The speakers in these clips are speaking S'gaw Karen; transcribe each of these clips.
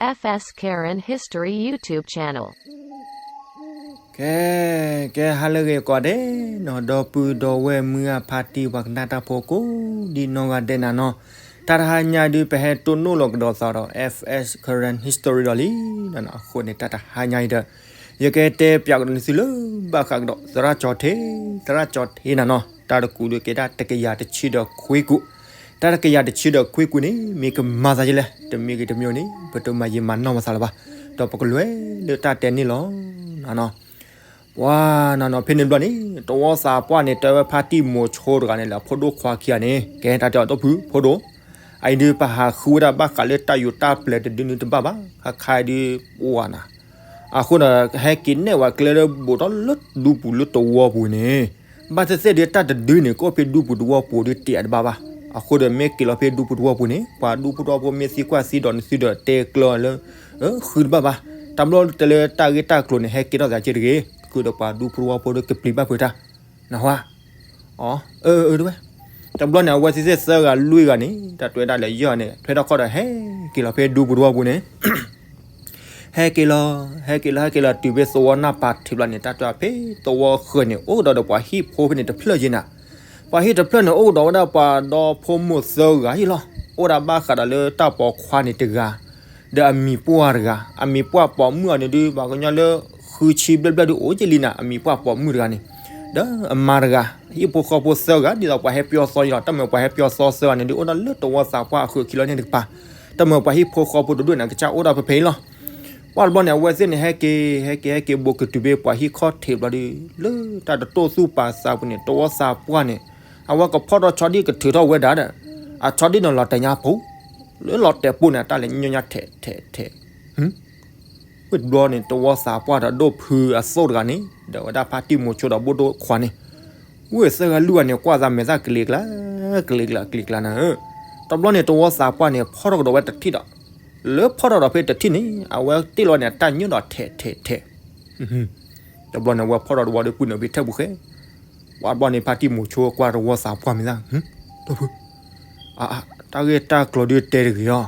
F S Karen History YouTube channel. ကဲ, ကဲဟါလၢအဂ့ၤကိးဂၤဒဲးနီၤ, ဒီပုၢ်ဒီဝဲၢ်မုၢ်အဖါတံၢ်ပှၤကနၣ်တၢ်ဖိကိးဒံနီၢ်ဂၤဒဲးနၤနီၤ, တၢ်တဟါညါဒုး ပဟဲတိၢ်နီၣ်လီၤကဒီးသးဒီး F S Karen History ဒီးလံနီၤ, အဃိန့ၣ် တၢ်တဟါညါအံၤဒီး ယကတဲပၠးကဒီးနသုလၢဘၣ်ဃးကဒီး သရၣ်ကၠီထ့, သရၣ်ကၠီထ့နၤနီၤ, တၢ်တကူးဒုးကဲတၢ်တကယၤတဆံဒီးခွံကူး, တၢ်တကယၤတဆံဒီးခွံကူးန့ၣ် မ့ၢ်ကမၤသးဒ်လဲၣ်, တမ့ၢ်ဂ့ၤတမ့ၢ်န့ၣ် ပတမၤယံာ်မၤနီၢ်မၤသးလၢၤဘၣ်, ဒီးပကလဲၤလၢတၢ်တဲန့ၣ်လီၤနၤနီၤ. ပှၤနၤနီၤ ဖဲန့ၣ်ဘျီန့ၣ် တဝီသးပှၢ်န့ၣ် တဲဝဲဖါတံၢ်မိၤဆိတဂၤန့ၣ် လၢအဖိဒိၣ်ခွါခံဂၤန့ၣ် ကဲတၢ်တဲအီၤ ဒီပုၢ်ဖိဒိၣ်, အအံၤဒုး ပဟးဃုဝဲဒၣ်ဘၣ်ဃးလၢတၢ်ယူးတၢ်ပျဲၤတဒုန့ၣ်တဘၣ်ဘၣ်, ခါခါအံၤဒုး ပှၤနၤ အဃိဒီး ဟဲက့ၤနဲၣ်ဝဲကျဲလၢဘူးထီၣ်လၢဒူပူၤလၢတဝီပူၤန့ၣ်, ဘၣ်သ့ၣ်သ့ၣ်ဒုး တၢ်တဒုန့ၣ် ကအိၣ်ဖဲဒူပူၤတဝီပူၤဒုး တဲအတဘၣ်ဘၣ်. အဃိဒီး မ့ၢ်က့ၤလီၤဖဲဒူပူၤတဝီပူၤန့ၣ် ပှၤဒူဖိတဝီဖိမ့ၢ်သံကွၢ်သံဒိးန့ၣ်သုဒီး တဲကျၢၤလၢ ဃုတဘၣ်ဘၣ်. တဘျီတဲလၢတၢ်ဂ့ၢ်တၢ်ကျိၤန့ၣ် ဟဲက့ၤထီၣ်သးက့တဂ့ၤ, ဃုာ်ဒီးပှၤဒူဖိတဝီဖိဒီးကပျံၤဘၣ်ဖုးတၢ်, နၢ်ဟူဧါ. အၢ အၢ တဝဲ, တဘျီန့ၣ် အဝဲသ့ၣ်သၢဂၤလွံၢ်ဂၤန့ၣ် တၢ်တဲဝဲဒၣ်လၢယဲၢ်န့ၣ် ထွဲထီၣ်ခီၣ်ဒီး ဟဲက့ၤလီၤဖဲဒူပူၤတဝီပူၤန့ၣ် ဟဲက့ၤလီၤ, ဟဲက့ၤလီၤ, ဟဲက့ၤလီၤ, ဟဲက့ၤလီၤတုၤဖဲသဝီနၢ်ပၤထံးဘျီန့ၣ် တၢ်တဲဖဲသဝီဃၢၤန့ၣ် အိၣ်ကဒီးဒီးပှၤဟံၣ်ဖိဖဲန့ၣ်တဖျၢၣ်ယဲၢ်နၤ. ပှၤဟံၣ်တဖျၢၣ်န့ၣ် အိၣ်ကဒီးဝဲဒၣ်ပှၤဒီဖိမိၢ်သၢဂၤယဲၢ်လီၤ. အိၣ်ဒၣ်ဘၣ်ဃးဒီးလၢတၢ်ပိာ်ခွါန့ၣ်တဂၤ, ဒီးအမံၤပှၢ်တဂၤ, အမံၤပှၢ်ပိာ်မုၣ်အီၤန့ၣ်ဒုး ပှၤကညီလၢ ဃုဆံဘျဲၣ်ဘျဲၣ်ဒုးအိၣ်က့လံနၤ, အမံၤပှၢ်ပိာ်မုၣ်တဂၤန့ၣ်, ဒီးအမါတဂၤ, ဟံၣ်ဖိဃီဖိသၢဂၤ ဒ်သိးပှၤဟဲပၠီသီယဲၢ်လီၤ. တၢ်မ့ၢ်ပှၤဟဲပၠီသီယဲၢ်လီၤ, တၢ်မ့ၢ်ပှၤဟဲပၠီသီသၢဂၤန့ၣ်ဒုး အိၣ်ဒီးလၢတဝီသးပှၢ်အဃုာ်ခံလီၤန့ၣ်တကပၤ, တၢ်မ့ၢ်ပှၤဟံၣ်ဖိဃီဖိတဒူၣ်န့ၣ် ကစၢ်အိၣ်ဒီးဖဲဖဲအံၤလီၤ. ပှၢ်တဘျီန့ၣ် အဝဲသ့ၣ်န့ၣ် ဟဲက့ၤ ဟဲက့ၤ ဟဲက့ၤ ဘူးကတုၤဖဲပှၤဟံၣ်ခီၣ်ထံးဘျီဒုး လၢတၢ်တတိၢ်သူၣ်ပာ်သးပူၤန့ၣ် တဝီသးပှၢ်န့ၣ် အဝဲကဖီၣ်ထီၣ်ဆီဒံၣ်ကထုးထီၣ်ဝဲဒၣ်ဒီး အဆီဒံၣ်န့ၣ်လီၤတဲာ်ညါပူၤ, လၢလီၤတဲာ်ပူၤန့ၣ် တၢ်လဲၤညါထဲးထဲးထဲး ဝံၤတဘျီန့ၣ် တဝီသးပှၢ်ဒီးဒိၣ်ဖုအသိၣ်တဂၤန့ၣ် ဒီးဝဲဒၣ်ဖါတံၢ်မိၤဆိဒီးဘိၣ်ဒိၣ်ခွါန့ၣ်, ဝံၤသၢဂၤလွံၢ်ဂၤန့ၣ် ကွၢ်သးမဲာ်သၣ်ကလံၤကျါ, ကလံၤကျါ ကလံၤကျါနၤဧၢ. တဘျီန့ၣ် တဝီသးပှၢ်န့ၣ် ဖီၣ်ထီၣ်ကဒီးဝဲတထံၣ်ဒီး, လၢဖီၣ်ထီၣ်ဒီးဖဲတထံၣ်န့ၣ် အဝဲတ့ၢ်လီၤန့ၣ် အတၢ်ညၣ်ဒီးထဲးထဲးထဲး တဘျီန့ၣ် အဝဲဖီၣ်ထီၣ်တဝီဒီးပုၢ်န့ၣ်ဖဲထဲးပူၤဃဲ, ပှၤတဘျီန့ၣ် ဖါတံၢ်မိၤဆိကွၢ်တဝီသးပှၢ်မဲာ်သၣ်, ဒီပုၢ်, တၢ်ဂ့ၢ်တၢ်ကျိၤဒုးတဲတဂ့ၤအီၤ,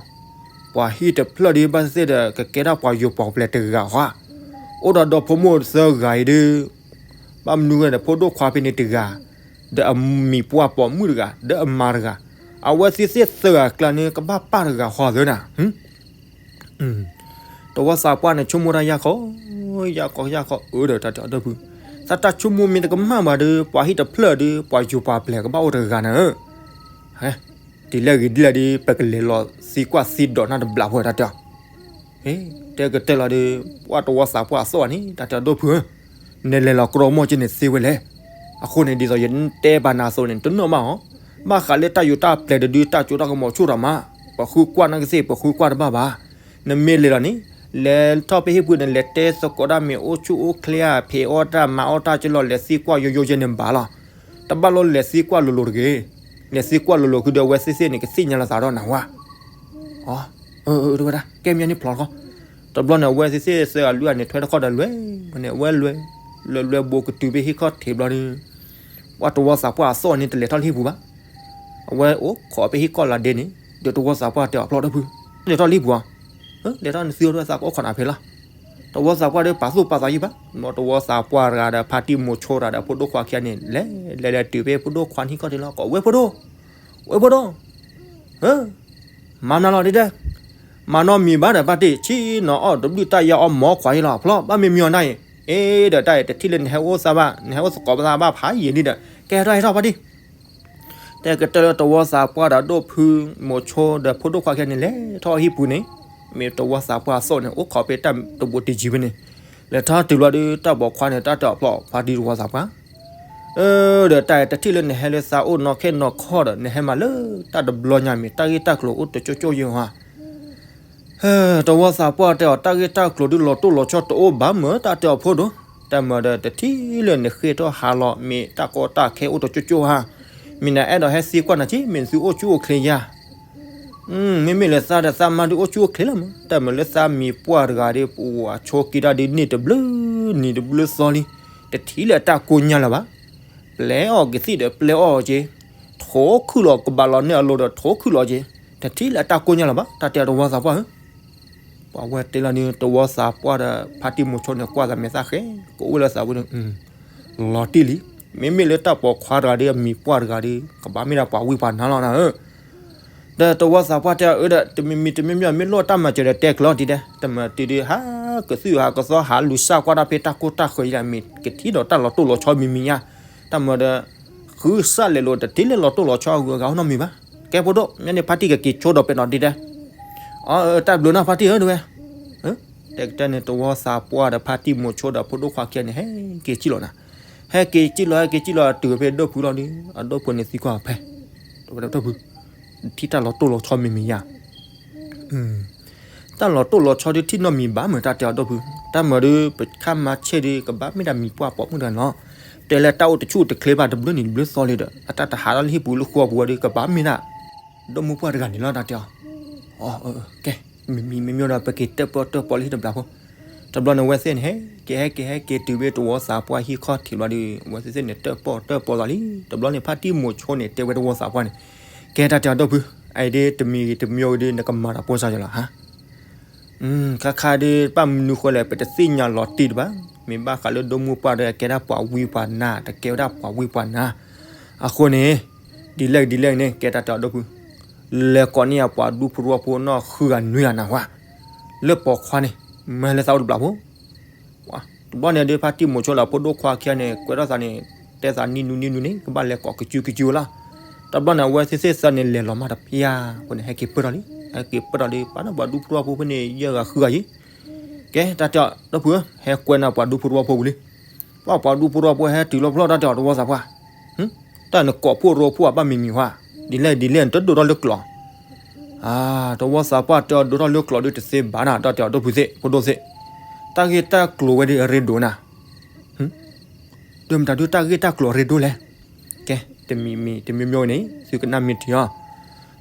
ပှၤဟံၣ်တဖျၢၣ်ဒုး ဘၣ်သ့ၣ်သ့ၣ်ဒီး ကကဲထီၣ်ပှၤယိၤပှၤပျဲၤတဂၤဃီ, အိၣ်ဒီးဒီဖိမိၢ်သၢဂၤအံၤဒုး ဘၣ်မနုၤဂ့ၤဒီး ဖိဒိၣ်ခွါဖဲန့ၣ်တဂၤ, ဒီးအမံၤပှၢ်ပိာ်မုၣ်တဂၤ ဒီးအမါတဂၤ, အဝဲသ့ၣ်သ့ၣ်သၢဂၤကျါန့ၣ် ကဘၣ်ပၢ်တဂၤဃီသၢနၤ တဝီသးပှၢ်န့ၣ် ဆိကမိၣ်တၢ်ယၢ်ခီ, ယၢ်ခီ ယၢ်ခီ အၢဒီးတၢ်တဲအီၤ ဒီပုၢ်, သးတၢ်ဆိကမိၣ်မ့ၢ်တကမၣ်ဘၣ်ဒီး ပှၤဟံၣ်တဖျၢၣ်ဒီး ပှၤယိၤပှၤပျဲၤကဘၣ်အိၣ်တဂၤနၤဧၢ, ဟဲ, တုၤလၢဂ့ၤဒ်လဲၣ်ဒီး ပကလဲၤလီၤသံကွၢ်သံဒိးနၢ်တဘျီဖိတၢ်တဲအီၤ, တဲကတၢၢ်လီၤဒီး ပှၤတဝီသးပှၢ်အသိၣ်န့ၣ် တၢ်တဲအီၤ ဒီပုၢ်ဧၢ, နလဲၤလီၤကြီမီၢ်က့န့ၣ်သ့ဝဲလဲၣ်, အဃိန့ၣ် ဒ်သိးယတဲပာ်နၤအသိးန့ၣ် တနီၣ်မးအီၤ, ဘၣ်ဃးလၢတၢ်ယိၤတၢ်ပျဲၤတဒု တၢ်ကၠိတၢ်ကမီၤဆူၣ်ထီၣ်မး, ပဃုကွၢ်နာ်က့သ့ၣ် ပဃုကွၢ်တဘၣ်ဘၣ်, နမ့ၢ်လဲၤလီၤန့ၣ်, လဲၤထီၣ်ဖဲဟံၣ်ပူၤန့ၣ် လဲၤတဲသကိးဒၣ်မ့ၢ်အိၣ်ဆူၣ်အိၣ်ချ့ဧါ, ဖံးအီၣ်တၢ်မၤအီၣ်တၢ်ကလီၤ လဲၤသံကွၢ်ယိယိယဲန့ၣ်ဘၣ်လီၤ, တဘၣ်လီၤလဲၤသံကွၢ်လိၤလိၤတဂ့ၤ, လဲၤသံကွၢ်လိၤလိၤဃုာ်ဒီးအဝဲသ့ၣ်သ့ၣ်န့ၣ် ကသ့ၣ်ညါလီၤသးဒီးနၢ်ဟူဧါ အၢ အၢ တဝဲဒၣ် ကဲမၠါန့ၣ်ဖျိးတခီ, တဘျီန့ၣ် အဝဲသ့ၣ်သ့ၣ်သၢဂၤလွံၢ်ဂၤန့ၣ် ထွဲတခီဒီးလွဲၢ်, ဝဲန့ၣ် အဝဲလွဲၢ်, လွဲၢ်လွဲၢ်ဘူးကတုၤဖဲဟံၣ်ခီၣ်ထံးဘျီဒီး, ပှၤတဝီသးပှၢ်အသိၣ်န့ၣ် တလဲၤထီၣ်လၢဟံၣ်ပူၤဘၣ်, အဝဲအိၣ်ခိးဖဲဟံၣ်ကီၢ်လၢဒ့န့ၣ်, ဒီးတဝီသးပှၢ်တဲအီၤ ဖျိးဒီပုၢ်, လဲၤထီၣ်လၢဟံၣ်ပူၤဧါ, လဲၤထီၣ်နသုအိၣ်ဒီးသးကအိၣ်ခိးနၤဖဲလီၤ, တဝီသးပှၢ်ဒီးပာ်သူၣ်ပာ်သးယံာ်ဘၣ်, တဝီသးပှၢ်တဂၤဒီးဖါတံၢ်မိၤဆိတဂၤဒီးဖိဒိၣ်ခွါခံဂၤန့ၣ် လဲၤလဲၤလဲၤတုၤဖဲဖိဒိၣ်ခွါဟံၣ်ခီၣ်ထံးလီၤ ကိးဝဲဖိဒိၣ်, ဝဲဖိဒိၣ် မၤနၤလီၤဒ်ဒဲး, မၤနီၢ်မံၤဘၣ်ဒီးဖါတံၢ်, ဆံးနီၤအီၣ်တဘျုးတၢ်ယါအီၣ်မီၤခွါအံၤလီၤ ဖျိး, ဘၣ်မ့ၢ်မံၤအီၤနၢ်အံၤ, အ့ဒီးတၢ်အံၤတထံၣ်လၢနဟဲအိၣ်သးဘၣ်, နဟဲအိၣ်သကိးပသးဘၣ်ဖးယံာ်လံဒီး, ကဲထီၣ်ဟဲထီၣ်ဖါတံၢ်, တဲကတၢၢ်လၢတဝီသးပှၢ်ဒီးဒိၣ်ဖုမိၤဆိဒီးဖိဒိၣ်ခွါခံဂၤန့ၣ် လဲၤထီၣ်ဟံၣ်ပူၤန့ၣ်, မ့ၢ်တဝီသးပှၢ်အသိၣ်န့ၣ် အိၣ်ခိးဖဲတၢ်တဘူးတယံၤဖဲန့ၣ်, လဲၤထီၣ်တုၤလီၤဒီး တၢ်ပိာ်ခွါန့ၣ် တၢ်တဲအီၤဖျိး ဖါတံၢ်တဝီသးပှၢ် အၢ ဒီးတၢ်အံၤတထံၣ်လၢနဟဲလၢသးအိၣ်နီၢ်ခဲနီၢ်ခီဒီး နဟဲမးလၢတၢ်တဘျီညါမ့ၢ်တၢ်ဂ့ၢ်တၢ်ကျိၤအိၣ်တကၠိၢ်ကၠိၢ်ယဲၢ်ဧါ, တဝီသးပှၢ်တဲအီၤ တၢ်ဂ့ၢ်တၢ်ကျိၤဒုးလီၤတိၢ်လီၤဆီတအိၣ်ဘၣ်မၢ် တၢ်တဲအီၤဖိဒိၣ်, တၢ်မၢဒီးတထံၣ်လၢနဃ့ထီၣ်ဟါလီၤ မ့ၢ်တၢ်ကီတၢ်ခဲအိၣ်တကၠိၢ်ကၠိၢ်ဧါ, မ့ၢ်နအဲၣ်ဒိးဟဲသံကွၢ်နၤက့ မ့ၢ်နသုအိၣ်ဆူၣ်အိၣ်ချ့ယါ မ့မ့ၢ်လၢသးဒီးသးမါဒုးအိၣ်ဆူၣ်အိၣ်ချ့လီၤမး, တၢ်မၢလၢသးမံၤပှၢ်တဂၤဒီး ပှၤဆိးက့တၢ်ဒုးန့ၢ်တဘျုးနံၤတဘျုးသီလံ, တထံၣ်လၢအတၢ်ကိၢ်ညါလၢၤဘၣ်, ပျဲအီၣ်ကသံၣ်ဒီးပျဲအီၣ်က့ၤ, ထိးခုၣ်လီၤကဘၣ်လီၤန့ၢ်အလိၤဒီးထိးခုၣ်လီၤက့ၤ, တထံၣ်လၢအတၢ်ကိၢ်ညါလၢၤဘၣ်, တၢ်တဲအီၤတဝီသးပှၢ်ဧၢ ပှၤဝဲတဲလီၤန့ၣ် တဝီသးပှၢ်ဒီးဖါတံၢ်မိၤဆိန့ၣ် ကွၢ်သးမဲာ်သၣ်ဃဲ ကအိၣ်ဝဲလၢသးဝဲန့ၣ် လီၤတံၢ်လံ. မ့မ့ၢ်လၢတၢ်ပိာ်ခွါတဂၤဒီး အမံၤပှၢ်တဂၤဒီး ကဘၣ်မ့ၢ်ဒၣ်ပှၤဝံပှၤနါလီၤနၤဧၢ. ဒီးတဝီသးပှၢ်တဲအီၤဒီး တမံၤမံၤတမံၤမံၤ မ့ၢ်လိၣ်တၢ်မၤစၢၤဒီးတဲကျၢၤဒ်ဒဲး, တမၤတုၤဒီး ဟးကသုၣ်ဟးကသီ ဟးလူၤစၢ်ကွၢ်တၢ်ဖဲတၢ်ကိၢ်တၢ်ဃၢၤယံၤလၢ မ့ၢ်ကထံၣ်ဒီးတၢ်လီၤတိၢ်လီၤဆီမံၤမံၤညါ, တၢ်မၤဒီး ဃုစၢ်လဲၤလိာ်တထံၣ်လၢလီၤတိၢ်လီၤဆီအဂုၤအဂၤအိၣ်နီတမံၤဘၣ်. ကဲဖိဒိၣ် ညါန့ၣ်ဖါတံၢ်ကက့ၤဆိဒီးပဲာ်နီၣ်ဒ်ဒဲး. အၢ တၢ်ဘျုးနီၢ်ဖါတံၢ်ဧၢ တဲဝဲ တဲကတၢၢ်န့ၣ် တဝီသးပှၢ်ဒီးဖါတံၢ်မိၤဆိဒီးဖိဒိၣ်ခွါခံဂၤန့ၣ် ဟဲက့ၤစံၣ်လီၤနၤ, ဟဲက့ၤစံၣ်လီၤ ဟဲက့ၤစံၣ်လီၤ တုၤဖဲဒိၣ်ဖုလီၤဒီး အဒိၣ်ဖုန့ၣ်သံကွၢ်ဖဲ တဝဲဒၣ်ဒိၣ်ဖု ထံၣ်တၢ်လီၤတိၢ်လီၤဆီမံၤမံၤယါ တၢ်လီၤတိၢ်လီၤဆီဒုးထံၣ်နီတမံၤဘၣ်မုာ် တၢ်တဲအီၤဒိၣ်ဖု, တၢ်မၤဒုး ပခါမၤဆဲးဒုး ကဘၣ်မ့ၢ်ဒၣ်မံၤပှၢ်ပိာ်မုၣ်တဂၤန့ၣ်လီၤ. တဲလၢတၢ်အိၣ်တဆူၣ်တချ့ဘၣ်တဘျုးနံၤတဘျုးသီလံဒီး အတၢ်တဟးထီၣ်လၢဟံၣ်ပူၤလၢဃီပူၤဝဲဒုး ကဘၣ်မ့ၢ်ဒၣ် ဒိၣ်မုၣ်ပှၢ်တဂၤန့ၣ်လီၤ တၢ်တဲအီၤ. အၢ ကဲ မ့မ့ၢ်မ့မ့ၢ်ဒီး ပက့ၤတၢၣ်ပီၣ်တၢၣ်ပီၣ်လၢဟံၣ်တဘျီဖိ. တဘျီန့ၣ် အဝဲသ့ၣ်န့ၣ် ဟဲက့ၤဟဲက့ၤဟဲက့ၤတုၤဖဲတဝီသးပှၢ်ဟံၣ်ခီၣ်ထံးဘျီဒီး အဝဲသ့ၣ်သ့ၣ်န့ၣ် တၢၣ်ပီၣ်တၢၣ်ပီၣ်သးလံ. တဘျီန့ၣ် ဖါတံၢ်မိၤဆိန့ၣ် တဲဝဲတဝီသးပှၢ်န့ၣ်, ကဲတၢ်တဲအီၤဒိၣ်ဖု, အအံၤဒ်တမံၤဂ့ၤတမံၤဂ့ၤဒ် နကမၤတၢ်ဖိစၢ်ယလီၤဟါ ခါခါဒ် ဘၣ်မနုၤဃိလဲၣ် ပတသ့ၣ်ညါလီၤတံၢ်တဘၣ်. မ့ၢ်ဘၣ်ဃးလၢဒိၣ်မုၣ်ပှၢ်ဒီး ကဲဒၣ်ပှၤဝံပှၤနါ တကဲဝဲဒၣ်ပှၤဝံပှၤနါ. အဃိန့ၣ် ဒ်လဲၣ်ဒ်လဲၣ်န့ၣ် ကဲတၢ်တဲအီၤဒိၣ်ဖု, လဲၤကိးန့ၢ်အပှၤဒူဖိသဝီဖိနီၢ်ဃုဂၤနွံဂၤနၤဝဲ လၢပိာ်ခွါန့ၣ် မၤလၢသးအိၣ်တဘျီဖိ တဘျီန့ၣ်ဒ်ဖါတံၢ်မိၤဆိဒီးဖိဒိၣ်ခွါခံဂၤန့ၣ် ကွဲထီၣ်သးန့ၣ် တဲသးနံၣ်နူနံၣ်နူန့ၣ် ကဘၣ်လဲၤကိးကစုကစုလီၤ. တဘျီန့ၣ် အဝဲသ့ၣ်သ့ၣ်သၢန့ၣ် လဲၤလီၤမးတဖၠါအဃိန့ၣ် ဟဲက့ၤပၢၢ်ထီၣ်လံ. ဟဲက့ၤပၢၢ်ထီၣ်ဒီး ပာ်ဒီးပှၤဒူဖိသဝီဖိဖဲန့ၣ် ယဲၢ်ဂၤဃုဂၤယံၤ. ကဲတၢ်တဲအီၤဒိၣ်ဖုဧၢ, ဟဲကွဲန့ၢ်ပှၤဒူဖိသဝီဖိပူၤလံ. ပှၤပှၤဒူဖိသဝီဖိဟဲတုၤလီၤဖျီၣ် တၢ်တဲအီၤတဝီသးပှၢ်, တၢ်နကိးဖိရိဖိအဘၣ်မံၤမံၤဟါ, ဒ်လဲၣ်ဒ်လဲၣ်နတဒိးထီၣ်လၢကျိာ် တဝီသးပှၢ်တဲအီၤဒိးထီၣ်လၢကျိာ်ဒုးတသ့ဘၣ်နၤ တၢ်တဲအီၤဒိၣ်ဖုသ့ၣ် ဖိဒိၣ်သ့ၣ်, တၢ်ဂ့ၢ်တၢ်ကျိၤဝဲဒ်အရ့ဒိၣ်နၤ, ဒိၣ်မတၤဒုးတၢ်ဂ့ၢ်တၢ်ကျိၤအရ့ဒိၣ်လဲၣ်. ကဲ တမံၤမံၤတမံၤမံၤန့ၣ် သုကနၣ်မ့ၢ်ထံအီၤ,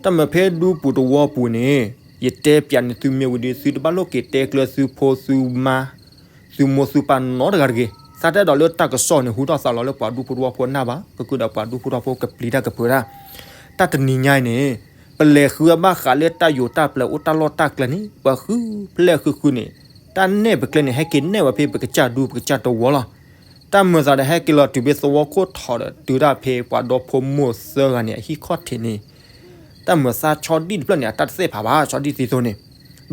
တၢ်မၤဖဲဒူပူၤသဝီပူၤန့ၣ် ယတဲပျးန့ၢ်သုမ့ၢ်ဝံၤဒီး သုတဘၣ်လိၣ်က့ၤတဲကျၢၤသုဖိသုမါ သုမိၢ်သုပၢ်နီတဂၤတဂ့ၤ. သးတအဲၣ်ဒိးလၢတၢ်ကစီၣ်န့ၣ် ဟူထီၣ်သးလီၤလၢပှၤဒူဖိသဝီဖိနၢ်ဘၣ်, ကကုဒီးပှၤဒူဖိသဝီဖိကပျံၤတၢ်ကပၢၤတၢ်. တၢ်တနံၤညါအံၤန့ၣ် ပလဲၤဃုအဘၣ်ဃးလၢတၢ်ယိာ်တၢ်ပျဲၤအိၣ်တၢ်လီၢ်တၢ်ကျဲန့ၣ် ပှၤဃုဖျဲၣ်ဃုဃုန့ၣ် တၢ်နဲၣ်ပကျဲန့ၣ် ဟဲက့ၤနဲၣ်ဝဲဖဲပကစၢ်ဒူပကစၢ်သဝီလီၤ. တၢ်မၤသးဒီးဟဲက့ၤလီၤတုၤဖဲသဝီခိၣ်ထံးဒီး တုၤဒၣ်ဖဲပှၤဒီဖိမိၢ်သၢဂၤန့ၣ် အဟံၣ်ခီၣ်ထံးန့ၣ် တၢ်မၤသးဆီဒံၣ်တဖျၢၣ်န့ၣ် အတၢ်တသ့ၣ်ဖးဘၣ် ဆီဒံၣ်သံသိန့ၣ်,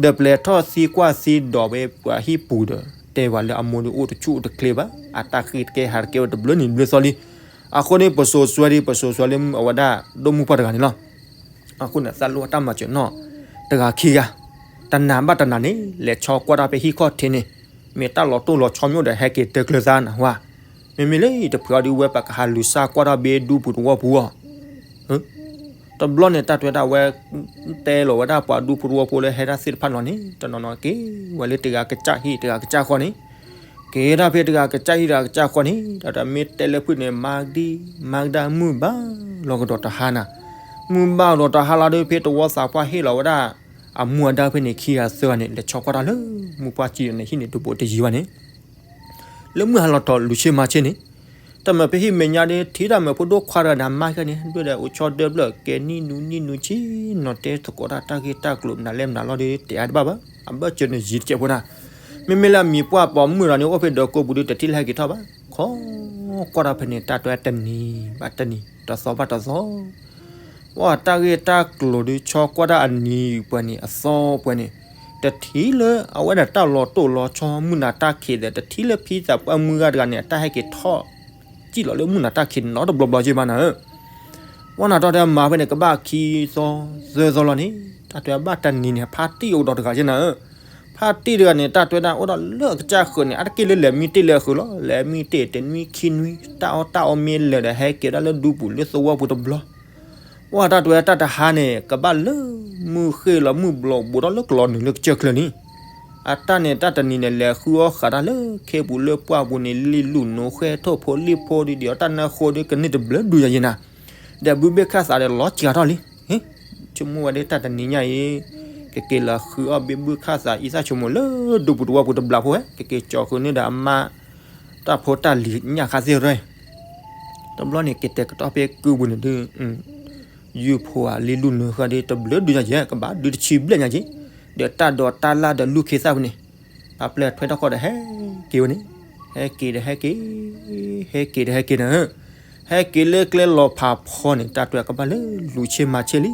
ဒီးပျဲထီၣ်သံကွၢ်သံဒိးဝဲပှၤဟံၣ်ပူၤဒီး တဲဝဲလၢအမိၢ်ဒုးအိၣ်တဆူၣ်အိၣ်တချ့ဘၣ်, အတၢ်ဃ့တကဲဟးတကဲဝဲတဘျုးနံၤဘျုးသီလံ. အဃိန့ၣ် ပစိာ်စွဲဒီး ပစိာ်စွဲလၢအဝဲဒၣ်ဒိၣ်မုၣ်ပှၢ်တဂၤန့ၣ်လီၤ. အဃိန့ၣ် သးလိၣ်တၢ်မၤစၢၤနီၢ်တဂၤခံဂၤ, တနာ်ဘၣ်တနာ်န့ၣ် လဲၤဆီကွၢ်တၢ်ဖဲဟံၣ်ခီၣ်ထံးန့ၣ်, မ့ၢ်တၢ်လီၤတိၢ်လီၤဆီမ့ၢ်အိၣ်ဒီး ဟဲက့ၤတဲကျၢၤသးနၤဝဲ, မ့မ့ၢ်လၢတဖုအီၤဒုး ဝဲပကဟးလူၤစၢ်ကွၢ်တၢ်ဖဲဒူပူၤသဝီပူၤအီၤ တဘျီန့ၣ် တၢ်တဲဝဲဒၣ်ဝဲ တဲလီၤဝဲဒၣ်ပှၤဒူဖိသဝီဖိလၢဟဲဒၣ်သ့ၣ်တဖၣ်န့ၣ်လီၤန့ၣ် တနီၤနီၤက့ၤဝဲလၢတဂၤကစၢ်ဟံၣ်တဂၤကစၢ်ဃီန့ၣ်, က့ၤဒၣ်ဖဲတဂၤကစၢ်ဟံၣ်တဂၤကစၢ်ဃီန့ၣ် တၢ်တမ့ၢ်တဲလၢဖုၣ်န့ၣ် မၤဒံမၤကဒါမုၢ်ဘၣ်လီၤကဒီးတဟါနၤ, မုၢ်ဘၣ်လီၤတဟါလီၤဒီး ဖဲတဝီသးပှၢ်ဟ့ၣ်လီၤဝဲဒၣ် အမူအဒါဖဲန့ၣ် ခံဂၤသၢဂၤန့ၣ် လဲၤဆီကွၢ်တၢ်လၢ မုၢ်ပှၢ်စံးန့ၣ် ဟံၣ်န့ၣ်တဘိးတယံၤဘၣ်န့ၣ် လၢမုၢ်ဟါလီၤထီၣ်လူၤဆ့မၤဆ့န့ၣ်, တၢ်မၤဖဲဟံၣ်မဲာ်ညါဒီး ထံၣ်တၢ်မၤဖိဒိၣ်ခွါတဂၤန့ၣ် အမါခဲန့ၣ် ဒွဲၣ်ဒီးအိၣ်ဆီဒၢဖျၢၣ်ကဲနံၣ်နူနံၣ်နူဆံ နီၤတဲသကိးတၢ်တၢ်ဂ့ၢ်တၢ်ကျိၤမနုၤလဲၣ်မနုၤလီၤဒီး တဲအါတဘၣ်ဘၣ်, အဘၢၣ်စၢၤန့ၣ်ယံၤတစဲးဖိနၤ, မ့မ့ၢ်လၢအမံၤပှၢ်ပိာ်မုၣ်ဒီးန့ၣ် အိၣ်ဖဲဒီးကိးပူၤဒီး တထံၣ်လၢဟဲက့ၤထီၣ်ဘၣ်, ခီကွၢ်တၢ်ဖဲန့ၣ် တၢ်တဲတနံၤဘၣ်တနံၤ တသီဘၣ်တသီ ပှၤတၢ်ဂ့ၢ်တၢ်ကျိၤဒုးဆီကွၢ်တၢ်အနံၤပှဲၤန့ၣ် အသီပှဲၤန့ၣ်, တထံၣ်လၢအဝဲဒၣ်တၢ်လီၤတိၢ်လီၤဆီမုၢ်နၤတၢ်ခံးဒီး တထံၣ်လၢဖံသးပှၢ်မုၢ်ဂၤတဂၤန့ၣ် အတၢ်ဟဲက့ၤထီၣ်စံၣ်လီၤလၢမုၢ်နၤတၢ်ခံးနီတဘျီဘျီက့ၤဘၣ်နၤဧၢ, ပှၤနၤတၢ်တဲမၤဖဲန့ၣ် ကဘၣ်ခံသီသၢသီလီၤန့ၣ် တၢ်တဲဘၣ်တနံၤန့ၣ် ဖါတံၢ်အိၣ်ဒီးတဂၤက့ၤနၤဧၢ ဖါတံၢ်တဂၤန့ၣ် တၢ်တဲဒၣ်အိၣ်ဒီးလၢအကစၢ်ဃၢၤန့ၣ် အါတက့ၢ်လၢလဲၤမံတ့ၢ်လၢအဃၢၤလီၤ. လဲၤမံတ့ၢ်တနွံခံနွံ တၢ်အီၣ်တၢ်အီမ့ၢ်လၢာ်ဒီး ဟဲက့ၤဒၣ်လၢဒူပူၤလၢသဝီပူၤတဘျီ, ပှၤတၢ်တဲတၢ်တဟါန့ၣ် ကဘၣ်လၢမုၢ်ဃ့ၢ်လီၤမုၢ်ဘျီး ဘူးထီၣ်လၢကလီၤနုာ်လၢကစၢၢ်ချၢန့ၣ်, အတၢ်န့ၣ် တၢ်တနံၤန့ၣ် လဲၤဃုအီၣ်ဃာ်တၢ်လၢခ့ပူၤလၢပှၢ်ပူၤန့ၣ် လံၣ်လူၢ်နိဃဲထိၣ်ဖိလံၣ်ဖိဒ်ဒီး တၢ်နၢဃိဒ်ကန့ၢ်တဘျုးဒုးယၤယဲနၤ ဒီးဘုဘ့ၣ်ခၣ်သးဒီးလီၤစှၤထီၣ်လံ. ဟ့ၣ်, ဆိကမိၣ်ဝဲဒၣ်တၢ်တနံၤညါအံၤ ကက့ၤလီၤဃုအီၣ်ဘ့ၣ်ဘုခၣ်သးအံသၣ်ဆိကမိၣ်လၢဒူပူၤသဝီပူၤတဘျီဖိဝဲ ကက့ၤကၠီၤဃုာ်န့ၢ်ဒီးအမါ တၢ်ဖိတၢ်လံၤညၣ်ခါသ့ၣ်ရၢၢ် တဘျီန့ၣ် က့ၤတဲာ်ကတီၢ်ဖဲကုပူၤန့ၣ်ဒုး ယုၢ်ဖိဧါ လံၣ်လူၢ်နုာ်ဃၢဒ်တဘျုးဒုးညါယဲ ကဘၣ်ဒုးတဆံဘျဲၣ်ညါက့ၤ, ဒီးတၢ်ဒိးတၢ်လၢ်ဒီးလူၢ်ခ့သၣ်ဖဲန့ၣ်, ပာ်ပျဲၢ်ထွဲထီၣ်ဃီဒီးဟဲက့ၤဝဲန့ၣ်, ဟဲက့ၤဒီးဟဲက့ၤ, ဟဲက့ၤဒီးဟဲက့ၤန့ၣ်, ဟဲက့ၤလၢကျဲလီၤဖးဖီန့ၣ် တၢ်တဲဝဲကဘၣ်လၢလူၤဆ့ၣ်မၤဆ့ၣ်လံ.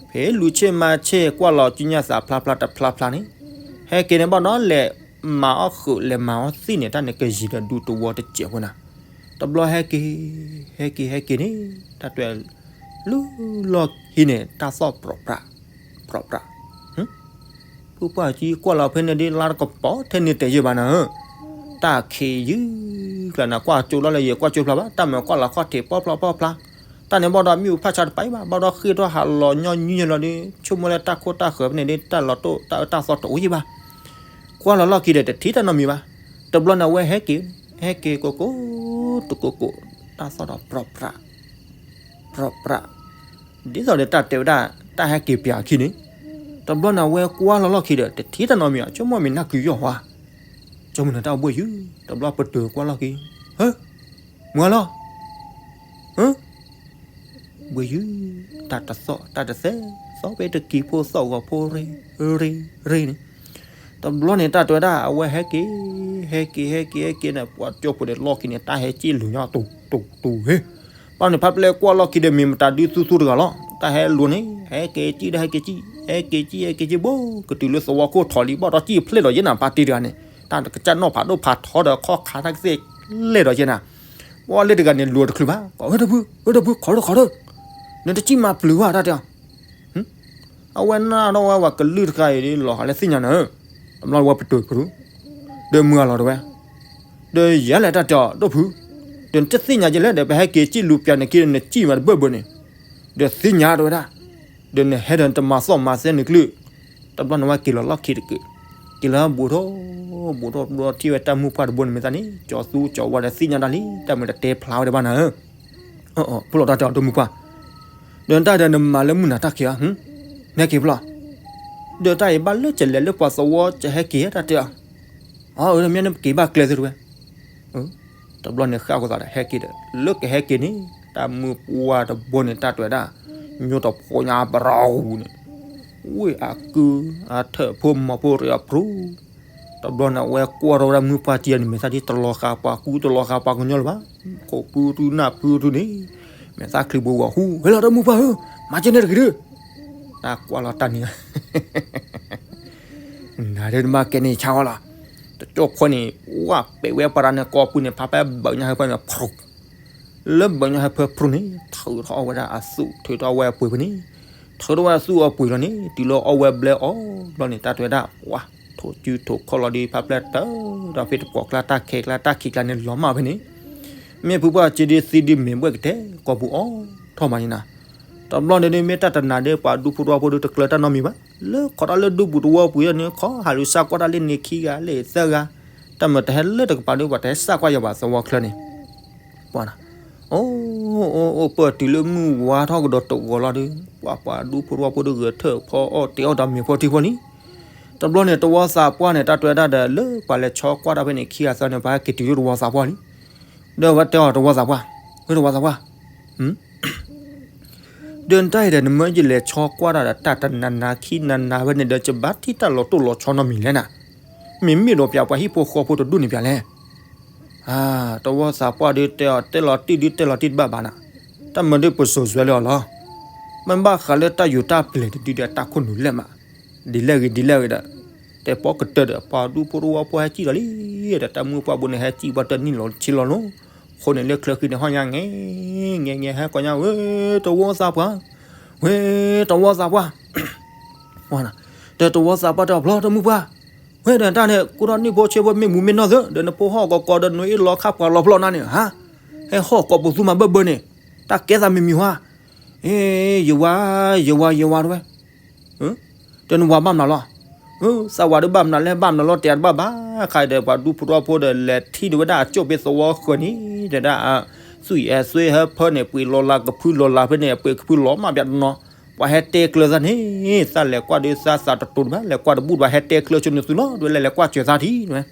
ဖဲလူၤဆ့ၣ်မၤဆ့ၣ်ကွၢ်လီၤကၠူညါသးဖျါဖျါတဖျါဖျါန့ၣ်, ဟဲက့ၤန့ၣ်ဘၣ်ဒီးလဲၤမၤအီၣ်ဃုာ် လဲၤမၤအီၣ်သ့ၣ်န့ၣ် တၢ်န့ၣ်ကယံၤဒီးဒူတဝီတစဲးဖိနၤ. တဘျီဟဲက့ၤ, ဟဲက့ၤဟဲက့ၤန့ၣ် တၢ်တဲဝဲ လူလီၢ်ခံန့ၣ် တၢ်သီၣ်ပြီးပြး, ပြီးပြး. ဖုပှၢ်ကံကွၢ်လီၤဖဲန့ၣ်ဒ်လါတကပီၤထဲန့ၣ်တဲယဲၢ်ဘၣ်နၤဧၢ, တၢ်ခံးယုၢ်ကျါနၤ ကွၢ်ကၠိလီၤလၢယဲၢ်ကွၢ်ကၠိဖျါဘၣ်, တၢ်မၤကွၢ်လီၤခီၣ်ထံးပီၣ်ဖျါပီၣ်ဖျါ, တၢ်န့ၣ်ဘၣ်ဒီးမ့ၣ်အူဖးဆါတပာ်ဘၣ်, ဘၣ်ဒီးဃ့ၢ်ထီၣ်ဟးလီၤညီနုၢ်ညီလီၤဒီး ဆိကမိၣ်လၢတၢ်ခိၣ်တၢ်ဃၢၤဖဲန့ၣ်ဒ် တၢ်လီၤတိၢ်တၢ်အၢတၢ်သီတအိၣ်ယဲၢ်ဘၣ်. ကွၢ်လီၤလီၢ်ခံဒီးတထံၣ်တၢ်နီတမံၤဘၣ်. တဘျီန့ၣ်အဝဲဟဲက့ၤ, ဟဲက့ၤကိးကိးတကိးကိး, တၢ်သီၣ်ဒီးပြီးပြး, ပြီးပြး. ဒ်သိးဒီးတၢ်တဲဝဲဒၣ် တၢ်ဟဲက့ၤပၠးအခံန့ၣ်, တဘျီန့ၣ်အဝဲကွၢ်လီၤလီၢ်ခံဒီး တထံၣ်တၢ်နီတမံၤဘၣ်, ဆိကမိၣ်မ့ၢ်နၢ်ကုယီၢ်ဟါ, ဆိကမိၣ်န့ၣ်တၢ်အိၣ်ဘှံးယုၢ်, တဘျီပတုာ်ကွၢ်လီၢ်ခံ, ဟၢ, မုၢ်ဂၤလီၤ, ဟၢ ဘှံးယုၢ်, တၢ်တသီၣ်တၢ်တသဲ, သီၣ်ဖဲတကံၤဖိသီၣ်ဂီၤဖိရ့, ရ့, ရ့န့ၣ်. တဘျီန့ၣ်တၢ်တဲဝဲဒၣ် အဝဲဟဲက့ၤ, ဟဲက့ၤ ဟဲက့ၤ ဟဲက့ၤန့ၣ် ပှၤကၠိဖိဒီးလီၢ်ခံန့ၣ် တၢ်ဟဲက့ၤလူၤညီတူၤတူၤတူၤဟ့ၣ်, ဘၣ်န့ၣ်ဖးပျဲၢ်ကွၢ်လီၢ်ခံဒီးမ့ၢ်မတၤဒုသူသူတဂၤလီၤ, တၢ်ဟဲလူၤန့ၣ် ဟဲက့ၤကံဒီးဟဲက့ၤကံ, ဟဲက့ၤကံ ဟဲက့ၤကံဘိ ကတုၤလၢသဝီခိၣ်ထီၣ်လံ ဘၣ်ဒီးကံဖျဲၣ်ဒီးယဲၢ်နၤ ပၢ်တံၤတဂၤန့ၣ် တၢ်ကစၢ်နီၣ်ဖးဒိၣ်ဖးထီဒီးခီၣ်ခါတၢ်ကသ့ၣ်လဲၣ်ဒီးယဲၢ်နၤ ပှၤလၢတဂၤန့ၣ် လူၤတချုးဘၣ်, ဝဲတဖု, ဝဲတဖု ခီၣ်ထီၣ်ခီၣ်ထီၣ်, နတစံၣ်မၤပျုၤဘၣ်တၢ်တဲအီၤ, အဝဲနၢ်ထီၣ်ဝဲပှၤကလုၢ်တခါအံၤဒ်လီၤဂာ်လၢသ့ၣ်ညါနၤဧၢ, တဘျီဝဲပတုာ်ပတုာ်, ဒီးမုၢ်ဂၤလီၤတဲဝဲ, ဒီးယဲၢ်လဲၣ်တၢ်တဲအီၤ ဒိၣ်ဖု, ဒီးနတသ့ၣ်ညါယဲၢ်လဲၣ်ဒီး ပဟဲက့ၤစံၣ်လူၤပၠးနခံဒီး နစံၣ်မၤတဘၢၣ်ဘၢၣ်န့ၣ်, ဒီးသ့ၣ်ညါတဲဝဲဒၣ်, ဒီးနဟဲဒီးနတမၤသီၣ်မၤသဲနကလုၢ်, တဘျီန့ၣ်ဝဲက့ၤလီၤလီၢ်ခံတကုာ်, က့ၤလီၤဘူးထီၣ်, ဘူးထီၣ်ဘူးထီၣ်ထံၣ်ဝဲတၢ်မုၢ်ပှၢ်တဘိန့ၣ်မ့ၢ်သးန့ၣ် ကၠီၤသူကၠီၤဝါဒီးသ့ၣ်ညါတၢ်လံ တၢ်မုၢ်တတဲဖျါဝဲဒၣ်ဘၣ်နၤဧၢ, ဖုလီၤတၢ်တဲအီၤဒိၣ်မုၢ်ပှၢ်, ဒီးတၢ်ဒီးနမၤလၢမုၢ်နၤတၢ်ခံးဧါ, နဟဲက့ၤဖုလီၤ, ဒီးတၢ်အံၤဘၣ်လၢကလဲၤလၢပှၤသဝီကဟဲက့ၤတၢ်တဲအီၤ, အၢ မ့ၢ်နက့ၤဘၣ်ကျဲသ့တဝဲ, တဘျီန့ၣ်ဃၣ်ဃိသးဒီးဟဲက့ၤဒီး လၢကဟဲက့ၤန့ၣ် တၢ်မုၢ်ပှၢ်တဘိန့ၣ် တၢ်တဲဝဲဒၣ် ညိတဖိညါပရီဂူၤန့ၣ် ဝ့ၢ်အကု အထၢၣ်ဖိမီၤဖိရ့အဖျိ, တဘျီန့ၣ် အဝဲကွၢ်ထီၣ်ဝဲဒၣ်မုၢ်ပှၢ်တံၤန့ၣ် မ့ၢ်သးဒ်တလီၤဃာ်ပှၤကူတလီၤဃာ်ပှၤကညီလၢၤဘၣ်, ခိၣ်ပုၢ်တုနၢ်ပုၢ်တုန့ၣ် မ့ၢ်သးချံးဘိဝီၤဟူ ဟဲလီၤဒီးမုၢ်ပှၢ်ဧၢ, မၤကဲန့ၣ်တဂ့ၤဒီး, တၢ်ကွၢ်လီၤတၢ်န့ၣ် နၤဒ်နမၤကဲန့ၣ်ဆါဝဲလီၤ, တကၠိၢ်ဖိန့ၣ် ဝၣ်ပဲာ်ဝဲပှၤတၢ်န့ၣ် ကိးပူၤန့ၣ် ဖးဖဲဘၢၣ်ညါဟၢဖၢန့ၣ် ဖျိ, လၢဘၢၣ်ညါဟၢဖၢဖျိန့ၣ် ထုးထီၣ်အီၣ်ဝဲဒၣ်အသူၣ် ထုးထီၣ်အီၣ်ဝဲအပှ့ၤဖဲန့ၣ်, ထုးထီၣ်ဝဲအသူၣ်အပှ့ၤလီၤန့ၣ် တုၤလၢအီၣ်ဝဲဘျဲအီၣ်ဘျီန့ၣ် တၢ်တဲဝဲဒၣ် ပှၤ ထိၣ်စုထိၣ်ခီၣ်လီၤဒီး ဖးဖျဲၣ်တၢ်ဒီးဖဲတပှီၢ်ကျါ တၢ်ခဲကျါ တၢ်ခံးကျါန့ၣ် လီၤမၢ်ဖဲန့ၣ်, မ့ၢ်ဖုပှၢ်စ့ဒ်သံဒ်မ့ၢ်ဘှဲၣ်ကတဲ ကိးပူၤအီၣ်ထီၣ်မးန့ၣ်နၤ, တဘျီန့ၣ်ဒ်မ့ၢ်တၢ်တနၤဒ်ပှၤဒူဖိတဝီဖိဒ်တကျၢၤတၢ်နီတမံၤဘၣ်, လၢခီတၢ်လၢဒူပူၤတဝီပူၤယဲန့ၣ် ခီဟးလူၤစၢ်ကွၢ်တၢ်လၢန့ၣ်ခံဂၤလၢသၢဂၤ, တၢ်မၤတဟဲလၢတကပၤဒ်ပှၤတဟဲစၢ်ကွၢ်ယၤဘၣ်သဝီချၢန့ၣ်, ပှၤနၤ, အိၣ်အိၣ်အိၣ် ပၢၢ်တုၤလၢမုၢ်ဝါထီၣ်ကဒီးတဂီၤလီၤဒီး ပှၤပှၤဒူဖိတဝီဖိဒ်ဂဲၤထၢၣ်ဖီအီၣ်တ့အီၣ်ဒီးမ့ၤဖိထံဖိလံ, တဘျီန့ၣ် တဝီသးပှၢ်န့ၣ် တၢ်တဲဝဲဒၣ်ဒီး လၢပှၤလဲၤဆီကွၢ်တၢ်ဖဲန့ၣ်ခံဂၤသၢဂၤန့ၣ် ပှၤဟဲက့ၤတုၤလၢတဝီသးပှၢ်လံ, ဒီးဝဲတဲအီၤတဝီသးပှၢ်, ဝဲတဝီသးပှၢ် ဒီးနတၢ်အံၤဒီး နမ့ၢ်ယလဲၤဆီကွၢ်တၢ်ဒီး တၢ်တနၤနၤခံနၤနၤဝဲန့ၣ်ဒီး ယဘၣ်ထံၣ်တၢ်လီၤတိၢ်လီၤဆီနီတမံၤလဲၣ်နၤ, မ့မ့ၢ်ဒီးပှၤဟံၣ်ဖိဃီဖိတဒူၣ်န့ၣ်ပၠးလဲၣ်, တဝီသးပှၢ်ဒ်တဲအီၤ တဲလီၤတံၢ်ဒ်တဲလီၤတံၢ်တဘၣ်ဘၣ်နၤ, တၢ်မၤဒ်ပစိာ်စွဲလၢအီၤလီၤ, မ့ၢ်ဘၣ်ဃးလၢတၢ်ယူးတၢ်ပျဲၤတဒုဒီးတၢ်ခိၣ်နူာ်လဲၣ်မး, ဒ်လဲၣ်ဂ့ၤဒ်လဲၣ်ဂ့ၤဒီး တဲပီၣ်ကတၢၢ်ဒီး ပှၤဒူဖိတဝီဖိဟဲစံၣ်လီၤလံ, ဒီးတၢ်မုၢ်ပှၢ်ဘိန့ၣ် ဟဲစံၣ်ဘၣ်တနံၣ်လီၤဆံလီၤလီၤ, အဃိန့ၣ်လၢချၢဃံန့ၣ် ဟီၣ်ညါငဲ, ငဲ ငဲ ဟဲကိးညါဧၢ, တဝီသးပှၢ်, ဝဲ တဝီသးပှၢ်, ဒီးတဝီသးပှၢ်တဲအီၤ ဖျီတမုၢ်ပှၢ်, ဝဲဒီးတၢ်န့ၣ် ကူထီၣ်နံၣ်ဖိဆ့ဖိမ့ၢ်မူမ့ၢ်နီၢ်သၢ ဒီးနဖိဟီၣ်ကီးကီးဒီးနွံအ့ၣ်လီၤခါပှၤလီၤဖျီနၤန့ၣ် ဟါ, ဟဲဟီၣ်ကီးပသူမၤဘၢၣ်ဘၢၣ်န့ၣ်, တၢ်ကဲသးမံၤမံၤဟါ, အ့ ယဝၤ, ယဝၤ ယဝၤတဝဲ တဲနဝၤဘၣ်မနုၤလီၤ, သးဝၤဒုးဘၣ်မနုၤလဲၣ် ဘၣ်မနုၤလီၤ တဲတဘၣ်ဘၣ်, ခါအံၤဒီးပှၤဒူဖိတဝီဖိဒီး လဲၤထံၣ်ဒၣ်ဝဲဒၣ်အကၠိၣ်ဖဲသဝီဃၢၤန့ၣ်, တဲဒၣ်, သွံၣ်အဲသွံၣ်ဟၢဖၢန့ၣ် ပှ့ၤလီၤလၢကဖုလီၤလၢဖဲန့ၣ် အပှ့ၤကဖုလီၤမးပျးတနီၤ, ပှၤဟဲတဲကျၢၤသးန့ၣ်, သးလဲၤကွၢ်ဒုးသးသးတတိၤတဘၣ် လဲၤကွၢ်တဘူၣ်တဘၣ် ဟဲတဲကျၢၤဆိနသုလီၤ ဒ်လဲၣ်လဲၤကွၢ်စၢၤသးထံၣ်,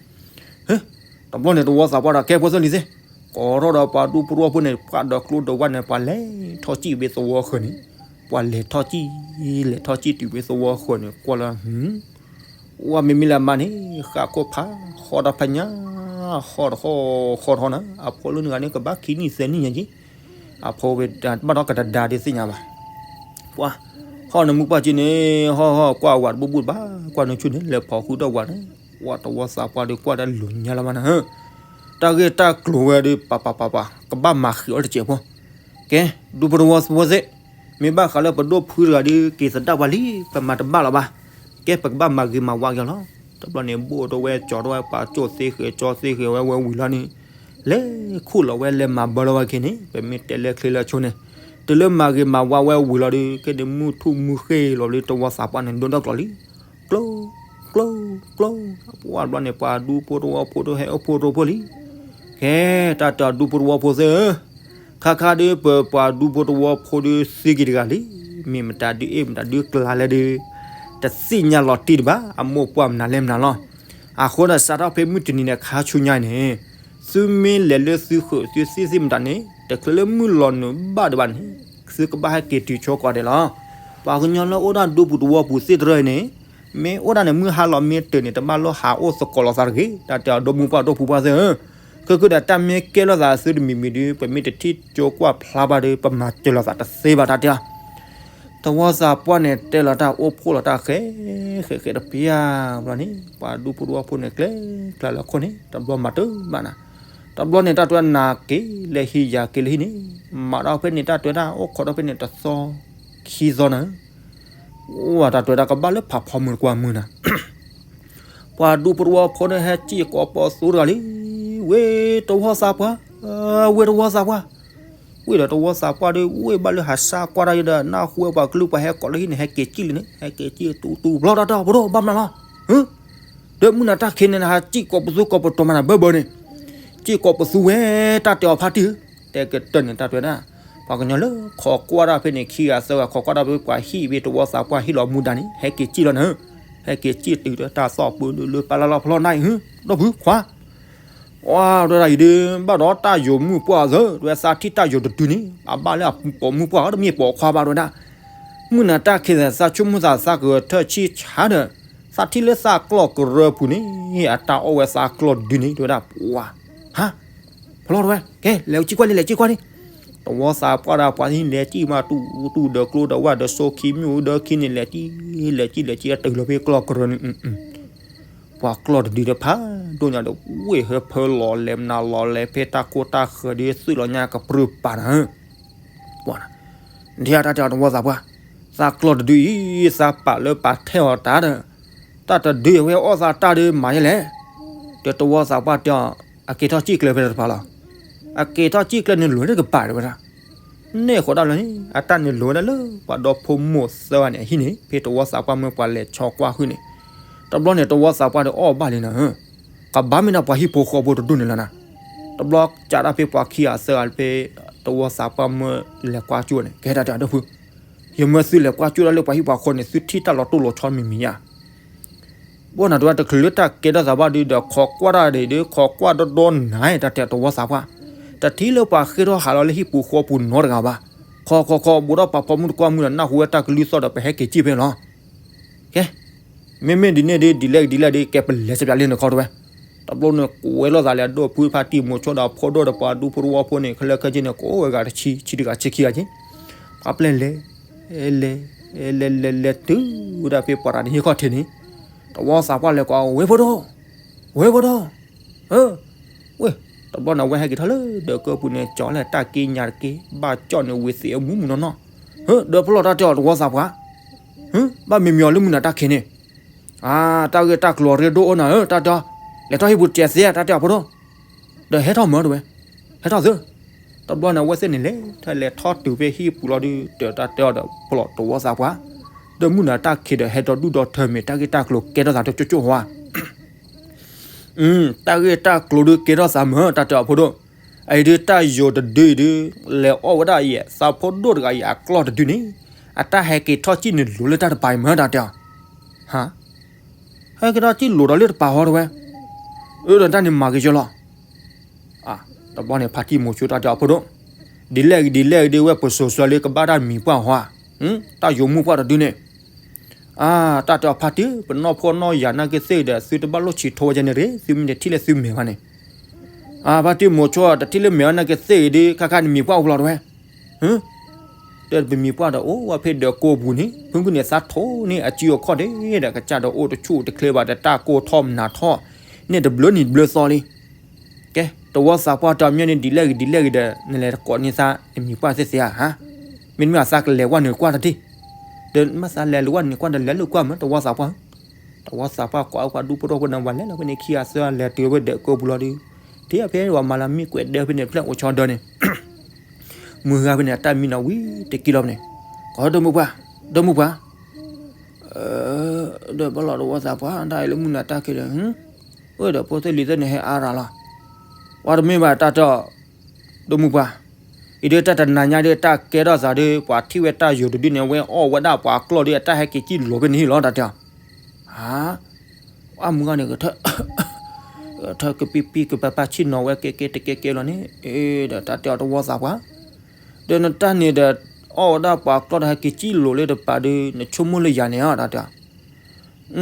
တဘျီန့ၣ်တဝီသးပှၢ်ဒီးကဲဖိသၢလံၤသ့, ကိးထီၣ်ဒီးပှၤဒူဖိတဝီဖိန့ၣ် ပှၤဒီးကျိဒီးဝၣ်န့ၣ် ပှၤလဲၤထီၣ်စံၣ်ဖဲသဝီဃၢၤန့ၣ်, ပှၤလဲၤထီၣ်စံၣ်, လဲၤထီၣ်စံၣ်တုၤဖဲသဝီဃၢၤန့ၣ် ကွၢ်လၢ ဝဲမ့မ့ၢ်လၢအမါန့ၣ် ဃၣ်ခိၣ်ဖး ဃီတဖၣ်ညါ, ဃီတဃီ ဃီတဃီနၤ, အဖိလၢနဂၤန့ၣ် ကဘၣ်ခံနံၣ်သၢနံၣ်ညါက့, အဖိဝဲဘၣ်ဒီးကတဒါဒ်သ့ၣ်ညါဘၣ်. ပှၤ ဟီၣ်နမုၢ်ပှၢ်က့န့ၣ် ဟီၣ်ဟီၣ်ကွၢ်ဝးတဘူၣ်ဘူၣ်တဘၣ်, ကွၢ်နုၤဆူၣ်န့ၣ် လဲၤဖီၣ်ဃုာ်ဒီးဝးန့ၣ်, ပှၤတဝီသးပှၢ်ဒီးကွၢ်တၢ်လိၤညါလၢမးနၤ, တၢ်ဂ့ၢ်တၢ်ကျိၤဝဲဒီး ပၤပၤပၤပၤ ကဘၣ်မၤဃံးအီၤတစဲးဖိ, ကဲ ဒူဖိတဝီဖိသ့ၣ်, မ့ၢ်ဘၣ်ဃးလၢပဒိၣ်ဖုတဂၤဒီး က့ၤသဒၣ်ပှၤလံ, ပမၤတဘၣ်လီၤဘၣ်, ကဲ ပကဘၣ်မၤဂ့ၤမၤဝါက့ၤလီၤ. တဘျီန့ၣ် ဘိၣ်တဝဲ ကၠီၤတဝဲ ပှၤကၠိၣ်သ့ဃဲၤ ကၠီသ့ဃဲၤဝဲ ဝဲဝံၤလီၤန့ၣ်, လဲၤခူၣ်လီၤဝဲ လဲၤမၤဘၢလီၤဝဲက့ၤန့ၣ် ပမ့ၢ်တဲလၢချ့လၢဆိန့ၣ်, တုၤလၢမၤဂ့ၤမၤဝါဝဲဝံၤလီၤဒီး ကဲန့ၣ် မုၢ်ထူၣ်မုၢ်ဃ့လီၤလၢတဝီသးပှၢ်န့ၣ် ဒိၣ်ဒီၣ်ကျိၤလံ, ကျိ ကျိ ကျိ, ပှၤဘျီန့ၣ် ပှၤဒူဖိတဝီဖိဒီးဟဲအိၣ်ဖှိၣ်ရိဖှိၣ်လံ. ကဲ တၢ်တဲအီၤဒူဖိတဝီဖိသ့ၣ်ဧၢ, ခါခါဒီး ပပှၤဒူဖိတဝီဖိဒီးသံက့ၤတဂၤလံ, မ့ၢ်မတၤဒုးအ့ၣ်မတၤဒုးကျါလဲၣ်ဒီး တသ့ၣ်ညါလီၤတံၢ်တဘၣ်, အမိၢ်ပှၢ်မနုၤလဲၣ်မနုၤလီၤ. အဃိဒီး စးထီၣ်ဖဲမုၢ်တနံၤန့ၣ် ခါဆူညါန့ၣ်, သုမ့ၢ်လဲၤလၢသုဃၢၤသုသ့ၣ်သ့ၣ်မတၤန့ၣ် တချုးလၢမုၢ်လီၤနုာ်ဘၣ်ဒံးဘၣ်န့ၣ် သုကဘၣ်ဟဲက့ၤတုၤဆိကိးဒဲးလီၤ. ပှၤကညီလၢအိၣ်ဒၣ်ဒူပူၤတဝီပူၤသ့ၣ်တဖၣ်အံၤန့ၣ်, မ့ၢ်အိၣ်ဒၣ်န့ၣ် မုၢ်ဟါလီၤမ့ၢ်တုၤန့ၣ် တဘၣ်လၢဟးအိၣ်သကိးလိာ်သးတဂ့ၤ, တၢ်တဲအီၤဒိၣ်မုၢ်ပှၢ်ဒိၣ်ဖိပှၢ်သ့ၣ်ဧၢ, ခဲကဒီးတၢ်မ့ၢ်ကဲလိာ်သးသုတမံၤမံၤဒီး ပမ့ၢ်တထံၣ်ကၠိကွၢ်ဖျါဘၣ်ဒီး ပမၤစၢၤလိာ်သးတသ့ဘၣ် တၢ်တဲအီၤ တဝီသးပှၢ်န့ၣ် တဲလီၤတၢ်အိၣ်ဖှိၣ်လီၤတၢ်ဃဲ ဃဲဃဲတပျၢ်ဘျီန့ၣ် ပှၤဒူဖိတဝီဖိန့ၣ် ကျဲကျါလၢခိၣ်န့ၣ် တဘျီမၤတၢ်ဘၣ်နၤ, တဘျီန့ၣ် တၢ်တဲနၤက့ၤလၢဟံၣ်ယၤက့ၤလၢဟံၣ်န့ၣ်, မၤဒီးဖဲန့ၣ် တၢ်တဲဒၣ်အိၣ်ခိးဒီးဖဲန့ၣ်တသီခံသီနၤ, အိၣ်ဝဲတၢ်တဲဒၣ်ကဘၣ်လၢဖးဖီမုၢ်တကွၢ်မုၢ်နၤ ပှၤဒူဖိတဝီဖိန့ၣ် ဟဲစံၣ်ကိးပသူတဂၤလံ, ဝ့ၢ်တဝီသးပှၢ်, ဝ့ၢ်တဝီသးပှၢ်, ဝ့ၢ်ဒီးတဝီသးပှၢ်ဒီး ဝ့ၢ်ဘၣ်လၢဟးစၢ်ကွၢ်တၢ်ဒီး နၢ်ဟူဝဲပှၤကလုၢ်ပှၤဟဲကိးလၢဟံၣ်န့ၣ် ဟဲက့ၤစံၣ်လံန့ၣ် ဟဲက့ၤစံၣ်တူတူဘျီတၢ်တဲအီၤဖိဒိၣ် ဘၣ်မနုၤလီၤ, ဒီးမုၢ်နၤတၢ်ခံးန့ၣ် နဟးစံၣ်ကိးပသူကိးပတီၤမးနၤဘၢဘၢန့ၣ်, စံၣ်ကိးပသူဝဲ တၢ်တဲအီၤဖါတံၢ်ဧၢ, တဲကတၢၢ်န့ၣ် တၢ်တဲဒၣ် ပှၤကညီလၢခိးကွၢ်တၢ်ဖဲန့ၣ် ခံဂၤသၢဂၤ ခိးကွၢ်တၢ်ဖဲပှၤဟံၣ်ဖဲတဝီသးပှၢ်ဟံၣ်လီၤမူဒါန့ၣ် ဟဲက့ၤစံၣ်လီၤနၤ, ဟဲက့ၤစံၣ်တုၤဒီးတၢ်သီၣ်ပူၤလၢလၢပၢ်လၢ်လီၢ်ဖျီၣ်နၢ်အံၤ ဒီပုၢ်ခွါ ဝဲဒၣ်အံၤဒီး ဘၣ်ဒီးတၢ်ယိာ်မုၣ်ပှၢ်သ့ၣ် တဝဲသးထံၣ်တၢ်ယိာ်တဒုန့ၣ် အဘၣ်လၢအပိာ်မုၣ်ပှၢ် တမ့ၢ်ပိာ်ခွါဘၣ်တဝဲဒၣ်, မုၢ်နၤတၢ်ခံးသးဆိကမိၣ်သးသးကဂဲၤထၢၣ်ဆံၣ်ဆါဒီး သးထံၣ်လၢသးကျီၢ်ကရၢပူၤန့ၣ် အတၢ်အီၣ်ဝဲသးကျီၢ်တဒုန့ၣ် တဝဲဒၣ် ပှၤ ဟါ ဖျီၣ်တဝဲ ကဲ လဲၤစံၣ်ကွၢ်လံ လဲၤစံၣ်ကွၢ်လံ, တဝီသးပှၢ်ဒီးပှၤသ့ၣ်လဲၤစံၣ်မး တူၢ်တူၢ်ဒီးကျိဒီးဝၣ်ဒီးစိခံမုၣ်ဒီးခံန့ၣ် လဲၤစံၣ် လဲၤစံၣ် လဲၤစံၣ်တုၤလီၤဖဲကျီၢ်ကရၢန့ၣ် ပှၤကျီၢ်တဒုဒီးဖးဒိၣ်ညါဒီး ဝ့ၢ်ဟၢဖၢလီၤလဲၤမနုၤလီၤလဲၤဖဲတၢ်ကိၢ်တၢ်ဃၢၤဒီး သုးလီၤညါကပြုၢ်ပာ်နၤဧၢ, ပှၤ ဒ်တၢ်တဲအီၤတဝီသးပှၢ်, သးကျီၢ်တဒုအံၤ သးပာ်လၢပာ်ထဲအီၤတၢ်ဒီး တၢ်တဒုအဝဲအီၣ်သးတၢ်ဒီးမၤယဲလဲၣ်, ဒီးတဝီသးပှၢ်တဲအီၤ အက့ၤထီၣ်စံၣ်ကျၢၤဖဲတဖၣ်လီၤ, အက့ၤထီၣ်စံၣ်ကျၢၤန့ၣ်လိၤတကပၤတဝဲဒၣ် န့ၣ်အဃိဒၣ်လၢ အတၢ်န့ၣ်လိၤဝဲဒၣ်လၢ ပှၤဒီဖိမိၢ်သၢဂၤန့ၣ်အဟံၣ်န့ၣ် ဖဲတဝီသးပှၢ်မၢပှၤလဲၤဆီကွၢ်ဃုာ်န့ၣ်, တဘျီန့ၣ် တဝီသးပှၢ်ဒီးအီၣ်ဘၣ်လံနၤဧၢ, ကဘၣ်မ့ၢ်ဒၣ်ပှၤဟံၣ်ဖိဃီဖိတဒူၣ်န့ၣ်လီၤနၤ, တဘျီကးဒၣ်ဖဲပှၤခံဂၤသၢဂၤဖဲ တဝီသးပှၢ်မၢလဲၤကွၢ်ကၠိန့ၣ် ကဟဲတၢ်တဲအီၤဒီပုၢ်, ယမၢသုလဲၤကွၢ်ကၠိဒၣ်လၢပှၤဟံၣ်ပှၤဃီန့ၣ် သုထံၣ်တၢ်လီၤတိၢ်လီၤဆီမံၤမံၤဧါ ဘၣ်နၤတဝဲတချုးလၢတၢ်ကဲထီၣ်သးဘၣ်ဒီး ဒီးခိးကွၢ်တၢ်ဒီး ဒီးခိးကွၢ်ဒီဒီနၤ တၢ်တဲတဝီသးပှၢ်, တထံၣ်လၢပှၤဃ့ထီၣ်ဟးလီၤလၢဟံၣ်ပူၤဃီပူၤနီတဂၤဘၣ်, ခိးခိးခိး ဘူးဒီးပာ်ဖီမုၢ်တကွၢ်မုၢ်ဒီး နၢ်ဟူဝဲတၢ်ကလုၢ်သီၣ်ဒီး ပဟဲက့ၤစံၣ်ဖဲလီၤ, ကဲ မ့မ့ၢ်ဒ်န့ၣ်ဒီး ဒ်လဲၣ်ဒ်လဲၣ်ဒီး ကဲပလဲၤစပျးလၢနခီတဝဲ, တဘျီန့ၣ် ကိးဝဲလိာ်သးလၢအဒိၣ်ဖုဖါတံၢ်မိၤဆိဒီးအဖိဒိၣ်ဒီးပှၤဒူဖိတဝီဖိန့ၣ် ခဲလၢာ်ခဲဆ့န့ၣ် ကိးဝဲဂၤတဆံ ဆံတဂၤဆံခံဂၤက့ ပှၤပျဲၢ်လဲၤ လဲၤ လဲၤလဲၤလဲၤတုၤဝဲဒၣ်ဖဲပှၤတဂၤန့ၣ်ဟံၣ်ခီၣ်ထံးန့ၣ်, တဝီသးပှၢ်လဲၤကွၢ် ဝ့ၢ်ဖိဒိၣ်, ဝ့ၢ်ဖိဒိၣ်, ဝ့ၢ်, တဘျီန့ၣ်ဝဲဟဲက့ၤထီၣ်လၢဒီးကၢၢ်ပူၤန့ၣ် ကၠီၤလဲၣ်တၢ်က့ညါတက့ ဘၣ်ကၠီၣ်န့ၣ်ဝံၤသ့ၣ်အမူမူနီၢ်နီၢ်, ဒီးဖျီၣ်တၢ်တဲအီၤတဝီသးပှၢ်, ဘၣ်မံမံအီၤလၢမုၢ်နၤတၢ်ခံးန့ၣ်, အါ တၢ်ဂ့ၢ်တၢ်ကျိၤအရ့ဒိၣ်အိၣ်နၤဧၢ တၢ်တဲအီၤ, လဲၤထီၣ်ဟံၣ်ပူၤတစဲးသ့ တၢ်တဲအီၤဖိဒိၣ်, ဒီးဟဲထီၣ်မၢတဝဲ, ဟဲထီၣ်သၢ, တဘျီန့ၣ်အဝဲသ့ၣ်န့ၣ်လဲၤ ထီၣ်လဲၤထီၣ်တုၤဖဲဟံၣ်ပူၤလီၤဒုး ဒီးတၢ်တဲအီၤဒီးဖျီၣ်တဝီသးပှၢ်, ဒီးမုၢ်နၤတၢ်ခံးဒီးဟဲဒီဒူၣ်ဒီထၢမ့ၢ် တၢ်ဂ့ၢ်တၢ်ကျိၤကဲထီၣ်သးဒီးကၠိကၠိဟါ တၢ်ဂ့ၢ်တၢ်ကျိၤဒုးကဲထီၣ်သးမၢ တၢ်တဲအီၤဖိဒိၣ်, အအံၤဒုးတၢ်ယိာ်တဒုအံၤဒုး လဲၤအီၣ်ဝဲဒၣ်အံၤ သးဖိဒိၣ်တဂၤအံၤအကျီၢ်တဒုန့ၣ်, အတၢ်ဟဲက့ၤထီၣ်စံၣ်န့ၣ်လိၤလၢတၢ်တပၤအံၤမၢ တၢ်တဲအီၤ, ဟါ, ဟဲက့ၤထီၣ်စံၣ်လိၤဒီးလၢတပၤဟီတဝဲ, အၢ ဒီးတၢ်န့ၣ်မၤက့ၤကၠီလီၤ တဘျီန့ၣ် ဖါတံၢ်မိၤဆိတၢ်တဲအီၤဖိဒိၣ်, ဒ်လဲၣ်ဂ့ၤဒ်လဲၣ်ဂ့ၤဒ်ဝဲပစိၤစၢလၢကဘၣ်တၢ်မံၤပှၢ်ဟါ, တၢ်ယိၤမုၣ်ပှၢ်တဒုန့ၣ်, အါ တၢ်တဲအီၤဖါတံၢ် ပနီၢ်ဖှီၣ်နီၢ်ယာ်နာ်က့သ့ၣ်ဒီး သုတဘၣ်လိၣ်ဆံးထီဝဲကဲန့ၣ်ရ့ သုမ့ၢ်တထံၣ်လၢသုမဲာ်ဘၣ်န့ၣ်, အါ ဖါတံၢ်မိၤဆိ တထံၣ်လၢမဲာ်ဘၣ်နာ်က့သ့ၣ်အံၤဒုး ခါခါနမံၤပှၢ်အိၣ်ဖျိတဝဲ တဲပမံၤပှၢ်ဒီးအိၣ်ဝဲဖဲဒီးကိးပူၤန့ၣ် ဖုကန့ၣ်သးထိၣ်န့ၣ် အစုအခီၣ်ဒ့ဒီး ကစၢ်ဒီးအိၣ်တဆူၣ်အိၣ်တချ့ဘၣ်ဒီး တၢ်ကိၢ်ထီၣ်မနၤထီၣ်န့ၣ် တဘျုးနံၤတဘျုးသီလံ. ကဲ တဝီသးပှၢ်တဲအီၤ မ့ၢ်န့ၣ်ဒ်လဲၣ်ဂ့ၤဒ်လဲၣ်ဂ့ၤဒီး နလဲၤတကိးန့ၢ်သးနမံၤပှၢ်သ့ၣ်သ့ဧါ, မ့တမ့ၢ်အသးကလဲၤကွၢ်နုာ်ကွၢ်တထံၣ်, ဒီးမ့ၢ်သးလဲၤလၢကွၢ်နုာ်ကွၢ်ဒီးလဲၤလၢကွၢ်မး တဝီသးပှၢ် တဝီသးပှၢ်ကိးအပှၤဒူဖိတဝီဖိန့ၣ် ပှၤလဲၤလီၤဖဲန့ၣ်ခံဂၤသၢဂၤလဲၤတုၤဝဲဒီးကိးပူၤလီၤဒီး, ထံၣ်ဖဲပှၤမၤလၢမံၣ်ကွဲးဒၢဖဲန့ၣ် ဖျဲၣ်အိၣ်ဆီဒၢန့ၣ် မုၢ်ဂၤဖဲန့ၣ် အတၢ်မံနီၤဝံၤတကံလီၤဖဲန့ၣ်, ကိးဒိၣ်မုၢ်ပှၢ်, ဒိၣ်မုၢ်ပှၢ်, ဒီးဘၣ်လီၤတဝီသးပှၢ် တၢ်အံၤလၢမုၢ်နၤတၢ်ခံဒီး, အိၣ်ဒီးဖိသ့ၣ်လံၤသ့ၣ်န့ၣ်ဟဲအါရၤလီၤ, ပှၤတမ့ၢ်ဘၣ်တၢ်တဲအီၤ, ဒိၣ်မုၢ်ပှၢ်, အံၤဒုးတၢ်တနၤညါဒုးတၢ်ကဲထီၣ်သးဒုး ပှၤထံၣ်ဝဲတၢ်ယိၤတဒုန့ၣ် အဝဲအီၣ်ဝဲဒၣ်ပှၤကျီၢ်ဒုး အတၢ်ဟဲက့ၤစံၣ်လိၤဖဲန့ၣ်ဟံၣ်လီၤ တၢ်တဲအီၤ, ဟါ အမုၢ်ဂၤန့ၣ် ထၢကပံပံကပၤပၤဆံၣ်နီၤဝဲကဲကဲတကဲကဲလီၤန့ၣ်, ဒီးတၢ်တဲအီၤတဝီသးပှၢ်, ဒီးနတၢ်န့ၣ်ဒီး အီၣ်ဝဲဒၣ်ပှၤကျီၢ်ဒီးဟဲက့ၤစံၣ်လိၤလၢတပၤဒုး နဆိကမိၣ်လၢယၤန့ၣ်ဧါ တၢ်တဲအ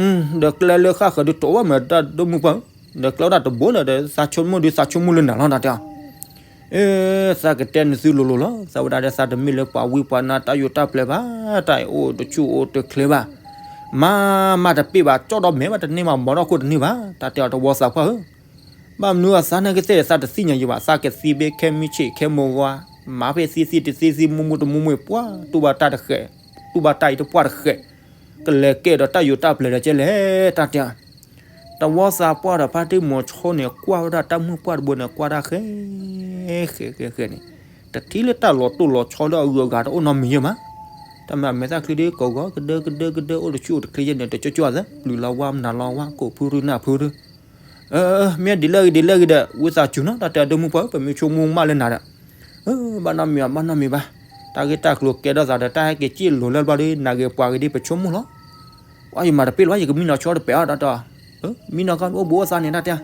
ီၤ, ဒီးကျဲလၢဃၣ်ဃၢၤဒုးတအိၣ်ဘၣ်မး တၢ်ဒိၣ်မုၢ်ပှၢ်ဧၢ, ဒီးကျဲဝဲဒၣ်တဘိလၢဒီး သးဆိကမိၣ်ဒုးသးဆိကမိၣ်လၢနၤလီၤ တၢ်တဲအီၤ သးကတဲနသုလိၤလိၤလီၤ, သးဝဲဒၣ်ဒီးသးတမ့ၢ်လၢပှၤဝံပှၤနါ တၢ်ယိၤတၢ်ပျဲၤဘၣ်, တၢ်အံၤအိၣ်တဆူၣ်အိၣ်တချ့ဘၣ်, မၤမၤတပ့ၢ်ဘၣ်, ကၠီၣ်ဒီးမဲာ်ဘၣ်တန့ၢ်ဘၣ်, မီၤထီၣ်ခိၣ်တန့ၢ်ဘၣ်, တၢ်တဲအီၤတဝီသးပှၢ်ဧၢ, ဘၣ်မနုၤအသးနာ်က့သ့ၣ်ဒီး သးတသ့ၣ်ညါယံၤဘၣ်, သးကသံဘ့ခဲမုၢ်ဆ့ၣ်ခဲမိၢ်ဂီၤ, မၤဖဲသံသံတသံသံ မူမူတမူမူ ပှၢ်တူၢ်ဘၣ်တၢ်တဃဲး, တူၢ်ဘၣ်တၢ်အံၤတပှၢ်တဃဲး, ကလဲၤကဲဒီးတၢ်ယိၤတၢ်ပျဲၤဒီးကဲလဲၣ်, တၢ်တဲအီၤ တဝီသးပှၢ်ဒီးဖါတံၢ်မိၤဆိန့ၣ် ကွၢ်ဝဲဒၣ်တၢ်မုၣ်ပှၢ်တဘိန့ၣ် ကွၢ်ဒၣ်ဃဲ ဃဲဃဲဃဲန့ၣ်, တထံၣ်လၢတၢ်လီၤတိၢ်လီၤဆီလၢအဂုၤအဂၤတအိၣ်နီတမံၤယဲၢ်မး, တၢ်မၤမဲာ်သၣ်ချံဒုး ကိးဂီၤကဒၢကဒၢကဒၢ အိၣ်တဆူၣ်အိၣ်တချ့ယဲၢ်န့ၣ် တကၠိကၠိသး ပျုၤလီၤဝါမနုၤလီၤဝါ ကိးဖုရူနၢ်ဖုရူ, မ့ၢ်ဒ်လဲၣ်ဂ့ၤဒ်လဲၣ်ဂ့ၤဒီး ဝံသးစူၤနီၤ တၢ်တဲဒိၣ်မုၢ်ပှၢ်ဧၢ ပမ့ၢ်ဆိကမိၣ်မးလၢနၤဒီး ဘၣ်နီတမံၤဘၣ် ဘၣ်နီတမံၤဘၣ်, တၢ်ဂ့ၢ်တၢ်ကျိၤကဲထီၣ်သးဒီး တၢ်ဟဲက့ၤစံၣ်လိၤလၢဘျီဒီး နၤဂ့ၤပှၤဂ့ၤဒ်ပဆိကမိၣ်လီၤ, ပှၤယမၤတပ့ၢ်လၢၤဘၣ် ယကမံနီၤဆီတပဲာ်အီၤ တၢ်တဲအီၤ, မံနီၤခီ အိၣ်ဘူးအိၣ်သးန့ၣ် တၢ်တဲအီၤ,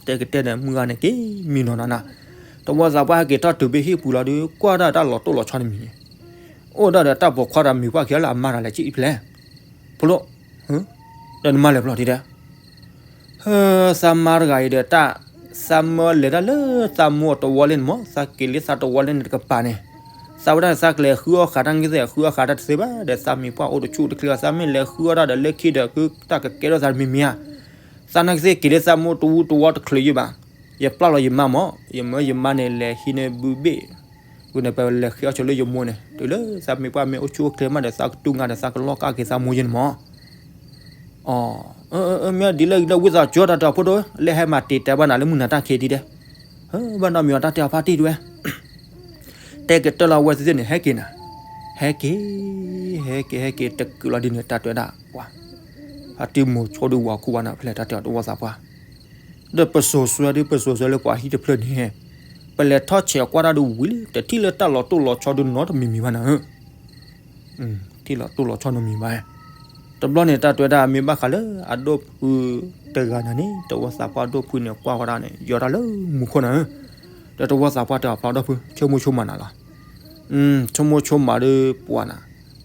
တဲကတဲန့ၣ် မုၢ်ဂၤန့ၣ်က့ၤမံနီၤနီၤနီၤ, တဝီသးပှၢ်ဟဲက့ၤထီၣ်တုၤဖဲဟံၣ်ပူၤလီၤဒီး ကွၢ်ဒၣ်တၢ်လီၤတိၢ်လီၤဆီတမံၤန့ၣ်, အိၣ်ဒၣ်ဒီးတၢ်ပိာ်ခွါဒီးမံၤပှၢ်ခံဂၤလၢအမါတဂၤလဲၣ် ကၠံၣ်အံၤဖျဲၣ်, ဖိလိၣ်, ဒီးနမါလဲၤဖျီၣ်ထံတဲ သးမါတဂၤအံၤဒီးတၢ်, သးမၢလဲၤတၢ်လၢသးမိၢ်အတဝီလၢန့ၣ်မး သးက့ၤလၢသးတဝီလၢန့ၣ်တကပၤန့ၣ်, သးဝဲဒၣ်သးကလဲၤဃုအီၣ်ဃာ်တၢ်န့ၣ်သ့ၣ် ဃုအီၣ်ဃာ်တၢ်တသ့ဘၣ်ဒီး သးမံၤပှၢ်အိၣ်တဆူၣ်အိၣ်တချ့အီၤ သးမ့ၢ်လဲၤဃုအီၣ်တၢ်ဒီးလၢခံဒီး ဃုတၢ်ကကဲထီၣ်သးတမံၤမံၤဧါ, သးနာ်က့သ့ၣ်က့ၤလၢသးမိၢ်တဝီတဝီတချုးယံၤဘၣ်, ယပျၢ်လီၤယမါမး ယမၢယမါန့ၣ် လဲၤဟံးန့ၢ်ဘုဘ့ၣ် ဝံၤန့ၣ် ပလဲၤဃ့အီၣ်ဆိလၢယမိၢ်န့ၣ် တုၤလၢသးမံၤပှၢ်မ့ၢ်အိၣ်ဆူၣ်အိၣ်ချ့မးဒီး သးကတူၢ်ငါဒီး သးကလီၢ်ကၢ်က့ၤသးမိၢ်ယဲန့ၣ်မး, အၢ မ့ၢ်ဒ်လဲၣ်ဂ့ၤလၢဝံသးစူၤတၢ်တဲအီၤဖိဒိၣ် လဲၤဟဲမၤတံာ်တဲဘၣ်နၤလၢမုၢ်နၤတၢ်ခံးဒံးဒဲး, ဘၣ်နီတမံၤအီၤတၢ်တဲအီၤဖါတံၢ်တဝဲ တဲကတၢၢ်လီၤဝဲသ့ၣ်သ့ၣ်န့ၣ် ဟဲက့ၤနၤ, ဟဲက့ၤ, ဟဲက့ၤ ဟဲက့ၤ တကုာ်လီၤဒ်န့ၣ် တၢ်တဲဝဲဒၣ်ပှၤ, ဖါတံၢ်မိၤဆိဒုးဝၤခိၣ်ဘၣ်နၤဖဲလဲၣ် တၢ်တဲအီၤတဝီသးပှၢ် ဒီးပစိာ်စွဲဒုး ပစိာ်စွဲလၢပှၤဟံၣ်တဖျၢၣ်န့ၣ်, ပလဲၤထီၣ်ဆဲးကွၢ်တၢ်ဒုးဝံၤလံ တထံၣ်လၢတၢ်လီၤတိၢ်လီၤဆီဒုးနီတမံၤမံၤဘၣ်နၤဧၢ, ထံၣ်လီၤတိၢ်လီၤဆီနီတမံၤဘၣ်, တဘျီန့ၣ် တၢ်တဲဝဲဒၣ်မ့ၢ်ဘၣ်ဃးလၢအဒိၣ်ဖုတဂၤနၤန့ၣ် တဝီသးပှၢ်အဒိၣ်ဖုန့ၣ် ကွၢ်ဝဲဒၣ်န့ၣ် ယီၤတၢ်လၢမူခိၣ်နၤဧၢ, ဒီးတဝီသးပှၢ်တဲအီၤဖျီဒိၣ်ဖု ဆိကမိၣ်ဆိကမးနၤလီၤ ဆိကမိၣ်ဆိကမးဒီးပှၤနၤ,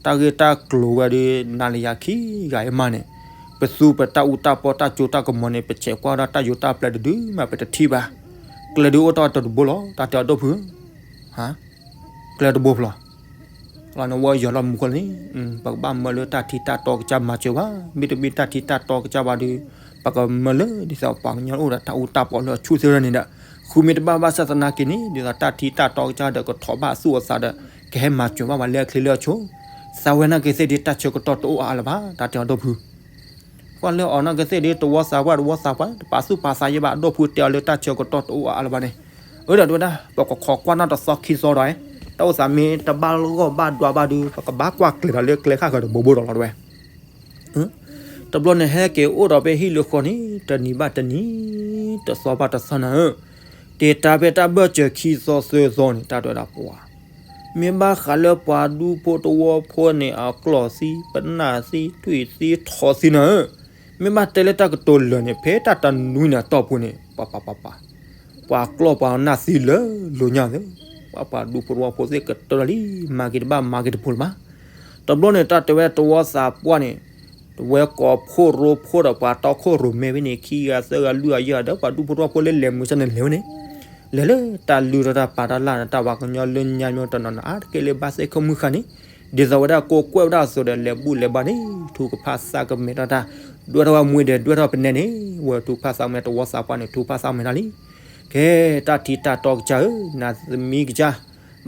တၢ်ဂ့ၢ်တၢ်ကျိၤဝဲဒီး နၤလၢယၤခံဂၤအံၤမးန့ၣ်, ပသူပတၢ်အူတၢ်ပီတၢ်ကၠိတၢ်ကမီၤန့ၣ် ပဆဲးကွၢ်ဝဲဒၣ်တၢ်ယိၤတၢ်ပျဲတဒုမး ပတထံၣ်ဘၣ်, ကျဲဒုးအိၣ်ထီၣ်တဘိလီၤ တၢ်တဲအီၤဒိၣ်ဖုဧၢ, ကျဲတဘိဖျီ လီၤနဝဲယီၤလီၤမူခိၣ်န့ၣ်, ပကဘၣ်မၢလၢတၢ်ထံတၢ်တီကစၢ်မၤစၢၤဘၣ်, မ့တမ့ၢ်တၢ်ထံတၢ်တီကစၢ်ဘၣ်ဒီး ပကမၢလၢဒ်သိးပှၤကညီအိၣ်ဒီးတၢ်အူတၢ်ပီလၢအဆူၣ်သ့ၣ်န့ၣ်ဒီး, ဃုမ့ၢ်တဘၣ်ဘၣ်ဆၣ်သနာ်က့န့ၣ် ဒ်သိးတၢ်ထံတၢ်တီကစၢ်ဒီးကထီၣ်ဘၣ်အသူၣ်အသးဒီး ကဟဲမၤစၢၤဘၣ်ပှၤလၢအချ့လၢအဆိ, သးဝဲနာ်က့သ့ၣ်ဒုးတၢ်ဆၢကတီၢ်တအိၣ်အါအါလၢၤဘၣ် တၢ်တဲအီၤဒိၣ်ဖု ကွၢ်လၢအီၤနာ်က့သ့ၣ်ဒုး တဝီသးပှၢ် တဝီသးပှၢ် တပာ်သူၣ်ပာ်သးယဲဘၣ် အဒိၣ်ဖုတဲအီၤလၢတၢ်ဆၢကတီၢ်တအိၣ်အါအါလၢၤဘၣ်န့ၣ်, အၢ ဒီးတဲဝဲဒၣ် ပကခိးကွၢ်နီၢ်တသီခံသီဒီး, တၢ်အိၣ်သးမ့ၢ်တဘၣ်ဂီၢ်ဘၣ်ဒွးဘၣ်ဒီး ပကဘၣ်ကွၢ်ကျဲၤဒီးလၢကျဲဃၣ်ဃၢၤတဘိဘိဒီးလီၤတဲဝဲ တဘျီန့ၣ်ဟဲက့ၤအိၣ်ဒီးဖဲဟံၣ်လၢဃီန့ၣ် တနံၤဘၣ်တနံၤ, တသီဘၣ်တသီနၤဧၢ, တ့ၢ်တၢ်ဖဲတၢ်ဘၢၣ်စၢၤခံသီသၢသီန့ၣ် တၢ်တဲဝဲဒၣ်ပှၤ, မ့ၢ်ဘၣ်ဃးလၢပှၤဒူဖိတဝီဖိန့ၣ် အကျီၢ်သံ ပနၢ်သံ ထွံၣ်သံ ထီၣ်သံနၤဧၢ, မ့ၢ်ဘၣ်တဲလၢတၢ်ကတိၤလၢာ်န့ၣ် ဖဲတၢ်တနွံန့ၣ်အတီၢ်ပူၤန့ၣ် ပှၤပှၤပှၤပှၤ ပှၤကျီၢ်ပှၤနၢ်သံလၢာ်လိာ်ညါသ့, ပှၤပှၤဒူဖိတဝီဖိသ့ၣ်ကတၢၢ်လီၤလံ, မၤက့ၤတဘၣ်မၤက့ၤတဖိလၢၤဘၣ်, တဘျီန့ၣ် တၢ်တဲဝဲတဝီသးပှၢ်န့ၣ် တဝဲကိးဖှိၣ်ရိဖှိၣ်ဒီးပှၤတီခိၣ်ရိၣ်မဲဖဲန့ၣ် ခံဂၤသၢဂၤလွံၢ်ဂၤယဲၢ်ဂၤဒီး ပှၤဒူဖိတဝီဖိလၢလဲၤမုာ်စၢ်န့ၣ်လဲၤဝဲန့ၣ်, လဲၤလၢတၢ်လုၢ်ထီၣ်တၢ်ပာ်တၢ်လၢ်န့ၣ် တၢ်ပှၤကညီလၢညါမ့ၢ်တနီၤနီၤ အါတက့ၢ်လၢဘၣ်သ့ၣ်ခိၣ်မုၢ်ဃာ်န့ၣ် ဒ်သိးဝဲဒၣ်ကိးကွဲၢ်ဝဲဒၣ်အသိးဒီး လဲၤဘူၣ်လဲၤဘါန့ၣ် ထုကဖၣ်သးကမဲာ်ထီၣ်တၢ် ဒွဲၣ်ထီၣ်ဝဲမူဒီးဒွဲၣ်ထီၣ်ပနဲန့ၣ် ဝဲထုကဖၣ်သးကမဲာ် တဝီသးပှၢ်န့ၣ် ထုကဖၣ်သးကမဲာ်ထီၣ်လံ. ကဲ တၢ်ထံတၢ်တီကစၢ်ဧၢ, နသမံကစၢ်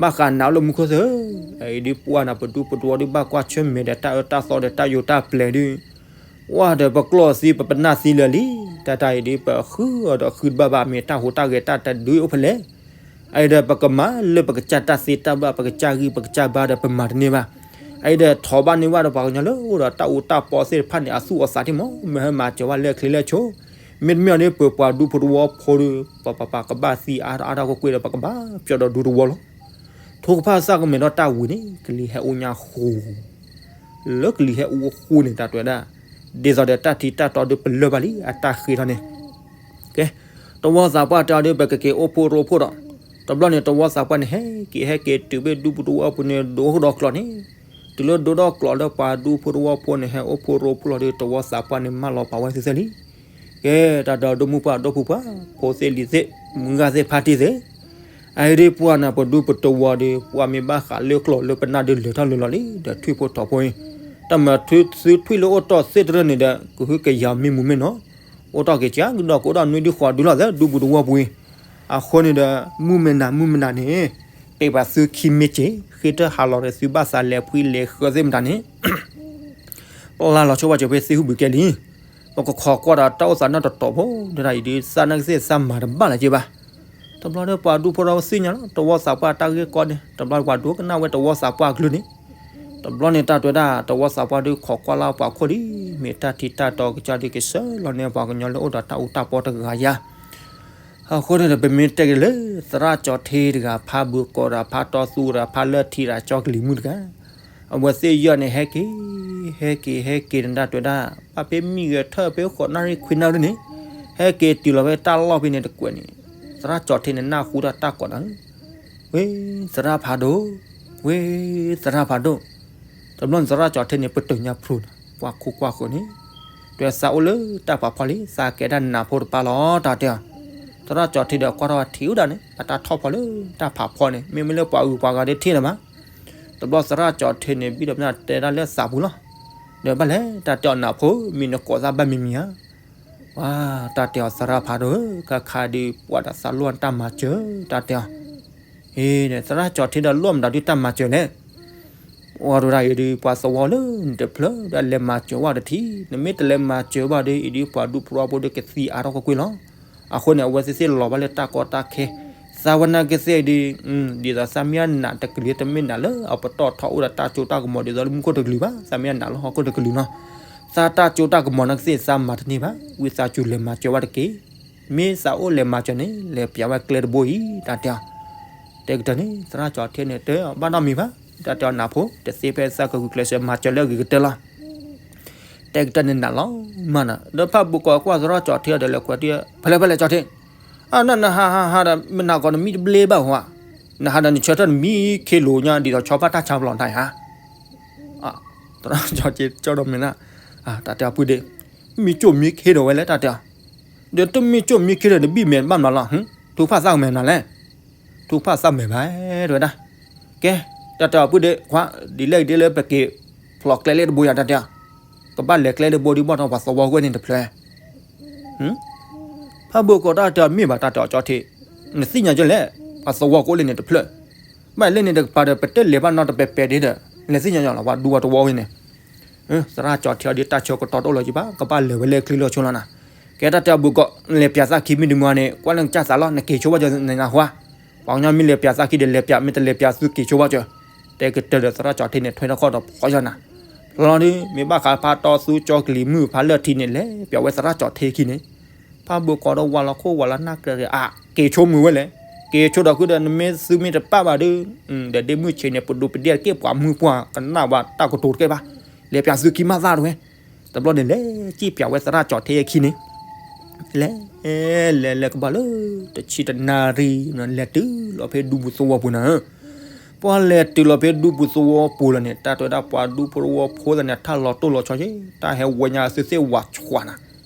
ဘၣ်ဃးနၤအိၣ်လၢမူခိၣ်သၢဧၢ, အံၤဒ်ပှၢ်နၤပဒူပတဝီဒ်ဘၣ်ကွၢ်ဆၢၣ်မဲာ်ဒီးတၢ်အၢတၢ်သီဒီးတၢ်ယိာ်တၢ်ပျဲၤဒ် ဝဲဒီးပကျီၢ်သံပပနၢ်သံလၢာ်လံ, တၢ်တၢ်အံၤဒ်ပဃုအီၤဒီးဃုတဘၣ်ဘၣ် မ့ၢ်တၢ်ဟူးတၢ်ဂဲၤတၢ်တဒုအိၣ်ဖဲလဲၣ်. အအံၤဒီးပကမၤလၢပကစၢ်တၢ်သ့တၢ်ဘၣ် ပကစၢ်ဂံၢ်ပကစၢ်ဘါဒီးပမၤတန့ၢ်ဘၣ်. အအံၤဒီးထီၣ်ဘၣ်န့ၢ်ဘၣ်ဒီးပှၤကညီလၢအိၣ်ဒီးတၢ်အူတၢ်ပီသ့ၣ်တဖၣ်န့ၣ် အသူၣ်အသးထံၣ်မး မ့ၢ်ဟဲမၤစၢၤဝဲလၢချ့လၢဆိ မ့တမ့ၢ်အီၤဒ်ပပှၤဒူဖိတဝီဖိဒီး ပပပကဘၣ်သံအါထီၣ်အါထီၣ်ကွ့ၢ်ကွ့ၢ်ဒီး ပကဘၣ်ပျီဒီးဒူတဝီလီၤ. ထုကဖၣ်သးကမဲာ်ထီၣ်တၢ်ဝံၤန့ၣ် ကလံၤဟဲအူညါဃိ လၢကလံၤဟဲအူအဃိန့ၣ် တၢ်တဲဝဲဒၣ် ဒ်သိးဒီးတၢ်ထံတၢ်တီဒီးပလၢၢ်ဘၣ်လံ အတၢ်ဃ့ထီၣ်န့ၣ် ကဲ တဝီသးပှၢ်တဲအီၤဒ် ပကက့ၤအိၣ်ဖှိၣ်ရိဖှိၣ်ဒီး တဘျီန့ၣ် တဝီသးပှၢ်န့ၣ် ဟဲက့ၤဟဲက့ၤတုၤဖဲဒူပူၤတဝီပူၤန့ၣ် ဒိၣ်ထီၣ်ကျိးန့ၣ် တုၤလၢဒိၣ်ထီၣ်ကျိးလၢပှၤဒူဖိတဝီဖိန့ၣ် ဟဲအိၣ်ဖှိၣ်ရိဖှိၣ်လီၤဒီး တဝီသးပှၢ်န့ၣ် မၢလီၤပာ်ဝဲသ့ၣ်သ့ၣ်လံ. ကဲ တၢ်ဒီးဒိၣ်မုၣ်ပှၢ်ဒိၣ်ဖုပှၢ် ဖိသ့ၣ်လံၤသ့ၣ် မုၢ်ဂၤသ့ၣ်ဖါတံၢ်သ့ၣ် အအံၤဒ်ပှၢ်နၤပဒူပတဝီဒီး ပှၢ်မ့ၢ်ဘၣ်ဃးလၢကျိးလၢပနၢ်ဒီးလဲၤထီၣ်လဲၤလီၤလံ ဒီးထွံၣ်ဖိထီၣ်ဖိအံၤ တၢ်မၤသုထွံၣ်လၢအိၣ်တီၢ်သ့ၣ်တရၢၣ်န့ၣ်ဒီး ကဟုကယာ်မ့ၢ်မူမ့ၢ်နီၤ အိၣ်တီၢ်က့ၤကဒီးကအိၣ်ဒီးနွံဒုဃိးဒုလီၤသ့ၣ် ဒူပူၤတဝီပူၤအံၤ အဃိန့ၣ်ဒီး မုၢ်မ့ၢ်နၤမုၢ်မ့ၢ်နၤန့ၣ် ပ့ၤပှၤသုခံမ့ၢ်က့ၤ ဃ့တၢ်ဟးလီၤဒီးသုဘၣ်သးလဲၤဖှံလဲၤဃၢသ့ၣ်မတၤန့ၣ် ပျၢ်လီၤဆိဘၣ်စၢၤဖဲသ့ၣ်ဟူဘုးကဲလံ. ပကခိးကွၢ်ဒီးတၢ်အိၣ်သးနီတတီၤဖိ ဒ်တၢ်အံၤဒ်သးနာ်က့သ့ၣ်သးမၤတဘၣ်လၢၤက့ဘၣ်. တဘျီဒီးပှၤဒူဖိဒီးသ့ၣ်ညါလီၤ တဝီသးပှၢ်တၢ်ဂ့ၢ်ကီန့ၣ် တဘျီပှၤဒိကနၣ်ဝဲတဝီသးပှၢ်အကလုၢ်န့ၣ် တဘျီန့ၣ်တၢ်တဲဝဲဒၣ် တဝီသးပှၢ်ဒုးခိးကွၢ်လၢပှၤခိၣ်ဒ် မ့ၢ်တၢ်ထံတၢ်တီကစၢ်ဒုးကဆှၢလီၤန့ၢ်ပှၤကညီလၢအိၣ်ဒီးတၢ်အူတၢ်ပီတဂၤယါ အဃိန့ၣ်ဒီး ပမ့ၢ်တဲက့ၤလၢ သရၣ်ကၠီၤထ့တဂၤ ဖးဘုးကိးဒီး ဖးတီသူဒီး ဖးလၢၢ်ထံဒီး ကၠီကလံၤမုၣ်တဂၤ အဝဲသ့ၣ်ယဲၢ်န့ၣ် ဟဲက့ၤ ဟဲက့ၤ ဟဲက့ၤန့ၣ် တၢ်တဲဝဲဒၣ် ဘၣ်ဖဲမံဂဲၤထၢၣ်ဖဲဃိးနၣ်ရံၣ်ခွံနၣ်ရံၣ်န့ၣ် ဟဲက့ၤတုၤလီၤဖဲတၢ်လီၢ်ဖဲန့ၣ်တကွဲးန့ၣ် သရၣ်ကၠီၤထ့န့ၣ် နၢ်ဟူတၢ်တၢ်ကိးတၢ် ဝ့ သရၣ်ဖးဒိၣ် ဝ့ သရၣ်ဖးဒိၣ် တဘျီန့ၣ် သရၣ်ကၠီၤထ့န့ၣ် ပတုာ်ညါဖျိန့ၣ် ပှၤခိၣ်ကွၢ်ဃိန့ၣ် တဲသးအိၣ်လၢတၢ်ဖးဖီလံ သးကဲဒၣ်နးဖိတပၢ်လီၤ တၢ်တဲအီၤ သရၣ်ကၠီၤထ့ဒီးကွၢ်ထီၣ်ထံးဝဲဒၣ်န့ၣ် အတၢ်ထီၣ်ဖီလၢတၢ်ဖးဖီန့ၣ် မ့မ့ၢ်လၢပှၤဂုၤပှၤဂၤဒ်ထံၣ်လၢၤမး တဘျီသရၣ်ကၠီၤထ့န့ၣ် ဘံၣ်ဒီးပနၢ်တဲဒၣ်လၢသးပူၤလီၤ ဒီးဘၣ်လဲၣ် တၢ်တဲအီၤနးဖိ မ့ၢ်နကိးသးဘၣ်မံၤမံၤဧါ ပှၤ တၢ်တဲအီၤသရၣ်ဖးဒိၣ်ဧၢ ခါခါဒုးပှၤဒီးသးလိၣ်တၢ်မၤစၢၤ တၢ်တဲအီၤ အ့ သရၣ်ကၠီၤထ့ဒီးလိၣ်မတၤဒုးတၢ်မၤစၢၤလဲၣ် အိၣ်ဒၣ်အံၤဒုး ပှၤသဝီလၢနတဖျၢၣ်ဒီးလဲၤမၤစၢၤဝဲတထံၣ် နမ့ၢ်တလဲၤမၤစၢၤဘၣ်ဒီး အံၤဒုးပှၤဒူဖိတဝီဖိဒီးကသံအါထီၣ်ကွ့ၢ်ကွ့ၢ်လီၤ အဃိန့ၣ် အဝဲသ့ၣ်သ့ၣ်လီၤဘၣ်လၢတၢ်ကီတၢ်ခဲ သးဝဲနာ်က့သ့ၣ်ဒုး ဒ်သိးသးမ့ၢ်အနးတကလုာ် တမ့ၢ်နးလၢအပတီၢ်ထီအိၣ်ဒီးတၢ်စိတၢ်ကမီၤဒ်သိးလၢမူခိၣ်တကလုာ်ဘၣ် သးမ့ၢ်အနးလၢဟီၣ်ခိၣ်တကလုာ်နီၤ သးတၢ်စိတၢ်ကမီၤနာ်က့သ့ၣ်သးမၤတန့ၢ်ဘၣ် ဝံသးစူၤလဲၤမၤစၢၤဝဲတက့ၢ် မ့ၢ်သးအိၣ်လဲၤမၤစၢၤန့ၣ် လဲၤပျးဝဲကျဲတဘိအံၤ တၢ်တဲအီၤ တဲကတၢၢ်န့ၣ် သရၣ်ကၠီၤထ့န့ၣ် တဲအီၤဘၣ်နီတမံၤဘၣ် တၢ်တဲအီၤနးဖိ တသ့ဖဲသးကဂုာ်ကျဲးစၢးမၤစၢၤလၢအဂ့ၤကတၢၢ်လီၤ တဲကတၢၢ်န့ၣ်နးလီၤမးနီၤ ဒီးဖးဘိးကီးကွၢ်သရၣ်ကၠီၤထ့ဒီးလဲၤကွဲးတံၢ် ဖဲလဲၣ်ဖဲလဲၣ်ကၠီၤထ့ အနနဟးဟးဟးဒီး မ့ၢ်နၤကီးနမံတဘျ့ဘၣ်ဟီဧါ နဟးဒီးနဆၢထၢၣ်နမံခ့လိာ်ညါ ဒ်သိးဆီဖါတၢ်ဆါပလီၢ်တၢ်ဧါ သရၣ်ကၠီၤထ့ကၠီဒီးမ့ၢ်နၤ တၢ်တဲအီၤပုၢ်ဒ့ မံကၠိၣ်မံခ့ဒီးဝဲလဲၣ်တၢ်တဲအီၤ ဒီးတမံကၠိၣ်မံခ့ဒီးနဘံၣ်မဲာ်ဘၣ်မနုၤလီၤ ထုကဖၣ်သးကမဲာ်မနုၤလဲၣ် ထုကဖၣ်သးမဲာ်ဘၣ် တဲဝဲဒၣ် ကဲ တၢ်တဲအီၤပုၢ်ဒ့ ခွါ ဒ်လဲၣ်ဒ်လဲၣ်ပက့ၤဖျိးကျဲလၢတဘိယၤတၢ်တဲအီၤ ကဘၣ်လဲၤကျဲတဘိဒ်ဘၣ်ထီၣ်ပှၤသဝီကွဲန့ၣ်တဖျၢၣ် ဖးဘိးကီးတၢ်တဲအီၤမ့ၢ်ဘၣ်တၢ်တဲအီၤကၠီၤထ့ နသ့ၣ်ညါကၠီၤလဲၣ် ပှၤသဝီကအိၣ်လၢန့ၣ်တဖျၢၣ် ဘၣ်လၢန့ၣ်တကပၤဒီး ပတဲလဲၤဘၣ်နီတပဲၤပဲၤဒ်ဒီး လဲၤသ့ၣ်ညါကၠီၤလီၤ ပှၤဒူပှၤတဝီဝဲန့ၣ် သရၣ်ကၠီၤထ့အီၤဒ်တၢ်ဆၢကတီၢ်တအိၣ်လၢၤကဘၣ် ကဘၣ်လဲၤဝဲလၢချံလီၤဆိလီၤနၤ ကဲတၢ်တဲအီၤဘိးကီး လဲၤပျးသးခံမံၤတမံၤန့ၣ် ကွၢ်လၢကစၢ်သးလီၤ နက့ၤဆိဘၣ်ကၠီၤနဟါ ပှၤကညီမ့ၢ်လဲၤပျးသးခံဒီးလဲၤပျး မ့ၢ်တလဲၤပျးသုက့ၤဆိဘၣ်ကၠီၤ တဲကတၢၢ်ဒီးသရၣ်ကၠီၤထ့န့ၣ် ထွဲထီၣ်ခီၣ်ဒီးဖီကၠီၤနၤ လီၤဒုး မ့ၢ်ဘၣ်ဃးဖါတီသူကၠီၤကလံၤမုၣ်ဖါလၢၢ်ထံန့ၣ် လဲၤပျးဝဲသရၣ်ကၠီၤထ့ခံန့ၣ် ဖးဘိးကီးဒီးဝၤလီၤခိၣ်ဝၤလီၤနၢ်ကြၢးဂ့ၤ အက့ၤဆိမုာ်ဝဲလဲၣ် က့ၤဆိဒီးဃုဒီး နမ့ၢ်သုမ့ၢ်တပာ်ဘၣ်ဒုး ဒီးဒ့မုၢ်ဆ့းန့ၣ် ပဒိးပဒ့ၣ်တက့ၢ် ပှၤမုၢ်ပှၢ်ကနၣ်ဝဲတၢ်ကတိၤတက့ၢ်ဘၣ် လဲၤပျးသုခံမးသၣ်တဝဲ တဘျီန့ၣ် လဲၤစံၣ်ပျးဝဲသရၣ်ကၠီၤထ့ခံန့ၣ် လဲၤ လဲၤလဲၤကဘၣ်လၢ တဆံတနၣ်ရံၣ် လဲၤတုၤလီၤဖဲဒူပူၤသဝီပူၤနၤဧၢ ပှၤလဲၤတုၤလီၤဖဲဒူပူၤသဝီပူၤလီၤန့ၣ် တၢ်တဲဝဲဒၣ်ပှၤဒူဖိတဝီဖိသ့ၣ်န့ၣ် ထၢၣ်လီၤတိၢ်လီၤဆီက့ၤ တၢ်ဟဲဝဲညါသုသ့ၣ်ဝးဆှးနၤ,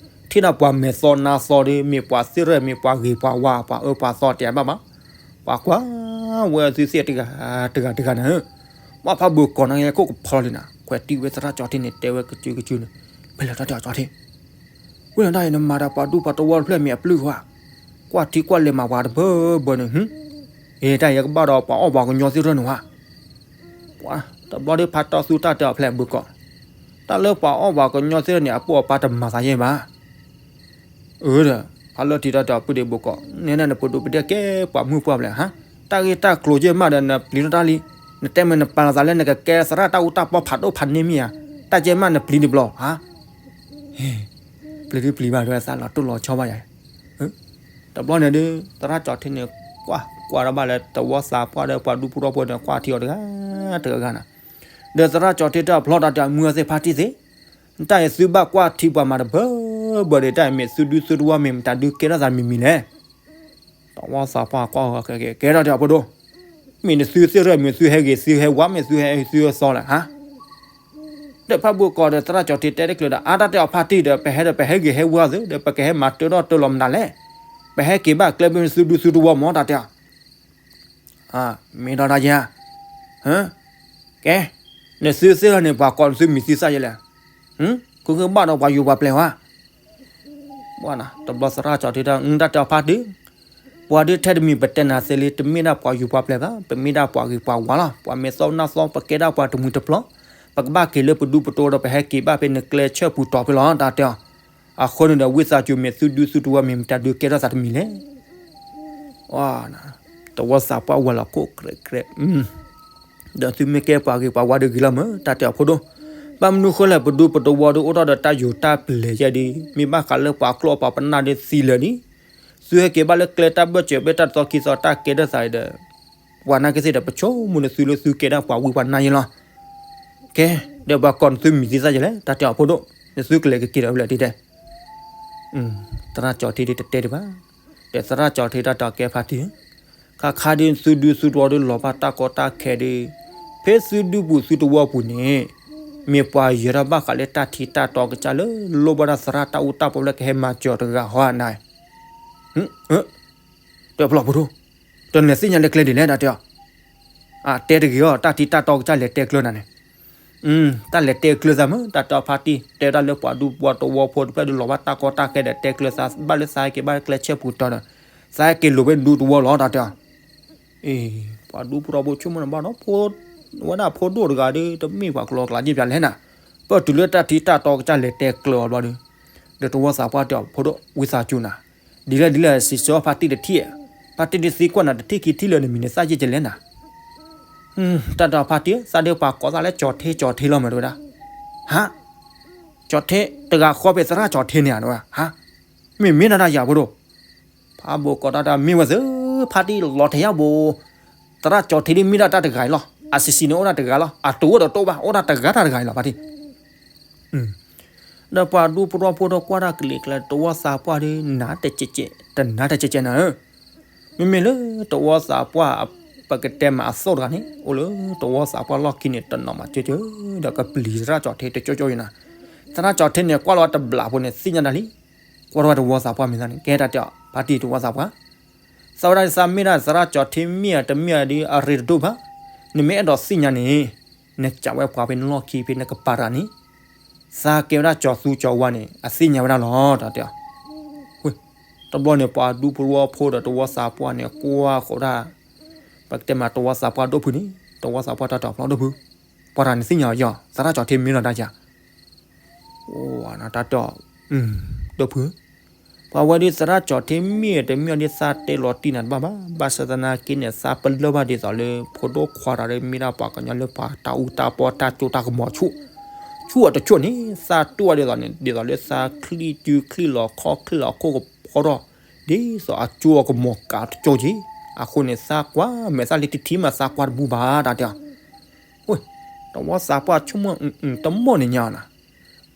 ထံၣ်ဒၣ်ပှၤမဲာ်သီနါသီဒီး မ့ၢ်ပှၤသ့ၣ်ရဲၣ် မ့ၢ်ပှၤဂ့ၤပှၤဝါ ပှၤအၢပှၤသီတဲဘၣ်ဘၣ်, ပှၤကွၢ်ဝဲသုသ့ၣ်တဂၤတဂၤတဂၤနၤဧၢ, ပှၤဖးဘိးကီးနၤ ဟဲခိၣ်ကဖီလီၤလံနၤ ခွဲးတံၢ်ဝဲသရၣ်ကၠီထ့န့ၣ် တဲဝဲကစုကစုန့ၣ်, ဖဲလဲၣ်တၢ်တဲအီၤကၠီထ့ ဝဲဒၣ်အံၤနမၤဒီးပှၤဒူပှၤတဝီတဖျၢၣ်မ့ၢ်အပျုၢ်ဧါ, ကွၢ်ထံကွၢ်လဲၤမၤပှၤတဘၢဘၢန့ၣ်, အ့တၢ်ယဲကဘၣ်ဒီးပှၤအီၣ်ပှၤကညီသ့ၣ်တဖၣ်န့ၣ်ဧါ, ပှၤတဘျီဒီးဖးတီသူတၢ်တဲအီၤဖဲလဲၣ်ဘိးကီး, တၢ်လၢပှၤအီၣ်ပှၤကညီသ့ၣ်တဖၣ်န့ၣ် အပိာ်အပၢ်တမၤသးယဲၢ်ဘၣ် အၢဒီး ဖးလၢထံတၢ်တဲအီၤပုၢ်ဒ့ဘိးကီး, နဲဒၣ်နပဒိးပဒဲကဲပှၤမုၢ်ပှၢ်ဖဲလဲၣ်ဟါ, တၢ်ဂ့ၢ်တၢ်ကျိၤကဲမးဒီးနပျံၤထီၣ်တၢ်လံ, နတဲမ့ၢ်နပာ်လီၤသးလၢနကကဲသရၣ်တၢ်အူတၢ်ပီဖးဒိၣ်ဖးန့ၢ်မ့ၢ်ဧါ, တၢ်ကဲမးနပျံၤတဘျီဧါ ပျံၤဒုပျံၤဘၣ်ဒီးသးလီၤတိၢ်လီၤဆီဘၣ်ယၤ, တဘျီန့ၣ်ဒုး သရၣ်ကၠီထ့န့ၣ် ကွၢ်ကွၢ်ဒီးဘၣ်လၢတဝီသးပှၢ်ဒီးပှၤဒူဖိတဝီဖိန့ၣ် ကွၢ်ထံအီၤတဂၤတဂၤဂၤနၤ, ဒီးသရၣ်ကၠီထ့တၢ်ဖျီတၢ်တဲအီၤ မုၢ်ဂၤသ့ၣ်ဖါတံၢ်သ့ၣ်, တၢ်အံၤသုဘၣ်ကွၢ်ထံပှၤမၤတဘၢဘၢဒီး တၢ်အံၤမ့ၢ်သုဒူသုတဝီမ့ၢ်မတၤဒုကဲထီၣ်သးတမံၤမံၤလဲၣ် တဝီသးပှၢ်ကွၢ်ကဲထီၣ်တဲအီၤဖိဒိၣ်, မ့ၢ်နသုသ့ၣ်ရဲၣ် မ့ၢ်သုဟဲဂ့ၤသုဟဲဝါ မ့ၢ်သုဟဲသုဟဲသီလဲၣ်ဟါ, ဒီးဖးဘိးကီးဒီးသရၣ်ကၠီထ့တဲတကျၢၤဒီး အါတၢ်တဲအီၤဖါတံၢ်ဒီး ပဟဲဒီးပဟဲဂ့ၤဟဲဝါသု ဒီးပကဟဲမၤတၢထီၣ်တၢလီၤမတၤလဲၣ်, ပဟဲက့ၤဘၣ်ကျဲဖဲသုဒူသုတဝီမ့ၢ်တၢ်တဲအီၤ မ့ၢ်ဒီးတၢ်ယဲ, ကဲ, နသုသ့ၣ်ထီၣ်န့ၣ် ပှၤကိးနသုမံၤသုသၣ်ယဲလဲၣ်, ဃုကဘၣ်ဒီးပှၤယူၤပှၤပျဲၢ်ဝဲ, တဘျီသရၣ်ကၠီထ့တၢ်အတၢ်တဲအီၤဖါတံၢ်, ပှၤဒုးထဲတမံၤပတဲနၤသ့လံ တမ့ၢ်ဒၣ်ပှၤယူၤပှၤပျဲၢ်ဘၣ် ပမ့ၢ်ဒၣ်ပှၤဂ့ၤပှၤဝါလီၤ ပှၤမဲာ်သီနါသီ ပကဲဒၣ်ပှၤတမှံၤတပျီၤ, ပကဘၣ်က့ၤလၢပဒူပတဝီဒီးပဟဲက့ၤဘၣ်ဖဲနကျဲဆၢပူၤတီၤဖဲလီၤ တၢ်တဲအီၤ, အဃိန့ၣ်ဒီး ဝံသးစူၤမ့ၢ်သုဒူသုတဝီမ့ၢ်မတၤဒုကဲထီၣ်သးတမံၤလဲၣ် တဝီသးပှၢ်ဝဲလီၤခိၣ်ကြဲးကြဲး, ဒီးသုမ့ၢ်ကဲပှၤဂ့ၤပှၤဝါဒုးဂ့ၤလီၤမး တၢ်တဲအီၤဖိဒိၣ်, ဘၣ်မနုၤဃိလဲၣ် ပဒူပတဝီဒုးအိၣ်ထီၣ်ဒီးတၢ်ယိၤတၢ်ပျဲၤယဲဒုး မ့ၢ်ဘၣ်ဃးလၢပှၤကျိာ်ပှၤပနၢ်ဒုးသံလၢာ်န့ၣ်, သုဟဲက့ၤဘၣ်လၢကျဲတၢ်ဘၢၣ်စၢၤဖဲတၢ်တသီခံသီတၢ်ကဲထီၣ်သးဒီး, ပှၤနာ်က့သ့ၣ်ဒီး ပဆိကမိၣ်နသုလၢသုကဲဒၣ်ပှၤဝံပှၤနါယဲလီၤ ကဲ, ဒီးပှၤကိးနသုမံၤသုသၣ်ယဲလဲၣ် တၢ်တဲအီၤဖိဒိၣ်, နသုကလဲၤကက့ၤဒီးဖဲလဲၣ်တဲတဲ သရၣ်ကၠီထ့ဒုးတတဲဒံးဘၣ်, ဒီးသရၣ်ကၠီထ့တၢ်တဲအီၤကဲဖါတံၢ်, ခါခါဒုးသုဒူသုတဝီဒုး လီၤဘၣ်တၢ်ကီတၢ်ခဲဒုး, ဖဲသုဒူပူၤသုတဝီပူၤန့ၣ်, မ့ၢ်ပှၤယဲၤထီၣ်ဘၣ်ဃးလၢတၢ်ထံတၢ်တီကစၢ်လၢ လိၣ်ဘၣ်ဒၣ်သရၣ်တၢ်အူတၢ်ပီဖဲလဲၣ်ကဟဲမၤစၢၤတဂၤဟီဧါန့ၣ် တဲဖျီဖိဒိၣ်, တနလဲၤသ့ၣ်ညါလၢကျဲဒ်လဲၣ် တၢ်တဲအီၤ, အတဲတဂ့ၤအီၤ တၢ်ထံတၢ်တီကစၢ်လဲၤတဲကျၢၤနၤန့ၣ်, တၢ်လဲၤတဲကျၢၤသးမး တၢ်တဲအီၤဖါတံၢ် တဲဝဲဒၣ်လၢပှၤဒူပှၤတဝီဖိတဖျၢၣ်ဒုးလီၤဘၣ်တၢ်ကီတၢ်ခဲဒီး တဲကျၢၤသးဘၣ်လၢသးဟဲက့ၤဘၣ်ကျဲဆၢပူၤတီၤဒီး, သးဟဲက့ၤလိာ်ဖဲဒူတဝီလီၤ တၢ်တဲအီၤ, အ့ ပှၤဒူပှၤတဝီဖိဆိကမိၣ်န့ၣ်ဘၣ်ဒီး ဝဲဒၣ်ဖိဒိၣ်တဂၤဒီး တမ့ၢ်ပှၤကလီကလးဒ်ပျၢ်လဲၣ်နၤ, ပတုၤလၢတၢ်ထံတၢ်တီကစၢ်လဲၤတဲကျၢၤအီၤဘျီဒီး, ဒီးတဝီသးပှၢ်တဲအီၤဖိဒိၣ် ဝံသးစူၤနၤ, ဒ်လဲၣ်ဒ်လဲၣ် စံးဆၢဖါတံၢ်တထံၣ်, ဖါတံၢ်ဒုးသံကွၢ်နၤတထံၣ်ခံထံၣ်လၢနမံၤန့ၣ်သၣ်ယ့ၢ်ကလဲၣ်နၤ, တၢ်ဒီးဖါတံၢ် သးဒုးပှၤကိးသးလၢကၠီၤထ့ကၠီၤထ့လီၤမးတဝဲဒၣ်, ဟါ, ကၠီၤထ့ တဂၤဃီဖဲသရၣ်ကၠီၤထ့န့ၣ်ဧါတဝဲ, ဟါ, မ့ၢ်မ့ၢ်ဒၣ်တၢ်ယၤဖိဒိၣ်, ဖးဘိးကိးတၢ်တၢ်မ့ၢ်ဝဲသ့ၣ် ဖါတံၢ်လီၤထဲးယၤဘိ သရၣ်ကၠီၤထ့ဒ်မ့ၢ်ဒၣ်တၢ်တဂၤအံၤလီၤ, အစံးစံးန့ၣ်အိၣ်ဒၣ်တဂၤလီၤ, အတိၢ်အိၣ်ဒီးတိၢ်ဘၣ် အိၣ်ဒၣ်တဂၤတၢ်တဂၤအံၤလီၤ ဖါတံၢ် ဒီးပှၤဒူပှၤတဝီဖိဒီးကွၢ်တၢ်ကလံၤကျဲ တဝီသးပှၢ်ဒီး နးတကဲးကဲး တနးတကဲးကဲးနၤဧၢ, မ့မ့ၢ်လၢတဝီသးပှၢ် ပကတဲမးအသိၣ်တဂၤန့ၣ် အိၣ်လၢတဝီသးပှၢ်လီၢ်ခံန့ၣ် တနီၤမးကၢကၢ ဒီးကပျံၤသရၣ်ကၠီၤထ့တကၠိကၠိယနၤ, သရၣ်ကၠီၤထ့န့ၣ် ကွၢ်လီၤတဘျီဖိန့ၣ် သ့ၣ်ညါတၢ်လံ, ကွၢ်ထီၣ်ဝဲတဝီသးပှၢ်မ့ၢ်သးန့ၣ် ကဲတၢ်တဲအီၤ ဖါတံၢ်တဝီသးပှၢ် သးဝဲဒၣ်သးမ့ၢ်ဒၣ်သရၣ်ကၠီၤထ့မ့ၢ်ဧါတမ့ၢ်ဧါဒီး အရ့တဒိၣ်ဘၣ်, နမ့ၢ်အဲၣ်ဒိးသ့ၣ်ညါန့ၣ် နကးဝဲပှၤဖဲနလီၢ်ခံဖဲနကပၤတဂၤန့ၣ်, သးကဲဝဲဒၣ်ကၠီၤသူကၠီၤဝါန့ၣ် အသ့ၣ်ညါဝဲဒၣ်လီၤ တၢ်တဲအီၤ, တဘျီန့ၣ် ပှၤဒူပှၤတဝီဖိဒီးတဝီသးပှၢ်န့ၣ် ကွၢ်ဃီဒၣ်, ပကတဲမးတဝီသးပှၢ်ဒိၣ်ဖုးန့ၣ် တဝီသးပှၢ်တၢ်တဲအီၤဖျီဒိၣ်ဖုး, ပှၤတဂၤန့ၣ်သ့ၣ်ညါအီၤယီၤ သရၣ်ကၠီၤထ့မ့ၢ်လီၤတၢ်ယၤ အိၣ်နတၢ်တီၢ်, ဒိၣ်ဖုၣ်, ပှၤဝဲဒ်သရၣ်ကၠီၤထ့မ့ၢ်တမ့ၢ်အီၤဒ်သးတဲလီၤတံၢ်နၤတဘၣ်ဘၣ်, ဘၣ်ဆၣ်သနာ်က့န့ၣ် သးပလၢၢ်ဘၣ်ဒ်သိးလၢဖိဒိၣ်ခွါတဂၤဒီး မ့ၢ်ဒၣ်ပှၤကညီလၢပှၤတၢ်အူတၢ်ပီတၢ်ကၠိတၢ်ကမီၤဆူၣ်, ဆူၣ်အီၤတဆူၣ်န့ၣ် သးတူၢ်အီၤဒ်သိးန့ၣ် ဒ်သိးလၢသးချံၣ်စုချံၣ်လီၤခီချံၣ်လီၤခိၣ်ကဖီထီၣ်, ဒ်သိးအကၠိအကမီၤကးတကၠိက့ၤ, အဃိန့ၣ် သးကွၢ်မဲာ်သၣ်လံတထံၣ်မးသးကွၢ်တဘူၣ်ဘၣ် တၢ်တဲအီၤ တဝီသးပှၢ်ဆိကမိၣ် တမီၢ်န့ၣ်ညါနၤ,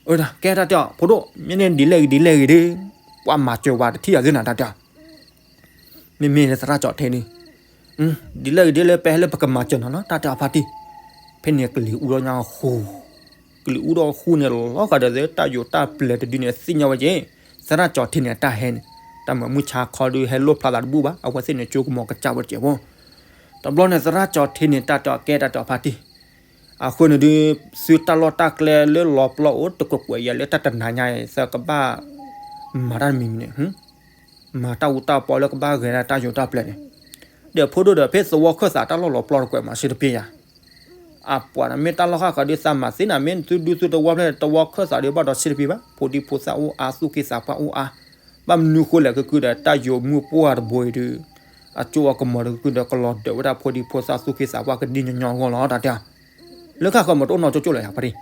အၢ ကဲတၢ်တဲအီၤ ဖိဒိၣ် မ့ၢ်န့ၣ်ဒ်လဲၣ်ဂ့ၤဒ်လဲၣ်ဂ့ၤဒီး ပှၤမၤစၢၤဝဲတထံၣ်အသ့ၣ်နၤ တၢ်တဲအီၤ, မ့မ့ၢ်လၢသရၣ်ကၠီၤထ့ဒုး, ဒ်လဲၣ်ဂ့ၤဒ်လဲၣ် ပဟဲလၢပကမၤစၢၤနၤနီၤ တၢ်တဲအီၤဖါတံၢ်, ဖဲန့ၣ်ကလံၤအူဒီးညါဃူ, ကလံၤအူဒီးဃူန့ၣ် လီၤဂာ်ဒီးသ့ၣ် တၢ်ယိၤတၢ်ပျဲၤတဒုန့ၣ် သ့ၣ်ညါဝဲက့ၤ, သရၣ်ကၠီၤထံန့ၣ် တၢ်ဟဲန့ၣ်, တၢ်မၤမုၢ်ဆါခီဒုး ဟဲလိၣ်ဖျါသးတဘူၣ်ဘၣ်, အဝဲသ့ၣ်န့ၣ် ကၠိကမီၤကစၢ်ဝဲတကဲးဖိ. တဘျီန့ၣ် သရၣ်ကၠီၤထံန့ၣ် တၢ်တဲအီၤကဲ တၢ်တဲအီၤဖါတံၢ်, အဃိန့ၣ်ဒုး သုတၢ်လီၢ်တၢ်ကျဲလၢလီၤပျီအိၣ်တကွဲးကွဲးယၤလၢတၢ်တနၤညါအံၤ သးကဘၣ်မၤတၢ်တမံၤမံၤန့ၣ် မၤတၢ်အူတၢ်ပီလၢကဘၣ်ဂဲၤဒၣ်တၢ်ယိၤတၢ်ပျဲၤန့ၣ်, ဒီးဖိဒိၣ်ဒီး ဖဲသဝီခၢၣ်သးတၢ်လီၢ်လီၤပျီတကွဲးမၤစ့ၢ်တပ့ၢ်ယၤ, အပှၤန့ၣ် မ့ၢ်တၢ်လီၢ်ဃၣ်ဃၣ်ဒုးသးမၤသ့နၤ, မ့ၢ်သုဒူသုသဝီဖျဲၣ် သဝီခၢၣ်သးဒုးဘၣ်ဒီးစ့ၢ်တပ့ၢ်ဘၣ်, ဖိဒံဖိသၣ်အိၣ်အါ သူၣ်က့သးပှၢ်အိၣ်အါ, ဘၣ်မနုၤဃိလဲၣ် ကကုဒီးတၢ်ယိၤမုၢ်ပှၢ်တဘိအံၤဒုး အကၠိအကမီၤဒုး ကကုဒီးကလီၤဒၢးဝဲဒၣ်ဖိဒံဖိသၣ်သူၣ်က့သးပှၢ်ကဒံကညီအဂီၢ်လီၤ တၢ်တဲအီၤ, လၢခါဃၢၤမ့ၢ်တအိၣ်နီၢ်ကၠိကၠိလၢၤယၤဖါတံၢ်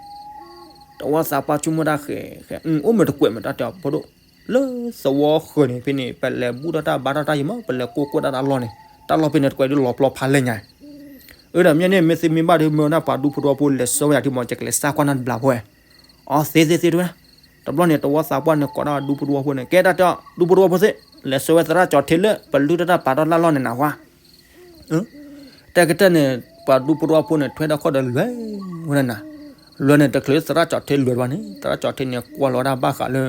တဝီသးပှၢ်ဆိကမိၣ်တၢ်ဃဲၤဃဲၤ အိၣ်မ့ၢ်တကွဲးမ့ၢ်တၢ်တဲအီၤဖိဒိၣ်, လၢသဝီဃၢၤန့ၣ်ဖဲန့ၣ် ပလဲၤဘူၣ်ထီၣ်တၢ်ဘါထီၣ်တၢ်ယံၤမး ပလဲၤကိးကွဲးတၢ်တၢ်လီၢ်န့ၣ် တၢ်လီၢ်ဖဲန့ၣ်တကွဲးဒုးလီၤပျီဖးလဲၢ်ညါ, အၢဒီးမ့ၢ်န့ၣ် မ့ၢ်သ့မ့ၢ်ဘၣ်ဒုး မ့ၢ်ဝဲဒၣ်ပှၤဒူဖိတဝီဖိလဲၤဆှၢဝဲယၤဒုးမး ယကလဲၤစၢ်ကွၢ်နၢ်တဘျီဖိဝဲ, အီသ့သ့သ့တဝဲ, တဘျီန့ၣ် တဝီသးပှၢ်န့ၣ် ကိးဒၣ်ဒူဖိတဝီဖိန့ၣ် ကဲတၢ်တဲအီၤ ဒူဖိတဝီဖိသ့ၣ် လဲၤဆှၢဝဲသရၣ်ကၠီၤထံလၢ ပလုၢ်ထီၣ်တၢ်ပာ်ထီၣ်လၢ်လီၢ်န့ၣ်နၤဝါ တဲကတၢၢ်န့ၣ် ပှၤဒူဖိတဝီဖိန့ၣ် ထွဲဒီးခီၣ်ဒီးလွဲၢ်ဝဲဒၣ်နၤ, လွဲၢ်န့ၣ် တချုးလၢသရၣ်ကၠီၤထံလွဲၢ်တဘၣ်န့ၣ် သရၣ်ကၠီၤထံန့ၣ် ကွၢ်လီၤဝဲဒၣ်ဘၣ်ဃးလၢ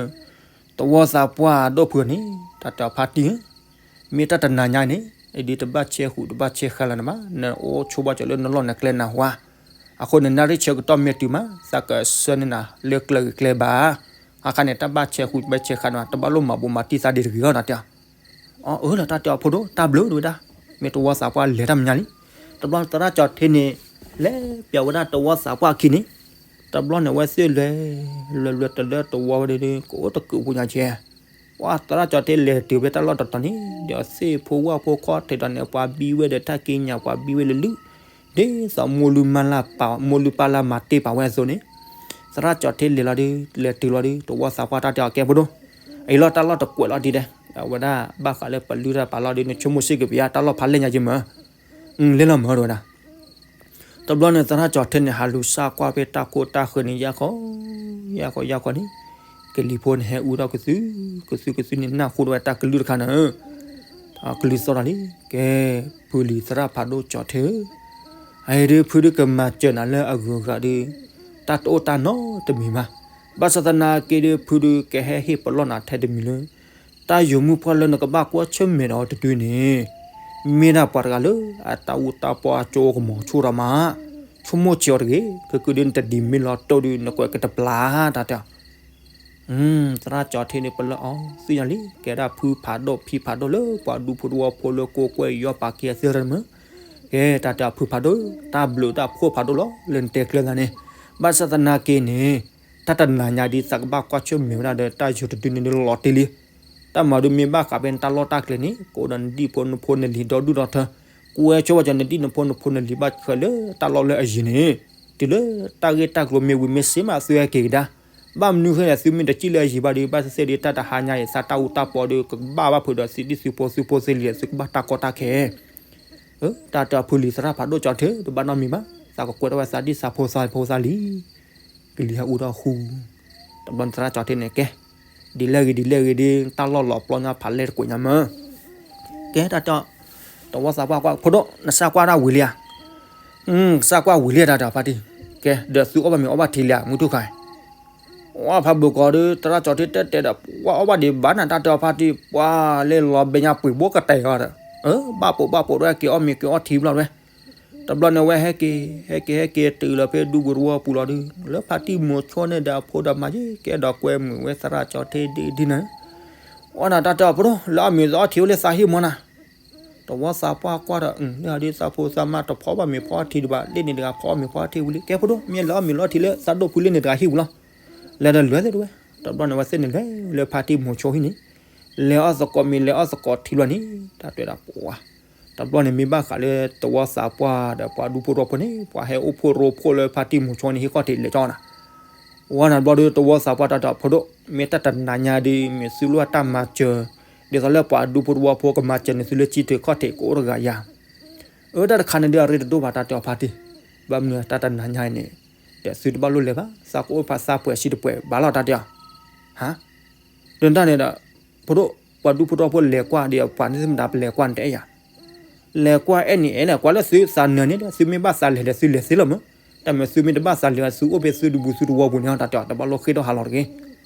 တဝီသးပှၢ်ဒိၣ်ဖုန့ၣ် တၢ်တဲအီၤဖါတံၢ်ဧၢ, မ့ၢ်တၢ်တနၤညါန့ၣ် ဒ်တဘၣ်ဆဲးဃုာ်တဘၣ်ဆဲးဃါလၢၤန့ၣ်ဘၣ်, နအိၣ်ဆိဘၣ်စၢၤလၢနလီၢ်နကျဲနၤဝါ, အဃိန့ၣ် နၣ်ရံၣ်ဆၢကတီၢ်မ့ၢ်တုၤမး သးကဆှၢန့ၢ်နၤလၢကျဲဂ့ၤကျဲဘၣ်, အခါန့ၣ် တၢ်ဘၣ်ဆဲးဃုာ်တဘၣ်ဆဲးဃါန့ၣ် တဘၣ်လိၣ်မၤဘူးမၤတံၢ်သးဒ်တဂ့ၤလီၤ တၢ်တဲအီၤ အၢ လီၤတၢ်တဲအီၤဖိဒိၣ် တၢ်ဘျုးတဝဲဒၣ်, မ့ၢ်တဝီသးပှၢ်လဲၤတၢ်မဲာ်ညါလံ. တဘျီသရၣ်ကၠီၤထံန့ၣ် လဲၤပျးဝဲဒၣ်တဝီသးပှၢ်အခံန့ၣ်, တဘျီန့ၣ် အဝဲသ့ၣ်လဲၤ လဲၤလဲၤတလၢတဝီဝဲဒီး ကအိၣ်တကုးဖိညါကဲ, ပှၤသရၣ်ကၠီၤထံလဲၤတုၤဖဲတၢ်လီၢ်တတီၤန့ၣ် ဒီးသ့ၣ်ဖိဝၣ်ဖိခီၣ်ထံးဒီးန့ၣ် ပှၤဘံဝဲဒီးတၢ်က့ညါ ပှၤဘံဝဲလၢလုၢ်, ဒ်သိးမိၢ်လုၢ်မၢ်လၢ်ပာ် မိၢ်လုၢ်ပၢ်လၢ်မၤတ့ၢ်ပာ်ဝဲအသိးန့ၣ်, သရၣ်ကၠီၤထံလဲၤလီၤဒုး လဲၤတုၤလီၤဒုး တဝီသးပှၢ်တၢ်တဲအီၤကဲဖိဒိၣ်, အံၤလီၤတၢ်လီၢ်တကွဲးလီၤဒ်လဲၣ်, အဝဲဒၣ်ဘၣ်ဃးလၢပလုၢ်တၢ်ပာ်လီၤဒုး နဆိကမိၣ်စ့ၢ်ကီးပယါ တၢ်လီၢ်ဖးလဲၢ်ညါယမၢ်, လဲၤလီၤမၢ်တဝဲဒၣ် တဘျီန့ၣ် သရၣ်ကၠီၤထံန့ၣ် ဟးလူၤစၢ်ကွၢ်ဖဲတၢ်ခိၣ်တၢ်ဃၢၤန့ၣ် ယၢ်ခီ ယၢ်ခီ ယၢ်ခီန့ၣ်, ကလံၤဖိန့ၣ်ဟဲအူထီၣ်ကသု ကသုကသုန့ၣ် နၢ်ဟူထီၣ်ဝဲတၢ်ကလုၢ်တခါန့ၣ်, ကလုၢ်သီၣ်ထီၣ်လံ, ကဲ, ဖုလံၤသရၣ်ဖးဒိၣ်ကၠီၤထံဧၢ, အအံၤဒုး ဖုဒုးကမၤစၢၤနၤလၢအဂုၤအဂၤဒီး တၢ်တအိၣ်တၢ်နီတမံၤဘၣ်, ဘၣ်ဆၣ်သနာ်က့ဒုး ဖုဒုးကဟဲဟ့ၣ်ပလီၢ်နၤထဲတမံၤလၢ တၢ်ယိၤမုၢ်ပှၢ်လၢနကဘၣ်ကွၢ်ဆၢၣ်မဲာ်ဒီးတဒုန့ၣ်, မ့ၢ်ဒၣ်ပှၤတဂၤလၢ အတၢ်အူတၢ်ပီအကၠိအကမီၤဆိၣ်ဒီးမး, ဆိကမိၣ်ဆံးအီၤတဂ့ၤ, ကကုဒုးနတဒံးမ့ၢ်လီၤတိၢ်ဒုး နကွဲးကတပျၢ်တၢ်တဲအီၤ, သရၣ်ကၠီၤထံန့ၣ် ပလၢအီၤသ့ၣ်ညါလံ, ကဲဒၣ်ဖုဖးဒိၣ်ဖံဖးဒိၣ်လၢ ပှၤဒူဖိတဝီဖိလၢကိးကွဲးယီၤပာ်က့ၤအသ့ၣ်တမုာ်, ကဲတၢ်တဲအီၤဖုဖးဒိၣ်, တၢ်ဘျုးတၢ်ဖှိၣ်ဖးဒိၣ်လီၤ လၢနတဲကျဲသးန့ၣ်, ဘၣ်ဆၣ်သနာ်က့န့ၣ် တၢ်တနၤညါဒ်သးကဘၣ်ကွၢ်ဆၢၣ်မဲာ်ဝဲဒၣ်ဒီး တၢ်ယိၤတဒုန့ၣ်ဒုးလီၤတ့ၢ်လံ, တၢ်မၤဒုးမ့ၢ်ဘၣ်ဃးဖဲနတၢ်လီၢ်တၢ်ကျဲန့ၣ် ကအိၣ်ဒီးနဒံၣ်ဖိနဖိနလံၤဒီဒူၣ်ဒီထၢ, ကွဲဆိဘၣ်ကၠီၤနဒံၣ်နဖိနဖိနလံၤဘၣ်ဃးလၢတၢ်လီၢ်လၢအယံၤန့ၣ်, တုၤလၢတၢ်ဂ့ၢ်တၢ်ကျိၤမ့ၢ်ဝံၤမ့ၢ်စ့မး သုဟဲက့ၤကဒါ, ဘၣ်မနုၤဃိလဲၣ် သုမ့ၢ်တစံၣ်လၢအယံၤဘၣ်ဒီး ဘၣ်သ့ၣ်သ့ၣ်ဒီး တၢ်တဟါညါအံၤ သးတၢ်အူတၢ်ပီဒီး ကဘၣ်ဘၣ်ဖုးဒီးသုဒံၣ်သုဖိသုဖိသုလံၤဒီး သုကဘၣ်တၢ်ကီတၢ်ခဲ တၢ်တဲအီၤဖုလံၤသရၣ်ဖးဒိၣ်ကၠီၤထံ တဘၣ်နီတမံၤဘၣ်, သးကကွဲးထီၣ်ဝဲသးဒံၣ်သးဖိသးဖိသးလံၤ, ကလံၤဟဲအူထီၣ်ဃူ, တဘျီန့ၣ်သရၣ်ကၠီၤထံန့ၣ်ကဲ, ဒ်လဲၣ်ဂ့ၤဒ်လဲၣ်ဂ့ၤဒ် တၢ်လီၢ်လီၤပျီညါဖးလဲၢ်တကွဲးညါမၢ်, ကဲတၢ်တဲအီၤ, တဝီသးပှၢ်ကွၢ် ဖိဒိၣ် နစၢ်ကွၢ်တၢ်ဝံၤလံဧါ, ကစၢ်ကွၢ်ဝံၤလံတၢ်တဲအီၤဖါတံၢ်, ကဲ ဒီးသုအီၣ်ဘၣ်မ့ၤအီၣ်ဘၣ်ထံလံဧါ မုၢ်ထူၣ်ခါ ဝဲဖးဘိးကီးဒီး သရၣ်ကၠီၤထံတဲတဲဒီး ပှၤအီၣ်ဘၣ်ဒံးဘၣ်နၤ တၢ်တဲအီၤဖါတံၢ် ပှၤလဲၤလီၤဘဲညါပှ့ၤဘိကတဲာ်အီၤဒီး ဘၣ်ပိာ်ဘၣ်ပိာ်ဒီးက့ၤအီၣ်မ့ၤက့ၤအီၣ်ထံဘျီဝဲ, တဘျီန့ၣ်ဝဲဟဲက့ၤ ဟဲက့ၤဟဲက့ၤတုၤလီၤဖဲဒူပူၤတဝီပူၤလီၤဒုး လၢဖါတံၢ်မိၤဆိန့ၣ်ဒီးအဖိဒီးမါယ့ၢ်ကဲဒီးကွဲမုာ်ဝဲသရၣ်ကၠီၤထံဒ်ဒ်န့ၣ်, အီၣ်နၤတၢ်တဲအီၤ ဖိဒိၣ် လဲၤအီၣ်မ့ၤလၢအီၣ်ထံဝဲလၢသးဟ့ၣ်မီၤနၤ တဝီသးပှၢ်ကွၢ်ဒီး လၢဟးဒ်သးဖိသးမါတဖီဘၣ်မ့ၤဖီအီၣ်ထံဒံးဘၣ် လၢန့ၣ်တဂၤဖီအီၣ်မ့ၤဖီအီၣ်ထံဝံၤလံ ကဲဖိဒိၣ် မ့ၢ်လဲၤအီၣ်မ့ၤလၢအီၣ်ထံလၢသးဒိၣ်ဖုလၢန့ၣ်တဂၤဟံၣ်ဝံၤလီၤ, လဲၤဒီးလဲၤသ့ၣ်တဝဲ, တဘျီန့ၣ်ဝဲသ့ၣ်န့ၣ်လဲၤလၢဖါတံၢ်မိၤဆိဟံၣ်န့ၣ်, လဲၤအီၣ်သကိးမ့ၤလဲၤအီၣ်သကိးထံလီၤန့ၣ် တၢ်တဲဒၣ်ပှၤ, တဘျီန့ၣ်မ့ၢ်ဘၣ်ဃးလၢတဝီသးပှၢ်ဒီးပှၤဒူဖိတဝီဖိန့ၣ် ပှၤဟဲအိၣ်ဖှိၣ်ရိဖှိၣ်လၢဖါတံၢ်မိၤဆိန့ၣ်ဟံၣ်ခီၣ်ထံးလဲၤကၠီနၤ ဝဲန့ၣ်ဘျီဒီး တဝီသးပှၢ်တၢ်တဲအီၤ ဖိဒိၣ် မ့ၢ်တၢ်တနၤညါဒ် မ့ၢ်သုလိၣ်တၢ်မၤစၢၤ, ဒ်သိးလၢပှၤဒူဖိတဝီဖိကမၤစၢၤန့ၣ် သုလၢစံးထီၣ်ခီၣ်ထံးကအိၣ်တဂၤယၤ, အၢ တၢ်တခါန့ၣ်ဒ်အရ့တဒိၣ်ဘၣ် တၢ်တဲအီၤဖါတံၢ်, ဘၣ်မနုၤတၢ်တနၤညါအံၤန့ၣ်, ဒီးသုတဘၣ်လိၣ်လဲၤဘၣ် သးကအိၣ်ဖးသးပှဲၤစံတပှဲၤဘၣ်လီၤ တၢ်တဲအီၤ, ဟါ, ဒီးတၢ်န့ၣ်ဒီး, ဖိဒိၣ် ပှၤဒူဖိတဝီဖိလဲၤကွၢ်ဒီးပှၤန့ၣ်သ့ၣ်မတၤပလဲၤကွၢ်န့ၣ်တအဲၣ်ယၤ လဲၤကွၢ်အဲၣ်န့ၣ်အဲၣ်လဲၣ် ကွၢ်လၢသုသးနၢၤန့ၣ်ဒီး သုမ့ၢ်ဘၣ်သးလဲၤဒီးသုလဲၤသ့လီၤမး, တၢ်မ့ၢ်သုမ့ၢ်တဘၣ်သးလဲၤ သုအိၣ်ဖဲသုဒူပူၤသုတဝီပူၤန့ၣ် တၢ်တဲအီၤ တဘၣ်လိၣ်ဃ့ထီၣ်ဟးလီၤတဂ့ၤ.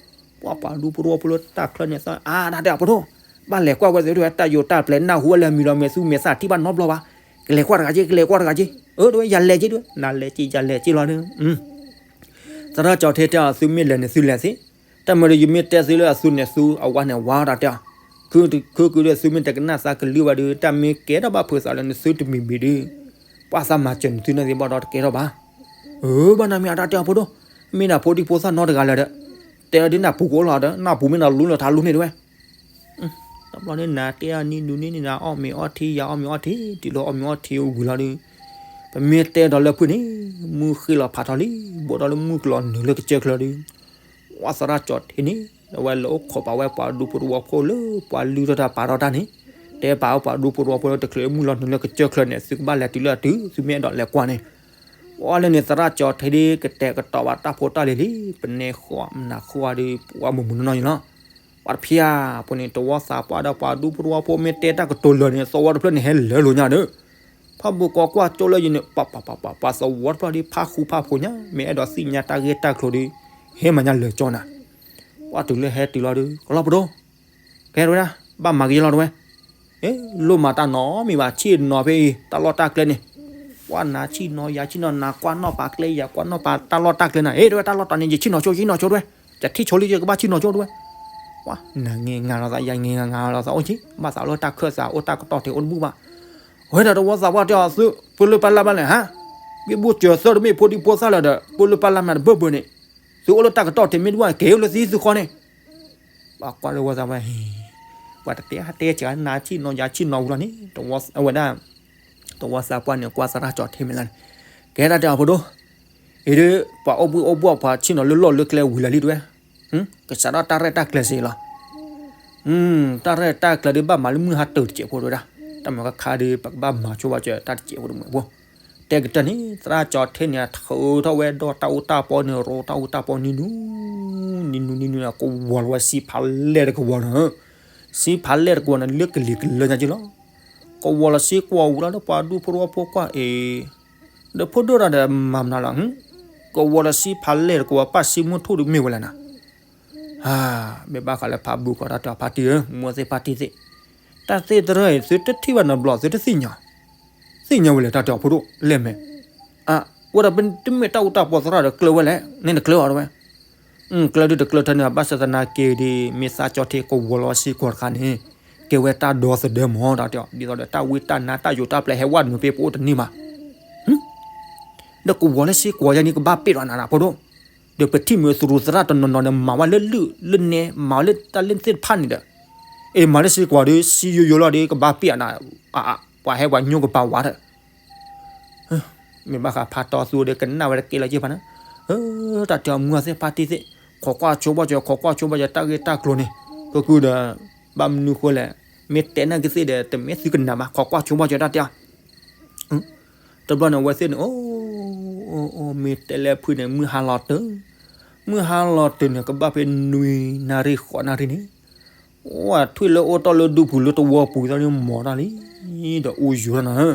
ပှၤပှၤဒူဖိတဝီဖိလၢတၢ်ချၢန့ၣ်သီ အါ တၢ်တဲအီၤဖိဒိၣ်, ဘၣ်လဲၤကွၢ်ဝဲသုတဝဲ တၢ်ယိာ်တၢ်ပျဲၤနၢ်ဟူဝဲလၢအမံၤလီၤ မ့ၢ်သုမဲာ်သၣ်ထံၣ်ဘၣ်နီတဘျီဘၣ်, ကလဲၤကွၢ်တဂၤက့ ကလဲၤကွၢ်တဂၤက့, အၢ တဝဲ ယၤလဲၤက့ဒဝဲ နၤလဲၤက့ ယၤလဲၤက့လီၤဒီး သရၣ်ကၠီၤထ့တဲအီၤ သုမ့ၢ်လဲၤန့ၣ်သုလဲၤသ့, တၢ်မ့ၢ်ဒီးယမ့ၢ်တဲသုလၢအသုန့ၣ်သုအဝါန့ၣ်ဝါတၢ်တဲအီၤ, ခုခုဒုးသုမ့ၢ်တကနၣ်သးကလုၢ်ဘၣ်ဒီး တၢ်မ့ၢ်ကဲထီၣ်ဘၣ်ဖုးသးလၢနသုတမံၤမံၤဒီး ပှၤသးမၤစၢၤနသုန့ၣ်သ့ဘၣ်ဒီးတကဲထီၣ်ဘၣ်. အၢ ဘၣ်နၤမ့ၢ်အတၢ်တဲအီၤဖိဒိၣ်, မ့ၢ်နဖိဒံဖိသၣ်နီတဂၤလၢာ်ဒီး တဲအီၤဒ်နၢ်ပူၤကအိၣ်လီၤဒီး နၢ်ပူၤမ့ၢ်နလူလၢထးလူန့ၣ်တဝဲ တဘျီန့ၣ်နၤတဲအီၤနံၤဒုးန့ၣ်န့ၣ် နၤအီၣ်မ့ၤအီထံ ယၤအီၣ်မ့ၤအီထံ တုၤလၢအီၣ်မ့ၤအီထံအိၣ်ဝံၤလီၤဒီး ပမ့ၢ်တဲဒီးလၢဖုန့ၣ် မုၢ်ဃ့လီၤဖးထီလံ ဘိးဒီးလၢမုၢ်ကလီၤနုာ်လၢကစၢၢ်ချၢဒီး ဝဲသရၣ်ကၠီၤထ့န့ၣ် အဝဲလဲၤအိၣ်ခိးပာ်ဝဲပှၤဒူဖိတဝီဖိလၢပှၤလုၢ်ထီၣ်တၢ်ပာ်ထီၣ်တၢ်န့ၣ် တဲပာ်ဝဲပှၤဒူဖိတဝီဖိလၢတချုးမုၢ်လီၤနုာ်လၢကစၢၢ်ချၢန့ၣ် သုကဘၣ်လဲၤတုၤလၢအတုၤ သုမ့ၢ်အဲၣ်ဒိးလဲၤကွၢ်န့ၣ် အီၤလၢန့ၣ် သရၣ်ကၠီၤထ့ဒ်ကတဲာ်ကတီၤဘၣ်တၢ်ဖိတၢ်လံၤလံ ပနဲဃီမနၤဃီဒီး ပှၤမုၢ်မုၢ်နီၢ်နီၢ်န့ၣ်လီၤ. ပှၤတဖျၢၣ်ဖိန့ၣ် တဝီသးပှၢ်ဒီးပှၤဒူဖိတဝီဖိမ့ၢ်တဲတၢ်ကတိၤလၢာ်န့ၣ် သဝီတဖျၢၣ်န့ၣ်ဟဲလၢာ်လိာ်ညါဒီး ဖးဘိးကိးကွၢ်ကၠိလၢယၤန့ၣ် ပှၤပှၤပှၤပှၤပှၤသဝီတဖျၢၣ်ဒ် ဖးဃူဖးဖိးညါ မ့ၢ်အဲၣ်ဒိးသ့ၣ်ညါတၢ်ဂ့ၢ်တၢ်ကျိၤဒီး ဟဲမၤညါလၢာ်ကၠီနၤ ပှၤတုၤလၢဟဲတုၤလီၤဒီး ကလီၤပဒိၣ် ကဲတဝဲဒၣ် ဘၣ်မၤကယဲလီၤတဝဲ လီၤမၤတၢ်နီတမံၤဘၣ် ဆ့ၣ်နီၤဖဲအံၤ တၢ်လီၢ်တၢ်ကျဲန့ၣ် ပှၤနၤဆ့ၣ်နီၤ ယၤဆ့ၣ်နီၤ နၤကွၢ်နီၣ်ပာ်ကျဲ ယၤကွၢ်နီၣ်ပာ်တၢ်လီၢ်တၢ်ကျဲနၤ အ့ တဝဲတၢ်လီၢ်တၢ်န့ၣ် ယဆ့ၣ်နီၤဆိ ယဆ့ၣ်နီၤဆိတဝဲ ယထံၣ်ဆိလံ ယကဘၣ်ဆ့ၣ်နီၤဆိတဝဲ ပှၤနၤငဲၤငါလီၤသး ယၤငဲၤငါလီၤသး အိၣ်ဆ့ ဘၣ်သးလၢတၢ်ခၢၣ်သးအိၣ်တၢ်ကတီၢ်ထံးအိၣ်တဘူၣ်ဘၣ် ဝဲဒၣ်တဝီသးပှၢ်တဲအီၤသု ပလၢပလၢ်ဘၣ်လဲၣ်ဟါ ဘ့ၣ်ဘိၣ်စၢၤသၢတမ့ၢ်ဖိဒံဖိသၣ်လၢာ်ဒီး ပလၢပလၢ်မးတဘၢၣ်ဘၢၣ်န့ၣ် သုအိၣ်လၢတၢ်ကတီၢ်ထံးမ့ၢ်တဘူၣ် ကဲအိၣ်လၢသုဟံၣ်သုဃီန့ၣ် ပှၤကွၢ်လၢဝဲသးဝဲ ပှၤတတဲဟးတဲစှၤနၤဆ့ၣ်နီၤယၤဆ့ၣ်နီၤဝံၤလီၤန့ၣ် အဝဲဒၣ် တဝီသးပှၢ်န့ၣ် ကွၢ်သရၣ်ကၠီၤထ့မ့ၢ်လၢ်န့ၣ် ကဲတၢ်တဲအီၤဖိဒိၣ် အံၤဒ် ပှၤအိၣ်ဘှံးအိၣ်ဘှီၣ်ပှၤဆ့ၣ်နီၤလၢလီၢ်လၢကျဲဝံၤလၢာ်လံတဝဲ ကစးထီၣ်တၢ်ရဲၣ်တၢ်ကျဲၤစ့ၢ်လီၤ တၢ်ရဲၣ်တၢ်ကျဲၤဒ်ဘၣ်မၤလၢမုၢ်ဟါတၢၤတစဲးဖိတဝဲဒၣ် တၢ်မ့ၢ်ခါခါဒီး ပကဘၣ်မၤဆိဘၣ်စၢၤတၢ်တစဲးဖိတမုာ်ဖိ တဲကတၢၢ်န့ၣ် သရၣ်ကၠီၤထ့န့ၣ် ထုးထီၣ်ဝဲဒီးတၢ်အူတၢ်ပီန့ၣ် ရိတၢ်အူတၢ်ပီနံၤနူ နံၤနူနံၤနူန့ၣ် ကဝီၤလီၤဝဲစ့ဖးလဲၢ်တကဝီၤန့ၣ် စ့ဖးလဲၢ်တကဝီၤန့ၣ် လၢကလံၤကလၢညါက့လီၤ ကဝီၤလီၤစ့ကွီၤဝံၤလီၤဒီးပှၤဒူဖိတဝီဖိကွၢ်အံၤ ဒီးဖိဒိၣ်တၢ်ဒီးမၤမနုၤလီၤ ကဝီၤလီၤစ့ဖးလဲၢ်တကဝီၤ ပၣ်စ့မုၢ်ထူၣ်ဒီးမ့ၢ်ဝဲလဲၣ်နၤ မ့ၢ်ဘၣ်ဃးလၢဖးဘိကီးတၢ်တဲအီၤဖါတံၢ်ဧၢ မူသ့ၣ်ဖါတံၢ်သ့ၣ် တၢ်သ့ၣ်တရၢၣ်အံၤ သုတထံၣ်ဘၣ်နီတဘျီ သုတသ့ၣ်ညါ သ့ၣ်ညါဝဲလဲၣ် တၢ်တဲအီၤဖိဒိၣ်လဲၣ်မဲာ် အဝဲဒၣ်ပတမ့ၢ် တၢ်အူတၢ်ပီသရၣ်ဒီးကျၢၤဝဲလဲၣ် န့ၣ်တကျၢၤအီၤတဝဲ ကျၢၤဒုးတကျၢၤထဲန့ၣ် ဘၣ်ဆၣ်သနာ်က့ဒီး မ့ၢ်သးကၠီၤထ့ကဝီၤလီၤစ့ကွီၤတခါန့ၣ် ကဲဝဲတၢ်ဒီသဒၢမး တၢ်တဲအီၤ ဒ်သိးဒီးတၢ်ဝံတၢ်နါတၢ်ယိာ်တၢ်ပျဲၤဟဲဝဲနုာ်ဖဲပအိၣ်တန့ၢ်ဘၣ် ဒီးကဝီၤလၢစ့ကွီၤယါန့ၣ် ကဘၣ်ပ့ၣ်ဒီးနၤနၤဖိဒိၣ် ဒီးပထံၣ်မ့ၢ်သရူးသရၣ်တနီၤနီၤန့ၣ် မၤဝဲလၢလုၢ်လၢနဲ မၤဝဲလၢတၢ်လၢသ့ၣ်တဖၣ်န့ၣ်ဒီး အ့ၣ် မၤလၢစ့ကွီၤဒီး စံယိယိလီၤဒီး ကဘၣ်ပ့ၣ်အနၤ ပှၤဟဲပှၤညိကပာ်ဝဲဒီး မ့ၢ်ဘၣ်ဃးဖးတီသူဒီး ကနၣ်ဝဲတကဲလၢၤက့ဖးန့ၣ် တၢ်တဲအီၤမူအသ့ၣ်ဖါတံၢ်သ့ၣ် ခိးကွၢ်ဆိဘၣ်စၢၤ ခိးကွၢ်ဆိဘၣ်စၢၤ တၢ်ဂ့ၢ်တၢ်ကျိၤန့ၣ် ကကုဒီး ဘၣ်မနုၤဃိလဲၣ် မ့ၢ်တဲနာ်က့သ့ၣ်ဒီး တမ့ၢ်သုကနၣ်ဘၣ် ခိးကွၢ်ဆိဘၣ်စၢၤ တၢ်တဲအီၤ တဘျီန့ၣ် အဝဲသ့ၣ်န့ၣ် အိၣ် အိၣ် မ့ၢ်တဲလၢဖုန့ၣ် မုၢ်ဟါလီၤတၢၤ မုၢ်ဟါလီၤတၢၤန့ၣ် ကဘၣ်ဖဲနွံနၣ်ရံၣ်ဃိးနၣ်ရံၣ်န့ၣ် အိၣ်ထွံၣ်လၢအိၣ်တ့ၢ်လၢဒူပူၤလၢတဝီပူၤသ့ၣ်န့ၣ် မီၤတၢ်လံ ဒီးအူယူၤတၢ်နၤ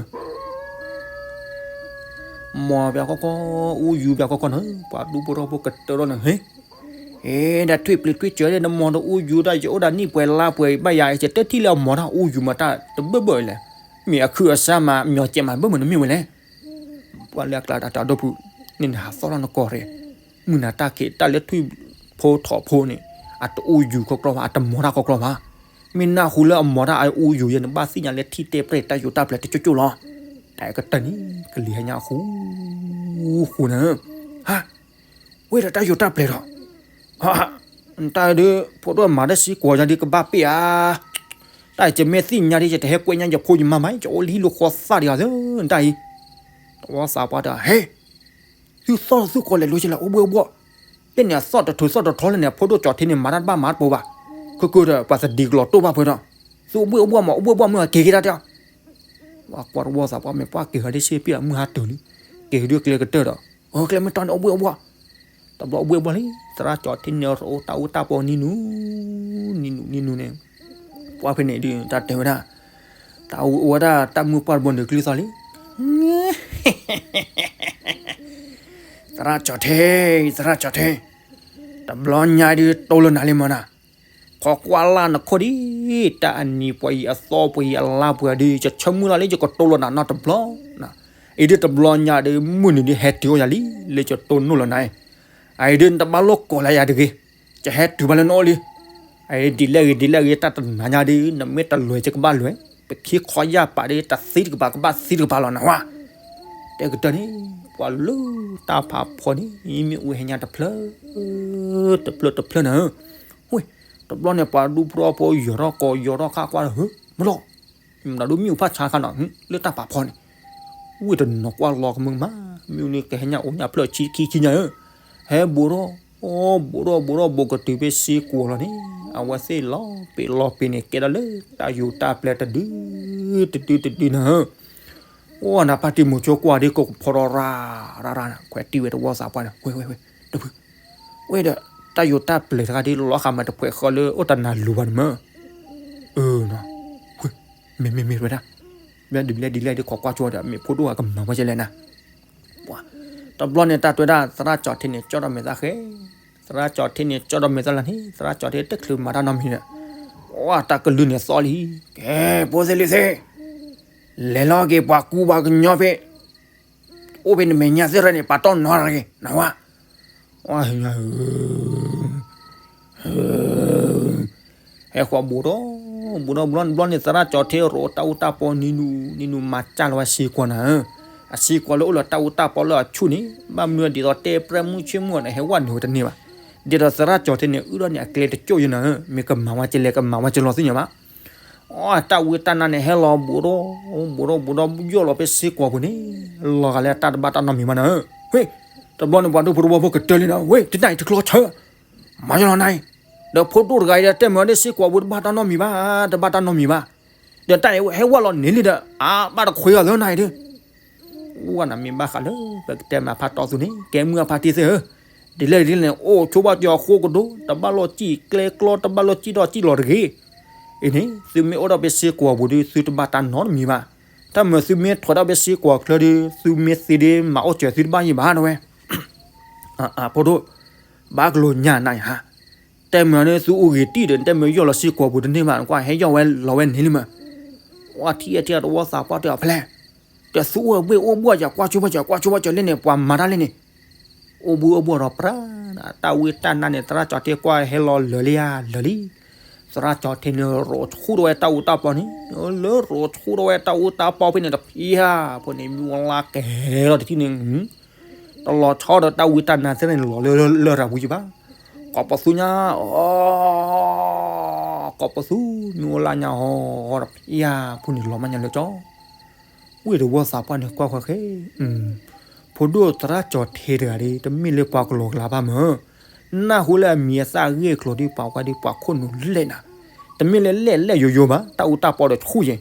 မီၤပၠးကီကီ အူယူၤပၠးကီကီန့ၣ် ပှၤဒူဖိထီဖိကတၢၢ်ထီၣ်န့ၣ် ဟ့ ဒီးထွံၣ်ပျံၤထွံၣ်စၢၤဒီး နမီၤဒီးအူယူၤတၢ် ယအိၣ်ဒၣ်နံၣ်ပှဲၤလါပှဲၤဘၣ်ယၤ ယတထံၣ်လၢအမီၤတၢ်အူယူၤမးတၢ်တဘၢၣ်ဘၢၣ်လဲၣ် မ့ၢ်အခုအစါမး မျီၤစဲးမးဘၢၣ်မးနမ့ၢ်ဝဲလဲၣ် ပှၤလၢအကျါတၢ်တၢ်ဒိၣ်ဖုး န့ၣ်နဟးသီၣ်လီၤနကီၢ်ရ့ၣ် မုၢ်နၤတၢ်ခံးတၢ်လၢထွံၣ်ဖိထိးဖိန့ၣ် အတအူယူၤခီကျီဘၣ် အတမီၤတၢ်ခီကျီဘၣ် မ့ၢ်နၢ်ဟူလၢအမီၤတၢ်အအူယူၤယဲန့ၣ် ဘၣ်သ့ၣ်ညါလၢထံၣ်တဲပြဲၢ်တၢ်ယိာ်တၢ်ပျဲၤတကၠိၣ်ကၠိၣ်လီၤ တၢ်အကတၢၢ်န့ၣ် ကလံၤဟဲညါဃူဃူန့ၣ် ဟါ ဝဲဒီးတၢ်ယိာ်တၢ်ပျဲၤဒီး တၢ်ဒုး ဖိဒိၣ်မၤတၢ်စ့ကွီၤယါဒုးကဘၣ်ပ့ၣ်ဧါ တၢ်ယမ့ၢ်သ့ၣ်ညါဒ် ယတဟဲကွဲညါယဖိယမါမး ယအိၣ်လၢဟံၣ်လၢဃီသၣ်ဒံးဧါ တၢ်အံၤ တဝီသးပှၢ်တၢ် ဟဲ သုသီၣ်သုဃီၤလဲၤလိၤက့ၤလၢအိၣ်ဘှံးအိၣ်ဘှီၣ် လၢန့ၣ်အသီၣ်တထုးသီၣ်တထီလၢန့ၣ် ဖိဒိၣ်ကၠီၤထံန့ၣ် မၤတၢ်တဘၣ်မၤတပိၤဘၣ် ခုကုဒီး ပှၤသဒံးကလီၤတိၢ်ဘၣ်ဖဲဒီး သုအိၣ်ဘှံးအိၣ်ဘှီၣ်မး အိၣ်ဘှံးအိၣ်ဘှီၣ်မး က့ၤက့ၤတၢ်တဲ ပှၤကွၢ်တဝီသးပှၢ်မ့ၢ်ပှၢ်က့ၤဟဲဒ်စ့ပ့ၣ်အမုၢ်ဟါတၢၤလံ က့ၤဟဲဒုးကျဲကတၢၢ်ဒီး အကျဲမ့ၢ်တီန့ၣ်အိၣ်ဘှံးအိၣ်ဘှီၣ် တဘျီအိၣ်ဘှံးအိၣ်ဘှီၣ်လံ သရၣ်ကၠီၤထံန့ၣ် အိၣ်တၢ်အူတၢ်ပီနံၤနူ နံၤနူ နံၤနူန့ၣ် ပှၢ်ဖဲန့ၣ်ဒုး တၢ်တဲဝဲဒၣ် အဝဲဒၣ်တၢ်မုၢ်ပှၢ်တဘိန့ၣ်ကျံသီလံ. သရၣ်ကၠီၤထ့, သရၣ်ကၠီၤထ့, တဘျီညါဒုးတိၢ်လၢနၤလံမၢ်နၤ, ခိးကွၢ်လၢ်နခိၣ်ဒံး, တၢ်အနံၤပှဲၤအံၤအသီပှဲၤအံၤအလါပှဲၤဒုး ယဆၢမုၢ်လီၤလံ ယကတိၢ်လၢနၤနီတဘျီ, အံၤဒုးတဘျီညါဒုး မုၢ်နံၤဒုးဟဲတုၤအိၣ်ယၤလံ လၢယတိၢ်နီၣ်လၢနၤ, အအံၤဒုးနတဘၣ်လိၣ်ကိးလၢယၤတဂ့ၤ, ယဟဲတုၤဘၣ်လၢနအိၣ်လံ အံၤဒ်လဲၣ်ဂ့ၤဒ်လဲၣ်ဂ့ၤ တၢ်တနၤညါဒုး နမ့ၢ်တလဲၤယကဘၣ်လဲၤ, ပခံခီယၢ်ပာ်ဒုး တသံတကပၤကဘၣ်သံတကပၤလီၤနဝဲ, တဲကတၢၢ်န့ၣ်, ပှၤလၢတၢ်ဖးဖီန့ၣ် မ့ၢ်အိၣ်ဟဲညါတဖျၢၣ်, တဖျၢၣ်တဖျၢၣ်နၤဧၢ, ဝ့ၢ်, တဘျီန့ၣ် ပှၤဒူဖိထီဖိယီၤထီၣ်ကီးယီၤထီၣ်ခါကွၢ်လၢ မ့ၢ်လီၤ, မတၤဒုးမ့ၣ်အူဖးဆါခါနီၤ လၢတၢ်ဖးဖီန့ၣ်, ဝ့ၢ်တနီၤကွၢ်လီၤကမၢကမၣ်, မ့ၢ်အိၣ်န့ၣ်ကဟဲညါအိၣ်ညါဖျၢၣ်ဆံခံခံညါဧၢ, ဟဲဘူးထီၣ်, ဘူးထီၣ်ဘူးထီၣ်ဘူးကတုၤဖဲစ့ကွီၤလီၤန့ၣ်, အဝဲသ့ၣ်လီၤပ့ၤလီၤပ့ၤန့ၣ် ကဲဒၣ်လၢတၢ်ယိၤတၢ်ပျဲတဒု, တဒုတဒုနၤဧၢ, အိၣ်နၤဖါတံၢ်မုာ်ဆိကွၢ်ဒ်ကိးကဖီထီၣ်ရၣ်ရၣ်ရၣ်န့ၣ် ခွဲးတံၢ်ဝဲတဝီသးပှၢ်န့ၣ် ဝ့ၢ်ဝ့ၢ်ဝ့ၢ်, တဖု, ဝ့ၢ်ဒီး, တၢ်ယိၤတၢ်ပျဲတခါဒ်လီၤဃာ်မးတဖှဲးဃီလၢအိၣ်တနၤလူၤဘၣ်န့ၣ်မၢ်, အၢ, မ့မ့မ့ၢ်ဝဲဒၣ်, ဘျဲဒ်လဲၣ်ဒ်လဲၣ်ဒ်ခိးကွၢ်ဆိဒီး မ့ၢ်ဖိဒိၣ်အကမၤဝဲကလဲၣ်နၤ တဘျီန့ၣ်တၢ်တွဲဒၣ် သရၣ်ကၠီၤထ့န့ၣ် ကၠီဒီးမဲာ်သၣ်ဃဲ, သရၣ်ကၠီၤထ့န့ၣ် ကၠီဒီးမဲာ်သၣ်လၢန့ၣ် သရၣ်ကၠီၤထ့တချုးမၤတၢ်နီတမံၤဒီး, ဝဲတၢ်ကလုၢ်န့ၣ်သီလံ, ကဲ, ဖိသ့ၣ်လံၤသ့ၣ်, လဲၤလီၤက့ၤပှၤကူပှၤကညီဖဲ အိၣ်ဖဲနမဲာ်ညါသ့ၣ်ရၢန့ၣ် ပာ်တီၢ်နီတဂ့ၤ နဝဲ, ဝဲ ဟဲဃီၤဘူးထီၣ်, ဘူးထီၣ်ဘူးထီၣ်တဘျီန့ၣ် သရၣ်ကၠီၤထ့ရိးတၢ်အူတၢ်ပီနံၤနူၤနံၤနူၤမၤစၢ်လီၤဝဲစ့ကွီၤနၤဧၢ, အစ့ကွီၤလၢအိၣ်လၢတၢ်အူတၢ်ပီလၢအဆူၣ်န့ၣ် ဘၣ်မနုၤဒ်သိးတဲပြဲမုၢ်ဆ့မုၢ်အီၤန့ၣ် ဟဲဝဲနုာ်ဝဲတန့ၢ်ဘၣ်, ဒ်သိးသရၣ်ကၠီၤထ့န့ၣ် အုၣ်ထီၣ်န့ၢ်အကျဲတကၠိၢ်ယနၤဧၢ, မ့ၢ်ကမၤဝဲကလဲၣ်ကမၤဝဲကလီၤသ့ၣ်ညါဘၣ် အတၢ်ဝံတၢ်နါန့ၣ် ဟဲလီၤဘူးထီၣ်, ဘူးထီၣ်ဘူးထီၣ် ယီၢ်လီၤဖဲစ့ကွီၤပူၤန့ၣ်, လီၤဂာ်လၢတၢ်တဘၣ်တၢ်နီတမံၤဘၣ်နၤဧၢ, ဝ့ၢ်, တဘျီန့ၣ်ပှၤဒူဖိတဝီဖိကတၢၢ်လံနၤ, ဝ့ၢ် တနံၤအံၤတကျီဆၢ, မၤယလီၤနၤအံၤ, ဒီးဖိဒိၣ်တဂၤအံၤဒီး တဲမ့ၢ်အီၤဒ်စ့ကွီၤပူၤတဘၣ်တၢ်နီတမံၤဘၣ်, တဘၣ်တၢ်နီတမံၤဘၣ်, ဒီးတၢ်အံၤဟဲဝဲလီၤန့ၣ်လံဒီး အါဘၣ်တခွဲးအီၤလၢနၤအံၤဒီး ဝဲနၤမ့ၢ်ဘၣ်ဃးလၢပကတဲမၤဖးတီသုန့ၣ် ကဲမုၢ်အဖါတံၢ်သ့ၣ်ဧၢ, ဒ်လဲၣ်ဒ်လဲၣ်န့ၣ် အိၣ်ဆိဘၣ်ကၠီၤဃိကဒိၣ်, တဘၣ်လိာ်စံၣ်ကျဲကျီ တဘၣ်လိာ်စံၣ်ထီၣ်စံၣ်လီၤတဂ့ၤ, အံၤန့ၣ် သုမ့ၢ်အိၣ်ဒီးဖဲစ့ကွီၤပူၤဒီး သုတဘၣ်တၢ်နီတမံၤဘၣ်, တၢ်မ့ၢ်သုမ့ၢ်ထွဲဒီးဖဲစ့ကွီၤချၢဒီး သုမ့ၢ်သ့ဒ်မၤအိၣ်စၢၤသုတဘၣ်ယံၤဘၣ်တဝဲ ဖိဒိၣ်, ဘၣ်ကလိာ်ညါနၤအံၤဟါ, တဲမ့ၢ်န့ၣ် သုအိၣ်ဂ့ၤတံၢ်ဒီး တဲမ့ၢ်ယီၢ်လီၤစ့ကွီၤပူၤတန့ၢ်ဘၣ် ကွၢ်ဟဲယီၢ်ဝဲလီၤဝဲန့ၣ်လံမး, ဝဲထံၣ်အဲထံၣ်တဝီသးပှၢ်တဲအီၤဖဲလဲၣ်, ဒီးသုအိၣ်ဝဲဘှ့ၣ်အိၣ်ဘှီၣ်ယၤ ကွၢ်ဆိဘၣ်စၢၤ ကွၢ်ဆိဘၣ်စၢၤလၢန့ၣ် ပှၤမၤတၢ်လၢန့ၣ်, အိၣ်ဘှံးအိၣ်ဘှီၣ်ဒီးပြၢ်, တၢ်ဝံတၢ်နါန့ၣ် သရၣ်ကၠီၤထ့ကွၢ်ဟဲလီၤလၢာ်လံဧါ လၢာ်လံ, သရၣ်ကၠီၤထ့န့ၣ် ရိးဆူၣ်ထီၣ်ဝဲတၢ်အူတၢ်ပီန့ၣ်, လၢရိးဆူၣ်ထီၣ်ဝဲတၢ်အူတၢ်ပီဖဲန့ၣ်တဖၣ်ဧါ, ဖဲန့ၣ်မ့ၢ်ဝဲလၢကဟဲလီၤတထံၣ်န့ၣ် တလီၤဆီဒီးတၢ်ဝံတၢ်နါသ့ၣ်န့ၣ် လီၤလၢလရာ်ပူၤယံၤဘၣ်, ကိးပသူညါ, ကိးပသူ, မ့ၢ်ဝဲလၢညါဟီတဖၣ်ဧါ, ဖုန့ၣ်လီၤမးညါလၢကၠီ ဝ့ၢ်တဝီသးပှၢ်န့ၣ်ကွၢ်ဃီဃဲ, ဖိဒိၣ်သရၣ်ကၠီၤထ့တဂၤဒီး တမ့ၢ်လၢပှၤကလီၤကလးဘၣ်မး, နၢ်ဟူလၢအမံၤအသၣ်အဂ့ၢ်အကျိၤဒီး ပှၤကွၢ်ဒီးပှၤခိၣ်နူာ်လဲၣ်နၤ, တမ့ၢ်လၢလဲၣ်လဲၣ်ယိယိဘၣ်, တၢ်အူတၢ်ပီဒီးဆူၣ်ယဲၢ်,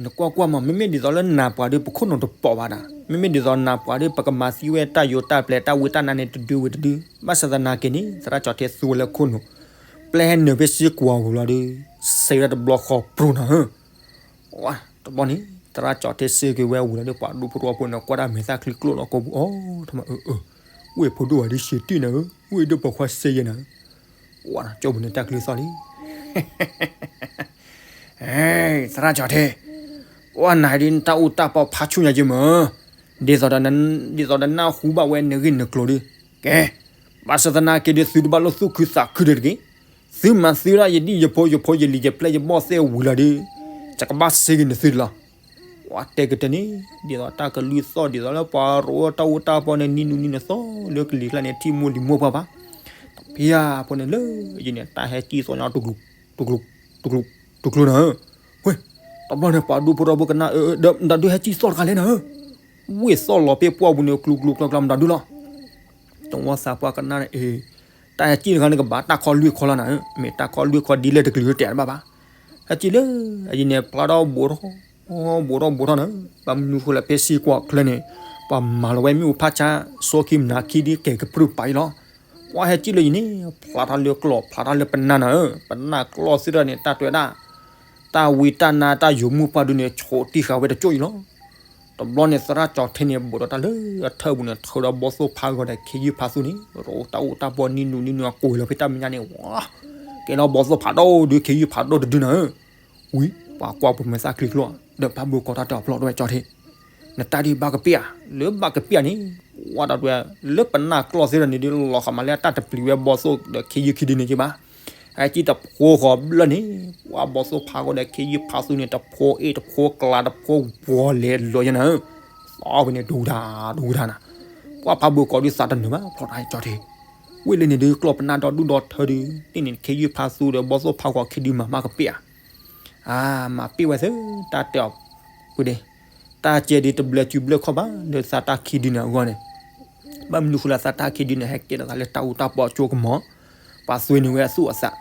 နကွၢ်ကွၢ်မး မ့မ့ၢ်ဒ်သိးလၢနၤပှၤဒီး ပခိၣ်နူာ်တပိာ်ဘၣ်ဒၣ်, မ့မ့ၢ်ဒ်သိးနၤပှၤဒီး ပကမၤသံဝဲတၢ်ယိၤတၢ်ပျဲတၢ်ဝံတၢ်နါန့ၣ် တဒုဝံၤတဒု, ဘၣ်ဆၣ်သနာ်က့န့ၣ် သရၣ်ကၠီၤထ့သူဝဲလၢခိၣ်နူာ်, ပျဲဟဲနုာ်ဖဲစ့ကွီၤပူၤလီၤဒီး စဲးဝဲဒၣ်တဘျီဃီပြူၤနၤဧၢ ဝါ, တဘျီန့ၣ် သရၣ်ကၠီၤထ့စ့က့ၤဝဲဝံၤလီၤဒီး ပှၤဒူဖိတဝီဖိန့ၣ် ကွၢ်တၢ်မဲာ်သၣ်ချံကျိၣ်လီၤကိာ်ပူၤ အီၤ, ထမးအၢအၢ, ဝ့ၢ်ဖိဒိၣ်ဝဲဒ်ဆံးတံၢ်နၤဧၢ, ဝ့ၢ်ဒိၣ်ပိာ်ခွါစ့ယဲၢ်နၤဧၢ, ဝါ, ကၠီပူၤန့ၣ်တၢ်ချံသီၣ်လံ သရၣ်ကၠီၤထ့, ဝါနၤဒ်နတၢ်အူတၢ်ပီဖးဆူၣ်ညါယမၢ, ဒ်သိးဒီး, ဒ်သိးဒီးနၢ်ဟူဘၣ်ဝဲနဂ့ၢ်နကျိၤဒီး, ကဲ, ဘၣ်ဆၣ်သနာ်က့ဒီး သုတဘၣ်လိၣ်သူၣ်ခုသးခုဒီးတဂ့ၤ, သုမၤသံဒၣ်ယဒံၣ်ယဖိယဖိယလံၤယပျဲၢ်ယဘီၣ်သ့ၣ်ဝံၤလီၤဒီး, ယကဘၣ်စ့က့ၤနသုလီၤ. ဝါတဲကတၢၢ်န့ၣ်, ဒ်သိးတၢ်ကလုၢ်သီၣ် ဒ်သိးလၢပှၤရိးတၢ်အူတၢ်ပီန့ၣ် နံၤနုၤနံၤနသီ လၢကလံၤကျါန့ၣ် ထံၣ်မိၢ်လံၤမိၢ်ပှၢ်ဘၣ်, တဖၣ်ဖိန့ၣ်လၢယန့ၣ် တၢ်ဟဲစံၣ်သီၣ်ညါ တကျိၤ, တကျိၤ, တကျိၤနၤဧၢ, ဝ့ၢ်, တဘျီန့ၣ် ပှၤဒူဖိထီဖိကနၣ်, အၢ, မတၤဒုးဟဲစံၣ်သီၣ်တခါလဲၣ်နၤဧၢ, ဝ့ၢ်သီၣ်လီၤပ့ၣ်ပှၢ်ပူၤန့ၣ် ကျူကျူကျီကျီမတၤဒုလီၤ. တဝီသးပှၢ်ကနၣ်န့ၣ်, အ့, တၢ်ဟဲစံၣ်တခါန့ၣ် ကဘၣ်တၢ်ခီလွံၢ်ခီလီၤနၤဧၢ, မ့ၢ်တၢ်ခီလွံၢ်ခီဒ်လဲၣ်တကလုာ်တဲတဘၣ်ဘၣ်. ဟဲစံၣ်လၢအယံၤန့ၣ် ဖျါထီၣ်ဘူးထီၣ်, ဘူးထီၣ်ဘူးထီၣ်နၤဧၢ, ဘၣ်မနုၤဃိလၢဖဲစ့ကွီၤချၢန့ၣ် ပှၤမၤလီၤဝဲမ့ၣ်အူဖးဆါ စိခံမနၤခံဒ်ကဲကပြုၢ်ပာ်အံၤလီၤ. ပှၤဟဲစံၣ်လၢယံၤန့ၣ် ဖျါထီၣ်လၢကျီၢ် ဖျါထီၣ်လၢပနၢ်နၤဧၢ, ပနၢ်ကျီၢ်သ့ၣ်တဖၣ်န့ၣ် တၢ်တွဲဒၣ် တၢ်ဝံတၢ်နါတၢ်ယိၤမုၣ်ပှၢ်ဒုန့ၣ် ဆိးတံၢ်ဃာ်ဝဲတကၠိၢ်အံၤလီၤ. တဘျီန့ၣ် သရၣ်ကၠီၤထ့န့ၣ် ဘူးဒီးတၢ်လၢအထၢၣ်ပူၤန့ၣ် ထုးဒီးဘီၣ်သိၣ်ဖါဂီၤဒီးခ့ယုၢ်ဖါသူန့ၣ် တၢ်အိၣ်တၢ်ပီနံၣ်နူနံၣ်နူအကိးလီၤဖဲတၢ်မဲာ်ညါန့ၣ် ဝါ ကဲလီၤဘီၣ်သိၣ်ဖးဒိၣ်ဒုး ခ့ယုၢ်ဖးဒိၣ်တဒုနၤဧၢ. ဝံၤ ပှၤကွၢ်ပူၤမဲာ်သၣ်ချံကျိဒီး ဖးဘိကီးတၢ်တဲအီၤ ဖျီးတဝဲကၠီၤထ့ နတၢ်ဒ်ဘၣ်ကပ့ၢ်ဧါ, လၢဘၣ်ကပ့ၢ်ဧါန့ၣ် ဝဲဒၣ်တဝဲ လၢပနၢ်ကျီၢ်သ့ၣ်ဒီးန့ၣ်ဒုး လီၤဃာ်မးလၢအတၢ်တပျံၤဝဲဘီၣ်သိၣ်ဒီးခ့ယုၢ်ခံဒုန့ၣ်က့ဘၣ်. ဟဲကံၣ်တဖိဃီဘျၢၣ်န့ၣ် ပှၤဘီၣ်သိၣ်ဖါဂီၤဒီးခ့ယုၢ်ဖါသူန့ၣ် တဖိအ့ၣ်တဖိကျါတဖိဝီၤလဲၤလီၤယဲနၤဧၢ. သီဝဲန့ၣ်ဒူဒၣ်ဒူဒၣ်နၤ, ပှၤဖးဘိကီးဒုးသးတနုာ်ဘၣ် ဖျီးတၢ်ကၠီၤထ့. ဝ့ၢ်လၢန့ၣ်ဒုး ကျီၢ်ပနၢ်ဒီဒူၣ်ဒီထၢဒုး တ့ၢ်န့ၣ်ခ့ယုၢ်ဖါသူဒီးဘီၣ်သိၣ်ဖါဂီၤခံဒုမၤမးကပ့ၢ်ဧါ. အါ မၤပ့ၢ်ဝဲသ့ တၢ်တဲအီၤ ပူၤဒ့ တၢ်ကဲဒ်တဘျဲၣ်စုဘျဲၣ်ခီၣ်ဘၣ် လၢသးတၢ်ခံဒုန့ၣ်အဂီၢ်န့ၣ်, ဘၣ်မနုၤဃိလၢသးတၢ်ခံဒုန့ၣ် ဟဲကဲထီၣ်သးလၢတၢ်အူတၢ်ပီအကၠိကမီၤ, ပှၤသွ့န့ၢ်ဝဲအသူၣ်အသး,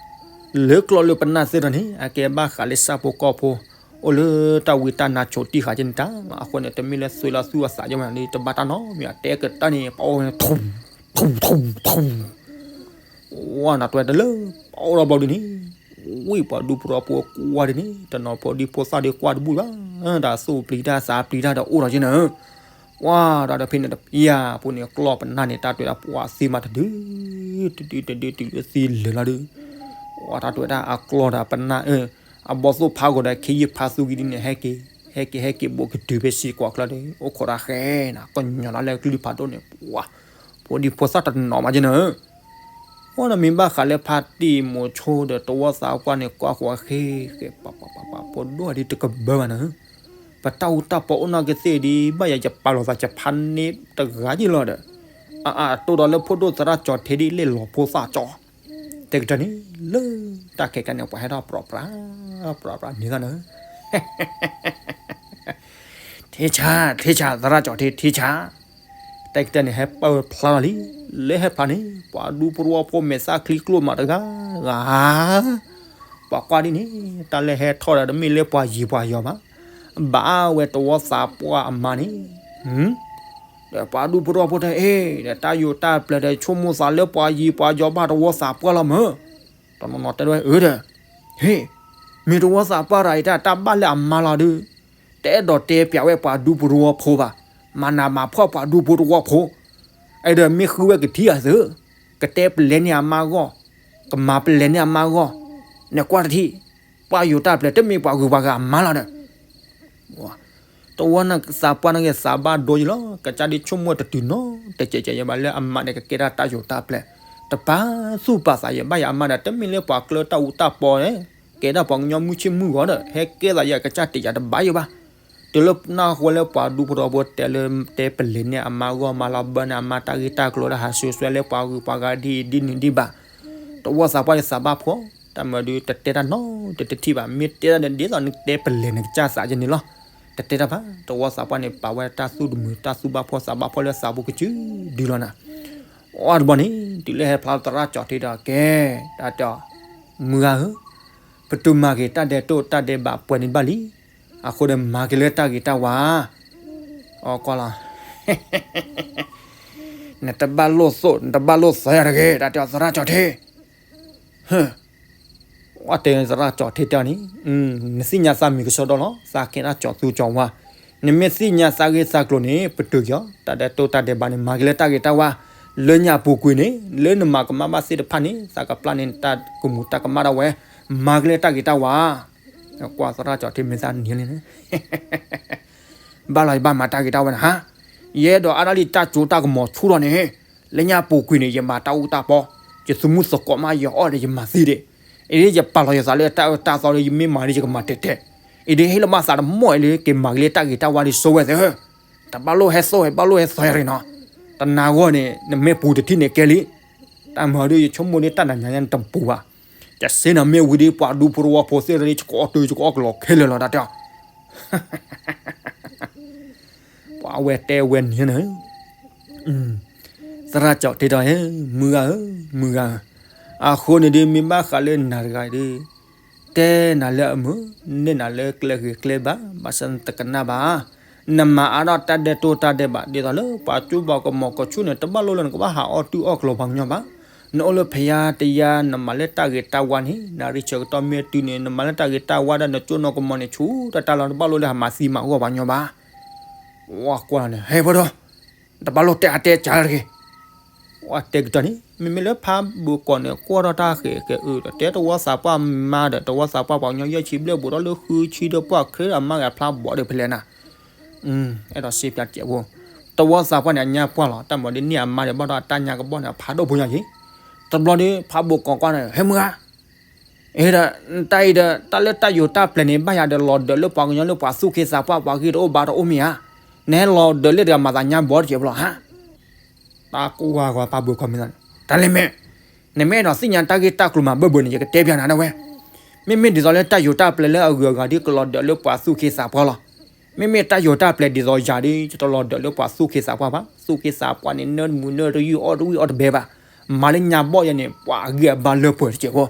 လၢကျီၢ်လၢပနၢ်သ့ၣ်ဒီးန့ၣ် အကဲဘၣ်ဃးလၢဆၣ်ဖိကီၢ်ဖိ, အိၣ်လၢတၢ်ဝံတၢ်နါဆိးတံၢ်ဃာ်က့ၤန့ၣ်တၢ်လီၤ. အဃိန့ၣ် တမ့ၢ်လၢသွ့လၢသူၣ်အသးယဲမးန့ၣ် တဘၣ်တၢ်နီတမံၤ အတဲကတၢၢ်န့ၣ် ပှၤအိၣ်ဝဲန့ၣ် ထူၣ် ထူၣ် ထူၣ် ထူၣ် ဝါနၤတဝဲတလၢ ပှၤအိၣ်ဒီးဘျီဒုန့ၣ်, ဝံၢ်ပှၤဒူဖိထီဖိကွၢ်ဒုန့ၣ် တနီၤဖိဒံဖိသၣ်ဒုကွၢ်တဘူၣ်ဘၣ်, တၢ်သူၣ်ပျံၤတၢ်သးပျံၤတၢ်ဒီးအိၣ်ဒီးက့နၤဧၢ, ဝါတၢ်ဒီးဖဲန့ၣ်တဖံယၤဖိန့ၣ် ကျီၢ်ပနၢ်န့ၣ် တၢ်တဝဲဒၣ်ပှၤသံမးတဒု, တဒုတဒုတုၤလၢသံလၢာ်လီၤဒု, ဝါတၢ်တဝဲဒၣ်အကျီၢ်ဒီးပနၢ်အၢ, အဘီၣ်သိၣ်ဖါဂီၤဒီးခ့ယုၢ်ဖါသူကံဒုန့ၣ် ဟဲက့ၤ ဟဲက့ၤဟဲက့ၤဘူးကတုၤဖဲစံကွၢ်ကျါဒီး အိၣ်ခိးတၢ်ဃဲနၤ ကညီၤလၢကျုဖးဒိၣ်န့ၣ် ပှၤ ဖိဒံဖိသၣ်တနီၤမးက့နၤဧၢ. အိၣ်ဒီးမ့ၢ်ဘၣ်ဃးလၢဖါတံၢ်မိၤဆိဒီးတဝီသးပှၢ်န့ၣ် ကွၢ်ဃီၤဃ့ဃဲ ပှၤပှၤပှၤပှၤ ဖိဒိၣ်ဒ်တကဘၢဘၣ်နၤဧၢ, ပတၢ်အူတၢ်ပီအိၣ်နီၢ်ကသ့ၣ်ဒ် ဘၣ်ယၤယပာ်လီၤသးယဖးန့ၢ်တဂၤယ့ၢ်လီၤဒီး, အအတိၢ်ဒီးလၢဖိဒိၣ်သရၣ်ကၠီၤထ့ဒ်လဲၣ်လီၤဖိသၣ်ကၠီ, တဲကတၢၢ်န့ၣ် လၢတၢ်ခဲကနံၣ်န့ၣ် ပှၤဟဲထီၣ်ပြီပြး ပြီပြးန့ၢ်သးနၤဧၢ ထံဆါ ထံဆါ သရၣ်ကၠီၤထ့ ထံဆါ, တၢ်ကတၢၢ်န့ၣ် ဟဲပၢၢ်ဖျါလီၤလံ, လၢဟဲဖျါန့ၣ် ပှၤဒူဖိတဝီဖိမဲာ်သၣ်ချံကျိမးတဂၤဂၤ, ပှၤကွၢ်ဒ်န့ၣ် တၢ်လၢဟဲထီၣ်ဒီးတမ့ၢ်လၢပှၤယံၤပှၤယီၤဘၣ်, ဘၣ်ဝဲတဝီသးပှၢ်အမါန့ၣ်, ဒီးပှၤဒူဖိတဝီဖိတဲအ့ၣ် ဒီးတၢ်ယိာ်တၢ်ပျဲၤဒီးဆိကမိၣ်သးလၢပှၤယံၤပှၤယီၤဘၣ်တဝီသးပှၢ်လီၤမၢ်, တနီၤနီၤတဲဒၣ်ဝဲအၢဒီး, ဟ့ၣ်, မ့ၢ်တဝီသးပှၢ်တဂၤအံၤတၢ် တၢ်ဘၣ်လၢအမါလီၤဒုး, တအဲၣ်ဒိးတဲပျးဝဲပှၤဒူဖိတဝီဖိဘၣ်, မၤနးမၤဖှီၣ်ပှၤဒူဖိတဝီဖိ, အဲၣ်ဒိးမ့ၢ်ဃုဝဲကထံၣ်အသု, ကတဲပလဲၤန့ၢ်အမါဂီၢ်, ကမၤပလဲၤန့ၢ်အမါဂီၢ်, နကွၢ်တထံၣ်, ပှၤယိာ်တၢ်ပျဲၤတမ့ၢ်ပှၤဂုၤပှၤဂၤအမါလီၤဒီး တဝီနသးပှၢ်န့ၣ်ဂ့ၤသးဘၣ်ဒိယလီၤ, ကစၢ်ဒုးဆိကမိၣ်တတုၤနီတစဲးစဲးယဘၣ်လၢအမါန့ၣ် ကကဲဒၣ်တၢ်ယိာ်တၢ်ပျဲၤ, တပာ်သူၣ်ပာ်သးယဘၣ်ယၤအမါဒီး တမ့ၢ်လၢပှၤကျၢတၢ်အူတၢ်ပီန့ၣ်, ကဲဒၣ်ပှၤကညီမုၢ်ဆ့ၣ်မုၢ်ဂီၤဒီး ဟဲကဲသးယၤကစၢ်တယၤတဘၣ်ယဘၣ်, တုၤလၢနၢ်ဟူလၢပှၤဒူဖိတဝီဖိတဲလၢတဲပလဲၤန့ၢ်အမါဂီၢ် မၤလီၤဘၢန့ၢ်အမါတၢ်ဂ့ၢ်တၢ်ကျိၤဒီး ဟးဆှဲးဆွဲလၢပှၤဂုၤပှၤဂၤဒ်အံၤဒ်နုၤဒ်ဘၣ် တဝီသးပှၢ်န့ၣ်သးဘၣ်ဖှီၣ်, တၢ်မၤဒုးတတဲတၢ်နီတထံၣ်ဘၣ်, မ့ၢ်တဲတၢ်န့ၣ် ဒ်သိးနတဲပလဲၤနကစၢ်သးယဲန့ၣ်လီၤ, တတဲတၢ်ဘၣ်, တဝီသးပှၢ်န့ၣ် ပာ်ဝဲတၢ်သူၣ်တမုာ်တၢ်သူၣ်ဘၣ်ဖှီၣ်သးဘၣ်ဖှီၣ်လၢသးပူၤကစုဒုလီၤနၤ, အီၣ်တဘျီန့ၣ် တုၤလၢဟဲဖျါသရၣ်ကၠီၤထ့ဒီးကဲ, တၢ်တဲအီၤ, မုၢ်ဂၤဧၢ, ပတုၤမၤက့ၤတၢ်ဒဲးတိၢ်တၢ်ဒဲးဘးပှဲၤန့ၣ်ဘၣ်လံ, အဃိဒီးမၤက့ၤလၢတၢ်ဂ့ၤတၢ်ဝါ အီကွၢ်လီၤ, နတဘၣ်လိၣ်သိၣ် နတဘၣ်လိၣ်သီယၤတဂ့ၤ တၢ်တဲအီၤသရၣ်ကၠီၤထ့, အတဲသရၣ်ကၠီၤထ့တဲအီၤန့ၣ်, နသ့ၣ်ညါသးမံၤကဆှီဒီလီၤ, သးကဲဒၣ်ကၠီၤသူကၠီၤဝါ, နမ့ၢ်သ့ၣ်ညါသးဂ့ၢ်သးကျိၤန့ၣ် ပတုာ်က့ၤအီၤ, တၢ်ဒဲးတိၢ်တၢ်ဒဲးဘးန့ၣ် မၤက့ၤလၢတၢ်ဂ့ၤတၢ်ဝါ, လၢညါအပူၤကွံာ်န့ၣ် လၢနမၤကမၣ်ဘၣ်သ့ၣ်တဖၣ်န့ၣ် သးကပျၢ်န့ၢ်နတၢ်ကမူၤတၢ်ကမၣ်ဒၣ်ဝဲ, မၤက့ၤလၢတၢ်ဂ့ၤတၢ်ဝါ ကွၢ်သရၣ်ကၠီၤထ့မ့ၢ်သးနံၤလံန့ၣ်, ဘၣ်လီၤယဘၣ်မၤတၢ်ဂ့ၤတၢ်ဝါန့ၣ်ဟါ, ယအဲၣ်ဒိးအါဒၣ်လံတၢ်ကၠိတၢ်ကမီၤဆူၣ်ထီၣ်န့ၣ်, လၢညါပူၤကွံာ်န့ၣ် ယမၤတၢ်အူတၢ်ပီ, ယသူမုၣ်သကိးမးယအီၣ်ဒီးယမၤသံဒံး, အံၤဒ်ယပာ်လီၤယသးလၢတၢ်အၢတၢ်သီလၢယမ့ၢ်မၤဒ်ယကမၤတဲာ်တဲာ်, အံၤဒ်ဟ့ၣ်လီၤဘၣ်သးတမီၢ်အံၤလၢက့ၤမၤက့ၤလၢတၢ်ဂ့ၤတၢ်ဝါဒ်စိဝဲသ့ၣ်ဧၢ, တဘၣ်လိၣ်ဟဲသိၣ်ဟဲဘၣ်လိၣ်ဟဲသီယၤရ့ၤနီၤ, တနၤဂီၢ်န့ၣ် နမ့ၢ်ပူၤတထံၣ်န့ၣ်ကဲလံ, တၢ်မၤဒ်ယဆိကမိၣ်ဒ်တၢ်နၤညါညါနတပူၤဘၣ်, ယစ့နၤမ့ၢ်ဝံၤဒ်ပှၤဒူဖိတဝီဖိသ့ၣ်တဖၣ်ဒ်ယကအီၣ်တုၤယကအီၣ်ကလီၤခဲလၢာ်လီၤတၢ်တဲအီၤ ပှၤအဝဲတဲဝဲန့ၣ်န့ၣ်, သရၣ်ကၠီၤထ့တဲအီၤ, မုၢ်ဂၤဧၢ, မုၢ်ဂၤဧၢ, အဃိန့ၣ်ဒ်မ့ၢ်ဘၣ်ဃးလၢနၤတဂၤအံၤဒ်, တဲနၤလၢအမုာ်, နဲၣ်နၤလၢကျဲဂ့ၤကျဲဘၣ်, ဘၣ်ဆၣ်နတကနၣ်ဘၣ်, နမၤအါထီၣ်တၢ်ဒဲးတိၢ်တၢ်ဒဲးဘး ဒ်သိးလၢပှၤကၠိပှၤကမီၤကဆူၣ်န့ၣ် တဘၣ်လိၣ်လၢနကဘၣ်ဟးအီၣ်တုၤအီၣ်ကလီၤပှၤကညီဘၣ်, နအိၣ်လၢဖဲယါတယါ နမၤလၢတၢ်ဂ့ၤတၢ်ဝါန့ၣ် နရံၣ်ဆၢကတီၢ်မ့ၢ်တုၤန့ၣ် နမၤလၢတၢ်ဂ့ၤတၢ်ဝါဒီး နကၠိနကမီၤန့ၣ် ဆူတၢ်တၢ်လီၤ တဘၣ်လိၣ်လၢဟးမၤသံမၤဂီၢ်ပှၤကညီဘၣ်. ဝဲကွၢ်န့ၣ် ဟဲဖီဒီး တဘၣ်လိၣ်တဲအါတဲကၢ်လၢတဂ့ၤ. ဝဲတဲကတၢၢ်န့ၣ် မ့မ့ၢ်လၢဖးဘိးကီးန့ၣ် ကွၢ်ထီၣ်တၢ်ဃဲၤဃဲၤအုးဒီး တဲတဝီသးပှၢ်မါဒီး တဝီသးပှၢ်ပှၤကညီယဲၢ်ဆံဘျဲၣ်ဘူးထီၣ်လၢဃုဆံဒီး ပှၢ်ချ့အမါဂဲၤဖျါဘီးဒီးဖဲလဲၣ်နၤ. အဲၣ်ဒိးစ့ပၠးတစဲးဖိ, တဝီသးပှၢ်န့ၣ် အညါပှၢ်လီၤ. တၢ်မၤဒ်န့ၣ်အမါဒီး ဘၣ်ဒီးအတၢ်ညါကဘီၣ်န့ၣ် အဖးဒိၣ်ဖိညါက့ၤ. တဘျီဒီး ဖးဘိးကီးကွၢ်န့ၣ် ဟဲမုၢ်ဧါ, အ့ဒီး တၢ်အံၤဒီး တၢ်လၢတၢ်ယိၤတၢ်ပျဲၤန့ၣ် ဘၣ်ယၤဒီးလီၤဒၢးလၢပှၤကညီလၢပှၤသူၣ်က့သးပှၢ် ပှၤဂ့ၢ်တအိၣ်ဘါတအိၣ်မ့ၢ်ဧါ. နဟဲလီၤဒၢးလၢတဂၤမၤသးညါဘီတစဲးဖိလီၤဟါ. တၢ်ကိၢ်ဝါဂီၤဖးဘိးကီးမ့ၢ်သးန့ၣ် တၢ်လဲၣ်မ့ၢ်, နမ့ၢ်အဲၣ်ဒိးသ့ၣ်ညါတၢ်ဂ့ၢ်တၢ်ကျိၤမၤဘၢၣ်ဘၢၣ်န့ၣ် ယကတဲပၠးနၤဒၣ်ဝဲ. မ့မ့ၢ်ဒ်သိးလၢတၢ်ယိၤတၢ်ပျဲၤလၢအဂုၤအဂၤဒီး ကလီၤဒၢးလၢပှၤသူၣ်က့သးပှၢ်လီၤ. မ့မ့ၢ်တၢ်ယိၤတၢ်ပျဲၤဒ်သိးယၤဒီး ယတလီၤဒၢးလၢပှၤသူၣ်က့သးပှၢ်ဘၣ်. သူၣ်က့သးပှၢ်န့ၣ် နၢတမုာ်နၢတယုၢ် အီၣ်တဝံၣ်အီၣ်တဘဲဘၣ်. မၤလၢညါဘီၣ်ယဲန့ၣ် ပှၤအဂံၢ်အဘါလၢပှဲၤတစဲးဖိ.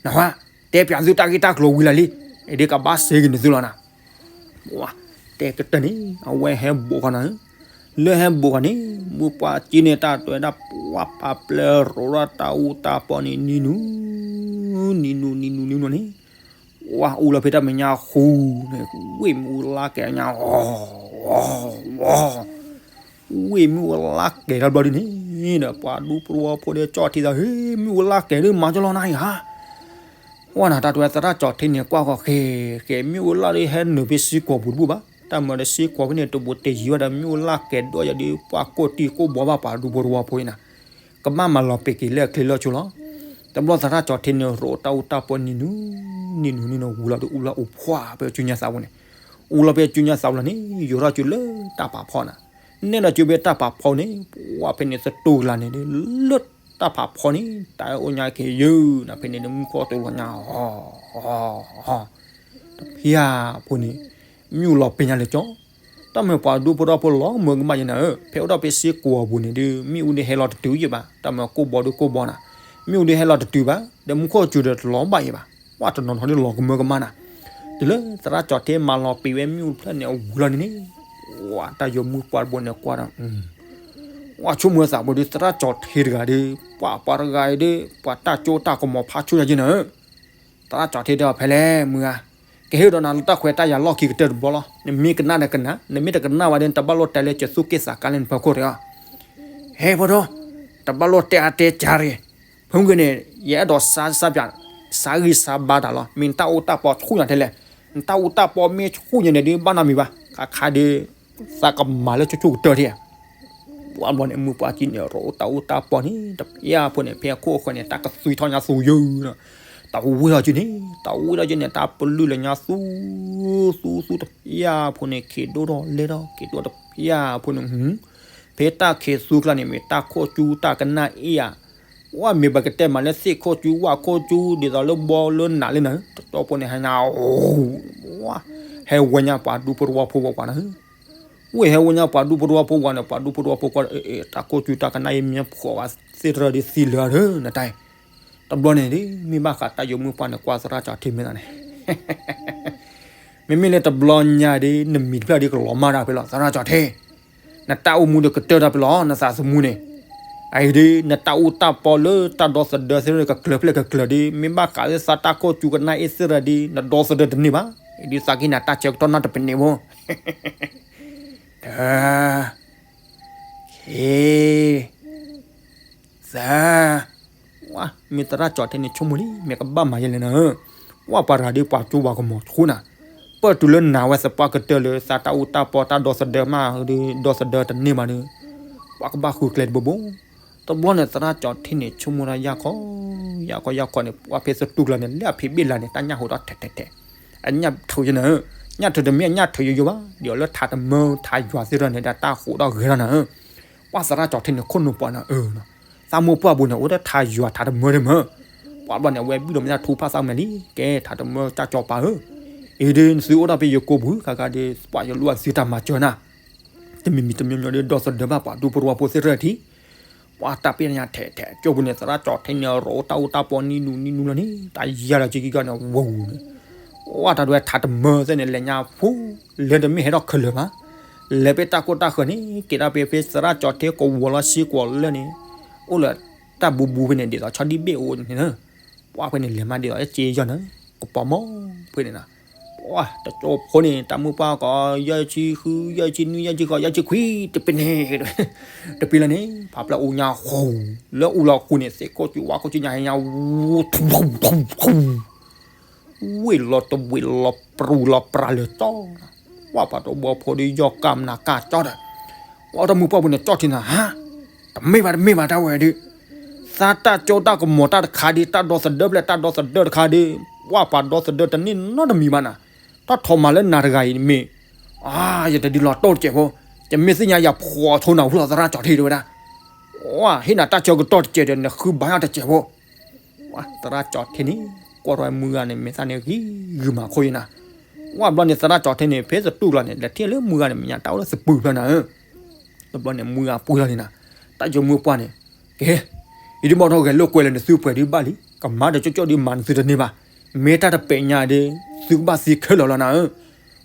နဟါ, တဲပၠးသုတၢ်ဂ့ၢ်တၢ်ကျိၤဝံၤလၢာ်လံ, အဒ်ကဘၣ်စ့ဂ့ၤန့ၣ်သုလီၤနၤ. တဲကတၢၢ်န့ၣ် အဝဲဟဲဘိးဃီနၤ, လၢဟဲဘိးဃီန့ၣ် မုၢ်ပှၢ်ကံန့ၣ် တၢ်တွဲဒၣ်ပှၢ်ပာ်ပျဲရိးထီၣ်တၢ်အူတၢ်ပီန့ၣ် နံၤနူၤ နံၤနူၤ နံၤနူၤ နံၤနူၤန့ၣ်, ဝဲအူလီၤဖဲတၢ်မဲာ်ညါဃူန့ၣ် ဝ့ၢ်မ့ၣ်အူလါကဲၤညါ ဝ့ၢ်မ့ၣ်အူလါကဲၤတဘျီဒ်န့ၣ်ဒီး ပှၤဒူဖိတဝီဖိဒီးကၠီၣ်ထံသး ဟ့ မ့ၣ်အူလါကဲၤဒ်မၤကၠီလီၤနၤအံၤဧါ. ဝဲနၤတၢ်တွဲသရၣ်ကၠီၣ်ထံန့ၣ် ကွၢ်ဃီဃဲၤဃဲၤ မ့ၣ်အူလါဒီးဟဲနုာ်ဖဲစ့ကိးပူၤတဘူၣ်ဘၣ်. တၢ်မၤဒီးစ့ကိးဖဲန့ၣ် တဘူးတယံၤဘၣ်ဒီး မ့ၣ်အူလါကဲၤဒိၣ်ယၤဒီး ပှၤကိၢ်တံၢ်ကိၢ်ဘီဘၣ်ပှၤဒူဖိတဝီဖိအံၤနၤ, ကဘၣ်မၤလီၤပံာ်က့ၤလၢအချ့လၢအဆိလီၤ. တဘျီသရၣ်ကၠီၣ်ထံန့ၣ် ရိးတၢ်အူတၢ်ပီနံၤနူၤ နံၤနူၤနံၤနူၤဝံၤလီၤဒီး အူလီၤအိၣ်ဖှိၣ်ဖဲအစုညါသးပူၤန့ၣ်, အူလီၤဖဲအစုညါသးပူၤလီၤန့ၣ် ယိၤထီၣ်စုလၢတၢ်ဖးဖီနၤ, နဲၣ်ဒီးစုဖဲတၢ်ဖးဖီန့ၣ် ပှၤဖဲန့ၣ်သတူၢ်ကလာ်န့ၣ်ဒီး လၢတၢ်ဖးဖီန့ၣ် တၢ်အိၣ်ညါက့ၤယုၢ်နၤ ဖဲန့ၣ်ဒီး မုၢ်ကီၢ်တူၢ်လီၤညါ တဖျၢၣ်ဖိန့ၣ် မ့ၣ်အူလီၤပ့ၤညါလၢာ်ကၠီ, တၢ်မၤပှၤဒူဖိတဝီဖိလီၤမၢကမၣ်ယဲနၤဧၢ, ဖဲအိၣ်ဒၣ်ဖဲစ့ကိးပူၤန့ၣ်ဒီး မ့ၣ်အူဒီးဟဲလီၤတတုၤယဲဘၣ်, တၢ်မၤကိၢ်ဘီဒီးကိၢ်ဘီနၤ, မ့ၣ်အူဒီးဟဲလီၤတတုၤဘၣ်, ဒီးမူခိၣ်စူၤဒီးတလီၤဘၣ်ယဲဘၣ်, ပှၤတနီၤနီၤဒီးလီၤကမၢကမၣ်နၤ, တုၤလၢသရၣ်ကၠီၣ်ထံမၤလီၤပံာ်ဝဲမ့ၣ်အူတဖျၢၣ်န့ၣ် အဝံၤလီၤန့ၣ်န့ၣ်, ပှၤတၢ်ယိၤမုၢ်ပှၢ်တဘိန့ၣ်ကွၢ်ဒီး ပှၤဆိကမိၣ်သးပူၤဒီး သရၣ်ကၠီၣ်ထံတဂၤဒီး ပှၤပှၤတဂၤအံၤဒီး ပှၤတၢ်ကၠိတၢ်ကမီၤဖးဆူညါက့နၤဧၢ, သရၣ်ကၠီၣ်ထံတဲအီၤဖဲလဲၣ်မုၢ်ဧါ, ကဟ့ၣ်ဒီးနၤလၢတၢ်ခွဲးတၢ်ယာ်လီၢ်ခံကတၢၢ်တဘျီလီၤ, နမ့ၢ်ကနၣ်ဒီးကနၣ်, နမ့ၢ်တကနၣ်ဘၣ်ဒီး နတဘၣ်လိၣ်တဲလၢကသူၣ်က့သးကါလၢနဖီခိၣ်တဂ့ၤ, ဟဲဖီဒီး, တဘၣ်လိၣ်တဲအါတဲကၢ်တဂ့ၤ, ဖဲမုၢ်ဂ့ၤန့ၣ် ယအဲၣ်ဒိးစါစါပၠး, စါဂံၢ်စါဘါတၢ်လီၤ, မ့ၢ်နတၢ်အူတၢ်ပီဆူၣ်ညါထဲလဲၣ်, နတၢ်အူတၢ်ပီမ့ၢ်ဆူၣ်ညါန့ၣ်ဒီး ဘၣ်နီတမံၤဘၣ်, ခါခါဒီး သးကမၤလၢဆူၣ်ဆူၣ်ကတၢၢ်ထံၣ်ဧါ ပှၤဘျီန့ၣ် မုၢ်ပှၢ်ကံန့ၣ် ရိးတၢ်အူတၢ်ပီန့ၣ် တဖျၢၣ်ဖိန့ၣ် ဖဲအခိၣ်အဃၢၤန့ၣ် တၢ်ကသွံထီၣ်ညါသူယုၢ်ဒီး တၢ်ဝံထီၣ်က့န့ၣ် တၢ်ဝံထီၣ်က့န့ၣ် တၢ်ပလုၢ်လၢညါသူ သူသူတဖျၢၣ်ဖိန့ၣ် ခံးဒိၣ်ထီၣ်လဲၢ်ထီၣ် ခံးဒိၣ်တဖျၢၣ်ဖိန့ၣ် ဖဲတၢ်ခံးသူကျါန့ၣ် မ့ၢ်တၢ်ခိၣ်ကၠူတၢ်ကနၣ်အ့ၣ်ဧါ, ဝဲမ့ၢ်ပကတဲမးလၢသ့ၣ်ခိၣ်ကၠူ ဝၣ်ခိၣ်ကၠူ ဒ်သိးလၢဘီလၢနးလၢနၤ တတီဖိန့ၣ် ဟဲညါ ဟဲဝဲညါပှၤဒူဖိတဝီဖိဝဲပှၤနၤ ဝဲဟဲဝဲညါပှၤဒူဖိတဝီဖိဝဲန့ၣ် ပှၤဒူဖိတဝီဖိကွၢ် တၢ်ခိၣ်ကၠူတၢ်ကနၣ်အ့ၣ် မ့ၢ်ဖှီၣ်ဝဲသ့ၣ်တရၢဒီးသံလၢာ်ဒီး နတၢ်အံၤ တဘျီန့ၣ်ဒ် မ့ၢ်ဘၣ်ဃးတၢ်ယိၤမုၢ်ပှၢ်န့ၣ် ကွၢ်သရၣ်ကၠီၣ်ထံမ့ၢ်သးန့ၣ် မ့မ့ၢ်လၢတဘျီညါဒ် နမံၤတဖျၢၣ်ဒ်ကလီၤမၢ်တၢ်ဖဲလီၤ သရၣ်ကၠီၣ်ထံ နတၢ်အိၣ်မူဒီးကတၢၢ်တၢ်ဖဲလီၤ နသးသမူန့ၣ်, အအံၤဒ် နတၢ်အူတၢ်ပီလၢတၢ်ဒီသဒၢသ့ၣ်တဖၣ်န့ၣ် ကကျၢၤဖျဲၣ်ကကျၢၤဒ် မ့ၢ်ဘၣ်ဃးလၢသးတၢ်ခိၣ်ကၠူကနၣ်အ့ၣ်သ့ၣ်တဖၣ်ဒ် နဒီသဒၢတန့ၢ်ဘၣ်, အံၤဒ်သးကဟ့ၣ်နၤတၢ်ဆၢကတီၢ်နီတပနံးဖိ တၢ ခ့ သၢ ဝါ မ့ၢ်သရၣ်ကၠီၣ်ထံန့ၣ် ဆိကမိၣ်လံ မ့ၢ်ကဘၣ်မၤယဲလဲၣ်နၤဧၢ, ဝါပှၤတဂၤဒ်ပှၤကၠိပှၤကမီၤဆိနၤ, ပၢၢ်တုၤလၢနၤဝဲသပှၢ်ကတၢၢ်လၢသးတၢ်အူတၢ်ပီတၢ်ဒီသဒၢမး ဒီသဒၢတန့ၢ်ဘၣ်ဒီး ပှၤကဘၣ်ဃုကျဲတဘိဘိ, တဘျီန့ၣ်သရၣ်ကၠီၣ်ထံန့ၣ် ဆိကမိၣ်တၢ်ယၢ်ခီ ယၢ်ခီယၢ်ခီန့ၣ် ပှၤဖဲသတူၢ်ကျါန့ၣ် လၢအဖံးဘ့ၣ်လၢ်န့ၣ် တၢ်ညၣ်ဟိးထီၣ်ထဲထဲထဲ, အညၣ်ထုးယဲနၤဧၢ, ညၣ်ထုးတမ့ၢ်အညၣ်ထုးယိယိဘၣ်, ဒ်အီၤလၢထးတမၢထးယွၤသ့ၣ်တဖၣ်န့ၣ် ဒီးတၢ်ဟိးထီၣ်ဂဲၤထီၣ်နၤဧၢ, ပှၤသရၣ်ကၠီၣ်ထံန့ၣ် ခိၣ်နူာ်ပှၤနၤဧၢ သးမိၢ်ပှၢ်ပူၤန့ၣ် အိၣ်ဒီးထးယွၤထးတမၢဒ်မၢ, ပှၤဘျီန့ၣ် အဝဲဘံၣ်ဒိးမ့ၢ်တၢ်ထူဖးသးမဲာ်လံ, ကဲထးတမၢတၢ်ကၠီပၤဧၢ, အံၤဒ်နသုအိၣ်ဒီးဖဲယကိာ်ပူၤ ခါခါဒ် ပှၤယလူအသုတၢ်မၤစၢၤနၤ, တမံၤမံၤတမံၤမံၤဒီး ဒီသဒၢဘၣ်ပှၤဒူဖိတဝီဖိသ့ၣ်တဖၣ်ထံး, ပှၤတၢ်ပ့ၣ်ညါထဲထဲ ကၠိပူၤန့ၣ် သရၣ်ကၠီၣ်ထံန့ၣ် ရိးတၢ်အူတၢ်ပီနံၤနူၤနံၤနူၤလီၤန့ၣ် တၢ်ယၤလီၤက့ၤက့ၤကီန့ၣ် ဝူၤန့ၣ် ဝါတၢ်ဒွဲထးတမၢသ့ၣ်န့ၣ် လဲၤညါဖူ လဲၤတမ့ၢ်ဟဲထီၣ်ခဲလၢာ်ဘၣ်, လဲၤဖဲတၢ်ကိၢ်တၢ်ဃၢၤန့ၣ် က့ၤဒၣ်ဖဲဖဲသရၣ်ကၠီၣ်ထံကဝီၤလီၤစ့ကွီၤလၢန့ၣ်, အိၣ်လၢ တၢ်ဘူးဘူးဖဲန့ၣ် ဒ်သိးဆီဒံၣ်ဘ့ၣ်အိၣ်န့ၣ်, ပှၢ်ဖဲန့ၣ်လဲၤမးဒ်သိးစ့ယီၢ်န့ၣ်, ကပီၤမီၢ်ဖဲန့ၣ်နီၤ, ပှၢ်တကၠိဖိန့ၣ် တၢ်မုၢ်ပှၢ်ကီး ယဲၢ်ဆံဃု ယဲၢ်ဆံနွံ ယဲၢ်ဆံဃိး ယဲၢ်ဆံခွံ တပ့ၤန့ၣ်, တပ့ၤလၢန့ၣ် ဖးဖျၢၣ်အူညါဃူ, လၢအူလီၤဃူန့ၣ် သ့ၣ်ခိၣ်စူၤဝါခိၣ်စူၤညါဟဲညါ ဝူ ထူ ထူ ထူ ဝ့ၢ်လီၤတဝ့ၢ်လီၤပြူၤလီၤပြၤလၢာ်ကၠီ, ပှၢ်ပှၤတဝီဖိဒီး ယီၢ်ကၢ်မနၤကၢ်ကၠီဒီး, ပှၢ်တၢ်မုၢ်ပှၢ်ဖိန့ၣ် ကၠီထံနၤဟါ, တမ့ၢ်ဘၣ်တမ့ၢ်ဘၣ်တၢ်ဝဲဒုး, သးတၢ်ကၠိတၢ်ကမီၤတၢ်တခါဒီး တၢ်ဒီသဒၢဖျဲၣ်တၢ်ဒီသဒၢတခါဒီး, ပှၢ်ပှၤဒီသဒၢတန့ၢ်နီတမံၤဘၣ်နၤ, တၢ်ထီၣ်မၤလၢနၤတဂၤအံၤမ့ၢ်, အါ ယတဒုးလီၤတိၢ်တစဲးဖိ, ယမ့ၢ်သ့ၣ်ညါယဖှီၣ်ဆိနၤဝံၤလီၤ သရၣ်ကၠီထံတဲဝဲဒၣ်, ဟ့ၣ်နၤတၢ်ဆၢကတီၢ်တစဲးဒီး နဃုဘၣ်ယၢ်တစဲးဖိ သရၣ်ကၠီထံန့ၣ် ကွၢ်ထီၣ်ဝဲမုၢ်ဂၤန့ၣ် မဲာ်သၣ်န့ၣ်ဂံၤဂုာ်မးခိၣ်ယနၤ, ဝံၤဘျီန့ၣ် သရၣ်ကၠီထံန့ၣ် ဖဲသတူၢ်လီၤန့ၣ် လဲၤထံၣ်လၢမုၢ်ဂၤန့ၣ် မဲာ်ညါတၢ်အိၣ်လၢသပူၤဖျၢၣ်နၤဧၢ, တဘျီန့ၣ် မုၢ်ဂၤပှ့ၤလီၤန့ၣ်နၤ, တၢ်ယိၤမုၢ်ပှၢ်န့ၣ်, ကဲ, ယဒုးဘၣ်ထီၣ်ဂဲၤလိာ်ကွဲလၢနသုပှဲၤဒုးဘၣ်လံ, ကမၤဒီးကၠိကၠိဒုးမၤနသုတန့ၢ်ဘၣ်, မ့ၢ်တၢ်တပဲာ်ညါဒီး သုကဘၣ်သံခဲလၢာ်လီၤနၤဧၢ,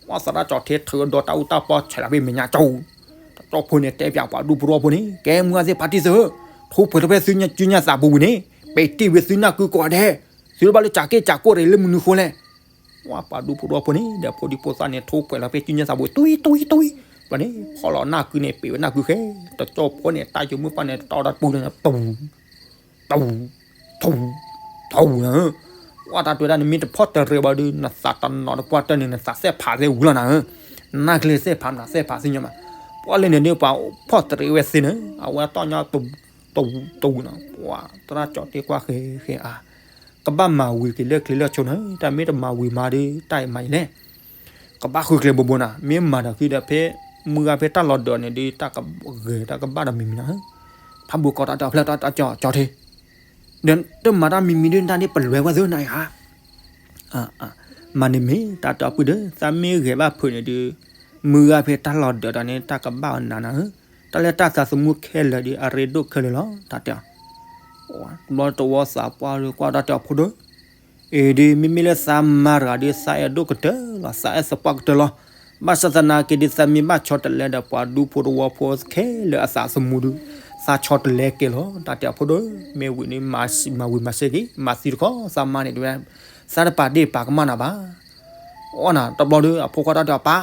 ဝံၤသရၣ်ကၠီထံထုးဒီးတၢ်အူတၢ်ပီ ဆဲးလီၤဖဲမဲာ်ညါကၠီ တကၠိဖိန့ၣ် တဲပၠးပှၤဒူဖိတဝီဖိန့ၣ် ကဲမုၢ်ဂၤသ့ၣ်ဖါတံၢ်သုဧၢ, ထိၣ်ပှဲၤထီၣ်ဖဲသုကၠူညါသးပူၤဝံၤန့ၣ်, ပ့ၤတ့ၢ်ဝံၤသုနၢ်ကုကီးဒဲး, သုတဘၣ်လၢကးက့ၢ်ကးကိၢ်တဂ့ၤလၢမနုၤဃိလဲၣ်, ဝံၤပှၤဒူဖိတဝီဖိန့ၣ် ဒီးဖိဒံဖိသၣ်န့ၣ် ထိၣ်ပှဲၤလီၤဖဲကၠူညါသးပူၤ တွံၢ်တွံၢ်တွံၢ်, ဘျီန့ၣ် ဖီၣ်လီၤနၢ်ကုန့ၣ် ပ့ၤဝဲနၢ်ကုဃဲ, တကၠိဖိန့ၣ် တၢ်ယိၤမုၢ်ပှၢ်န့ၣ် တီဒီးတပူၤန့ၣ် တူ ထူ, ထူ, ထူနၤဧၢ, ဝံၤတၢ်တဲဝဲဒၣ် နမ့ၢ်တဖီၣ်တရံးဘၣ်ဒီး နသးတနီၤတပှၢ်တၢၢ်န့ၣ် နသးသ့ၣ်ဖးသ့ဝံၤလီၤနၤဧၢ, နၢ်ချ့သ့ၣ်ဖးနၤသ့ၣ်ဖးသ့ၣ်ညါမး, ပှၢ်လၢန့ၣ်ဒုး ပှၤဖီၣ်တရံးဝဲသ့န့ၣ် အဝဲတီၢ်ညါ တဝူတဝူနီၤ, ပှၢ်သရၣ်ကၠီထံကွၢ်ဃဲဃဲအါ, ကဘၣ်မၤဝံၤက့ၤလၢချံလၢဆိန့ၣ် တၢ်မ့ၢ်တမၤဝံၤမၤဒီး တၢ်အံၤမၤအံၤလဲၣ်, ကဘၣ်ဃုကျဲဘိဘိနၤ, မ့ၢ်မၤဒီးဃုဒီးဖဲ မုၢ်ဂၤဖဲတၢ်လီၤဒၢးန့ၣ်ဒုး တၢ်ကဂဲၤတၢ်ကဘၣ်ဒီးမံၤမံၤနၤဧၢ, ဖးဘိကီးတၢ်တဲအီၤဖျၢၣ်တၢ်ကၠီကၠီထံ ဒီးတမၤတၢ်မံၤမံၤဒုး တၢ်န့ၣ်ပလွဲဝဲသ့နၤဧါ, မၤန့ၣ်မ့ၢ်တၢ်တဲအီၤပုၢ်ဒီး သးမ့ၢ်ဂဲၤဘၣ်ဖုးန့ၣ်ဒုး မုၢ်ဂၤဖဲတၢ်လီၤဒၢးတၢ်န့ၣ် တၢ်ကဘၣ်အီၤနၤနၤဧၢ, တၢ်လၢတၢ်သးသမူခဲလၢာ်ဒီး အရ့ဒိၣ်ခဲလၢာ်လီၤ တၢ်တဲအီၤ, ဘျီတဝီသးပှၢ်ဒီးကွၢ်တၢ်တဲအီၤဖိဒိၣ်, အ့ၣ်ဒုး မ့မ့ၢ်လၢသးမၤတဂၤဒီး သးအဲၣ်ဒိၣ်ကတၢၢ်လီၤ သးအဲၣ်သပှၢ်ကတၢၢ်လီၤ, ဘၣ်ဆၣ်သနာ်က့ဒီး သးမ့ၢ်ဘၣ်ဆီတလဲဒီး ပှၤဒူဖိတဝီဖိခဲလၢာ်အသးသမူဒုး သးဆီတလဲကဲလီၤ တၢ်တဲအီၤဖိဒိၣ်, မ့ၢ်ဝံၤန့ၣ် မၤဝံၤမၤစ့ၢ်က့ၤ မၤသံတခီ သးမါန့ၣ်တဲဝဲ, သးတပာ်ဒ့ၣ်ပာ်ကမၣ်နၤဘၣ် အီၣ်နၤ တဘျီဒီး အဖိခွါတၢ်တဲအီၤပၢ်,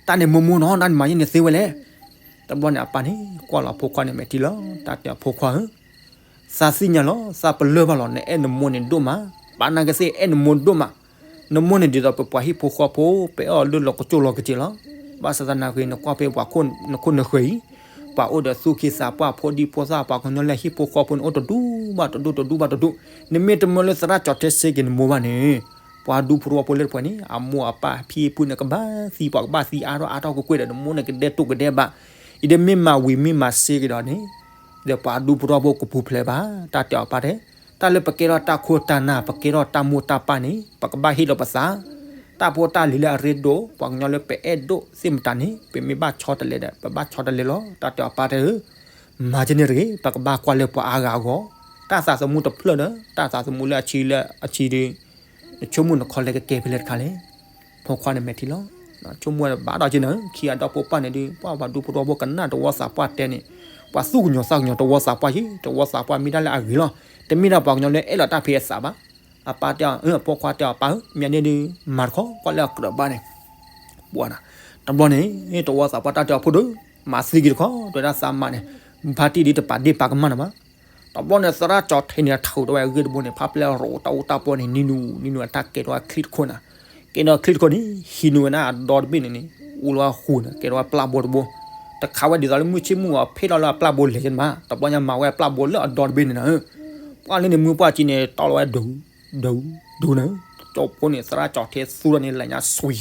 တၢ်န့ၣ်မိၢ်မိၢ်နီၤ တၢ်န့ၣ်မၤယဲၢ်န့ၣ်သ့ဝဲလဲၣ်, တဘျီန့ၣ်အပၢ်န့ၣ် ကွၢ်လီၤအဖိခွါန့ၣ်မဲာ်ထံလီၤ တၢ်တဲအီၤဖိခွါဧၢ, သးသ့ၣ်ညါလီၤ သးပလၢၢ်ဘၣ်လီၤ နအဲၣ်နမိၢ်န့ၣ်ဒိၣ်မး, ပာ်နာ်က့သ့ၣ်အဲၣ်နမိၢ်ဒိၣ်မး, နမိၢ်န့ၣ်ဒ်သိးပပှၤဟံၣ်ဖိဃီဖိ ပအဲၣ်အီၤလၢလီၤကစိၣ်လီၤကစ့းလီၤ, ဘၣ်ဆၣ်သနာ်က့ နကွၢ်ဖဲပှၤခိၣ်နဃၢၤအံၤ, ပှၤအိၣ်ဒီးသူၣ်က့သးပှၢ်ဖိဒံဖိသၣ် ပှၤကညီလၢဟံၣ်ဖိဃီဖိန့ၣ်အိၣ်တဒူဘၣ်တဒူတဒူဘၣ်တဒူ, နမ့ၢ်တမၢလၢသရၣ်ကၠီထဲစ့က့ၤနမိၢ်ဘၣ်န့ၣ်, ပှၤဒူဖိတဝီဖိလၢတပှဲၤန့ၣ် အမိၢ်အပၢ်ဖံဖုန့ၣ်ကဘၣ်သံ ပှၤကဘၣ်သံအါထီၣ်အါထီၣ်ကွ့ၢ်ကွ့ၢ်ဒီး နမိၢ်န့ၣ်ကဒဲးတိၢ်ကဒဲးဘး, အံၤဒီးမ့ၢ်မၤဝံၤမ့ၢ်မၤစ့က့ၤဒီးန့ၣ်, ဒီးပှၤဒူဖိတဝီဖိကပူၤဖျဲးဘၣ်, တၢ်တဲအီၤပၢ်တဲ, တၢ်လၢပကဲထီၣ်တၢ်ခိၣ်တၢ်နၢ် ပကဲထီၣ်တၢ်မိၢ်တၢ်ပၢ်န့ၣ် ပကဘၣ်ဟ့ၣ်လီၤပသး, တၢ်ဖိတၢ်လံၤလၢအရ့ဒိၣ် ပှၤကညီလၢပအဲၣ်ဒိၣ်သ့ၣ်မတၤန့ၣ် ပမ့ၢ်ဘၣ်ဆီတလဲဒီး ပဘၣ်ဆီတလဲလီၤ, တၢ်တဲအီၤပၢ်တဲဧၢ, မၤကန့ၣ်တဂ့ၤ ပကဘၣ်ကွၢ်လၢပှၤအါဂၤအဂီၢ်, တၢ်သးသမူတဖျၢၣ်ဒီး တၢ်သးသမူလၢအဆံလၢအဆံဒီး နဆိကမိၣ်နခီလဲကကဲဖဲလဲၣ်တခါလဲၣ်, ဖိခွါန့ၣ်မဲာ်ထံလီၤ, ဆိကမိၣ်ဘၣ်ဒီးက့နၤ ခံဂၤဒီဖိပၢ်န့ၣ်ဒုး ပှၤပှၤဒူဖိတဝီဖိကနၣ်တဝီသးပှၢ်တဲန့ၣ်, ပှၤသူၣ်ကညီၤသးကညီၤတဝီသးပှၢ်ယံၤ တဝီသးပှၢ်မ့ၢ်ဒၣ်လၢအဂ့ၤလီၤ, တမ့ၢ်ဒၣ်ပှၤကညီလၢအဲၣ်လီၤတၢ်ဖံးအသးဘၣ်, အပၢ်တဲအီၤ အဖိခွါတဲအီၤပၢ်ဧၢ မ့ၢ်န့ၣ်ဒုး မၤတခီကွၢ်လၢအကြၢးဘၣ်န့ၣ်, ပှၤနၤ, တဘျီန့ၣ် တဝီသးပှၢ်တၢ်တဲအီၤဖိဒိၣ်, မၤသံက့ၤတခီ တဲဝဲဒၣ်သးမါန့ၣ်, ဖါတံၢ်ဒုးတပာ်ဒ့ၣ်ပာ်ကမၣ်နၤဘၣ်, တဘျီန့ၣ် သရၣ်ကၠီထဲန့ၣ် ထုးထီၣ်ဝဲအဂ့ၢ်တဘိန့ၣ် ဖးဖျဲၣ်ရိးတၢ်အူတၢ်ပီန့ၣ် နံၤနုၤနံၤနုၤအတၢ်ကဲထီၣ်ဝဲချံတခိၣ်နၤ, ကဲထီၣ်ချံတခိၣ်န့ၣ် ဟံးနုာ်ဝဲဒၣ်အဒီတဘ့ၣ်န့ၣ်န့ၣ် အူလီၤဃိန့ၣ် ကဲထီၣ်ဝဲပျၢ်ဘိတဘိ, တခါဝဲဒ်သိးလၢမုၢ်ဆ့ၣ်မုၢ်ဂီၤဖ့ၣ်ထီၣ်လၢအပျၢ်ဘိလဲၤက့ၤမး, တဘျီညါမၤဝဲအပျၢ်ဘိလၢအဒီတဘ့ၣ်န့ၣ်နၤဧၢ, ပှၢ်လၢန့ၣ်မုၢ်ပှၢ်ကံန့ၣ် တီၢ်လီၤဝဲဒုး, ဒုး, ဒုးနၤ, တကၠိဖိန့ၣ် သရၣ်ကၠီထဲသူထီၣ်န့ၣ် လဲၤညါဆွံ,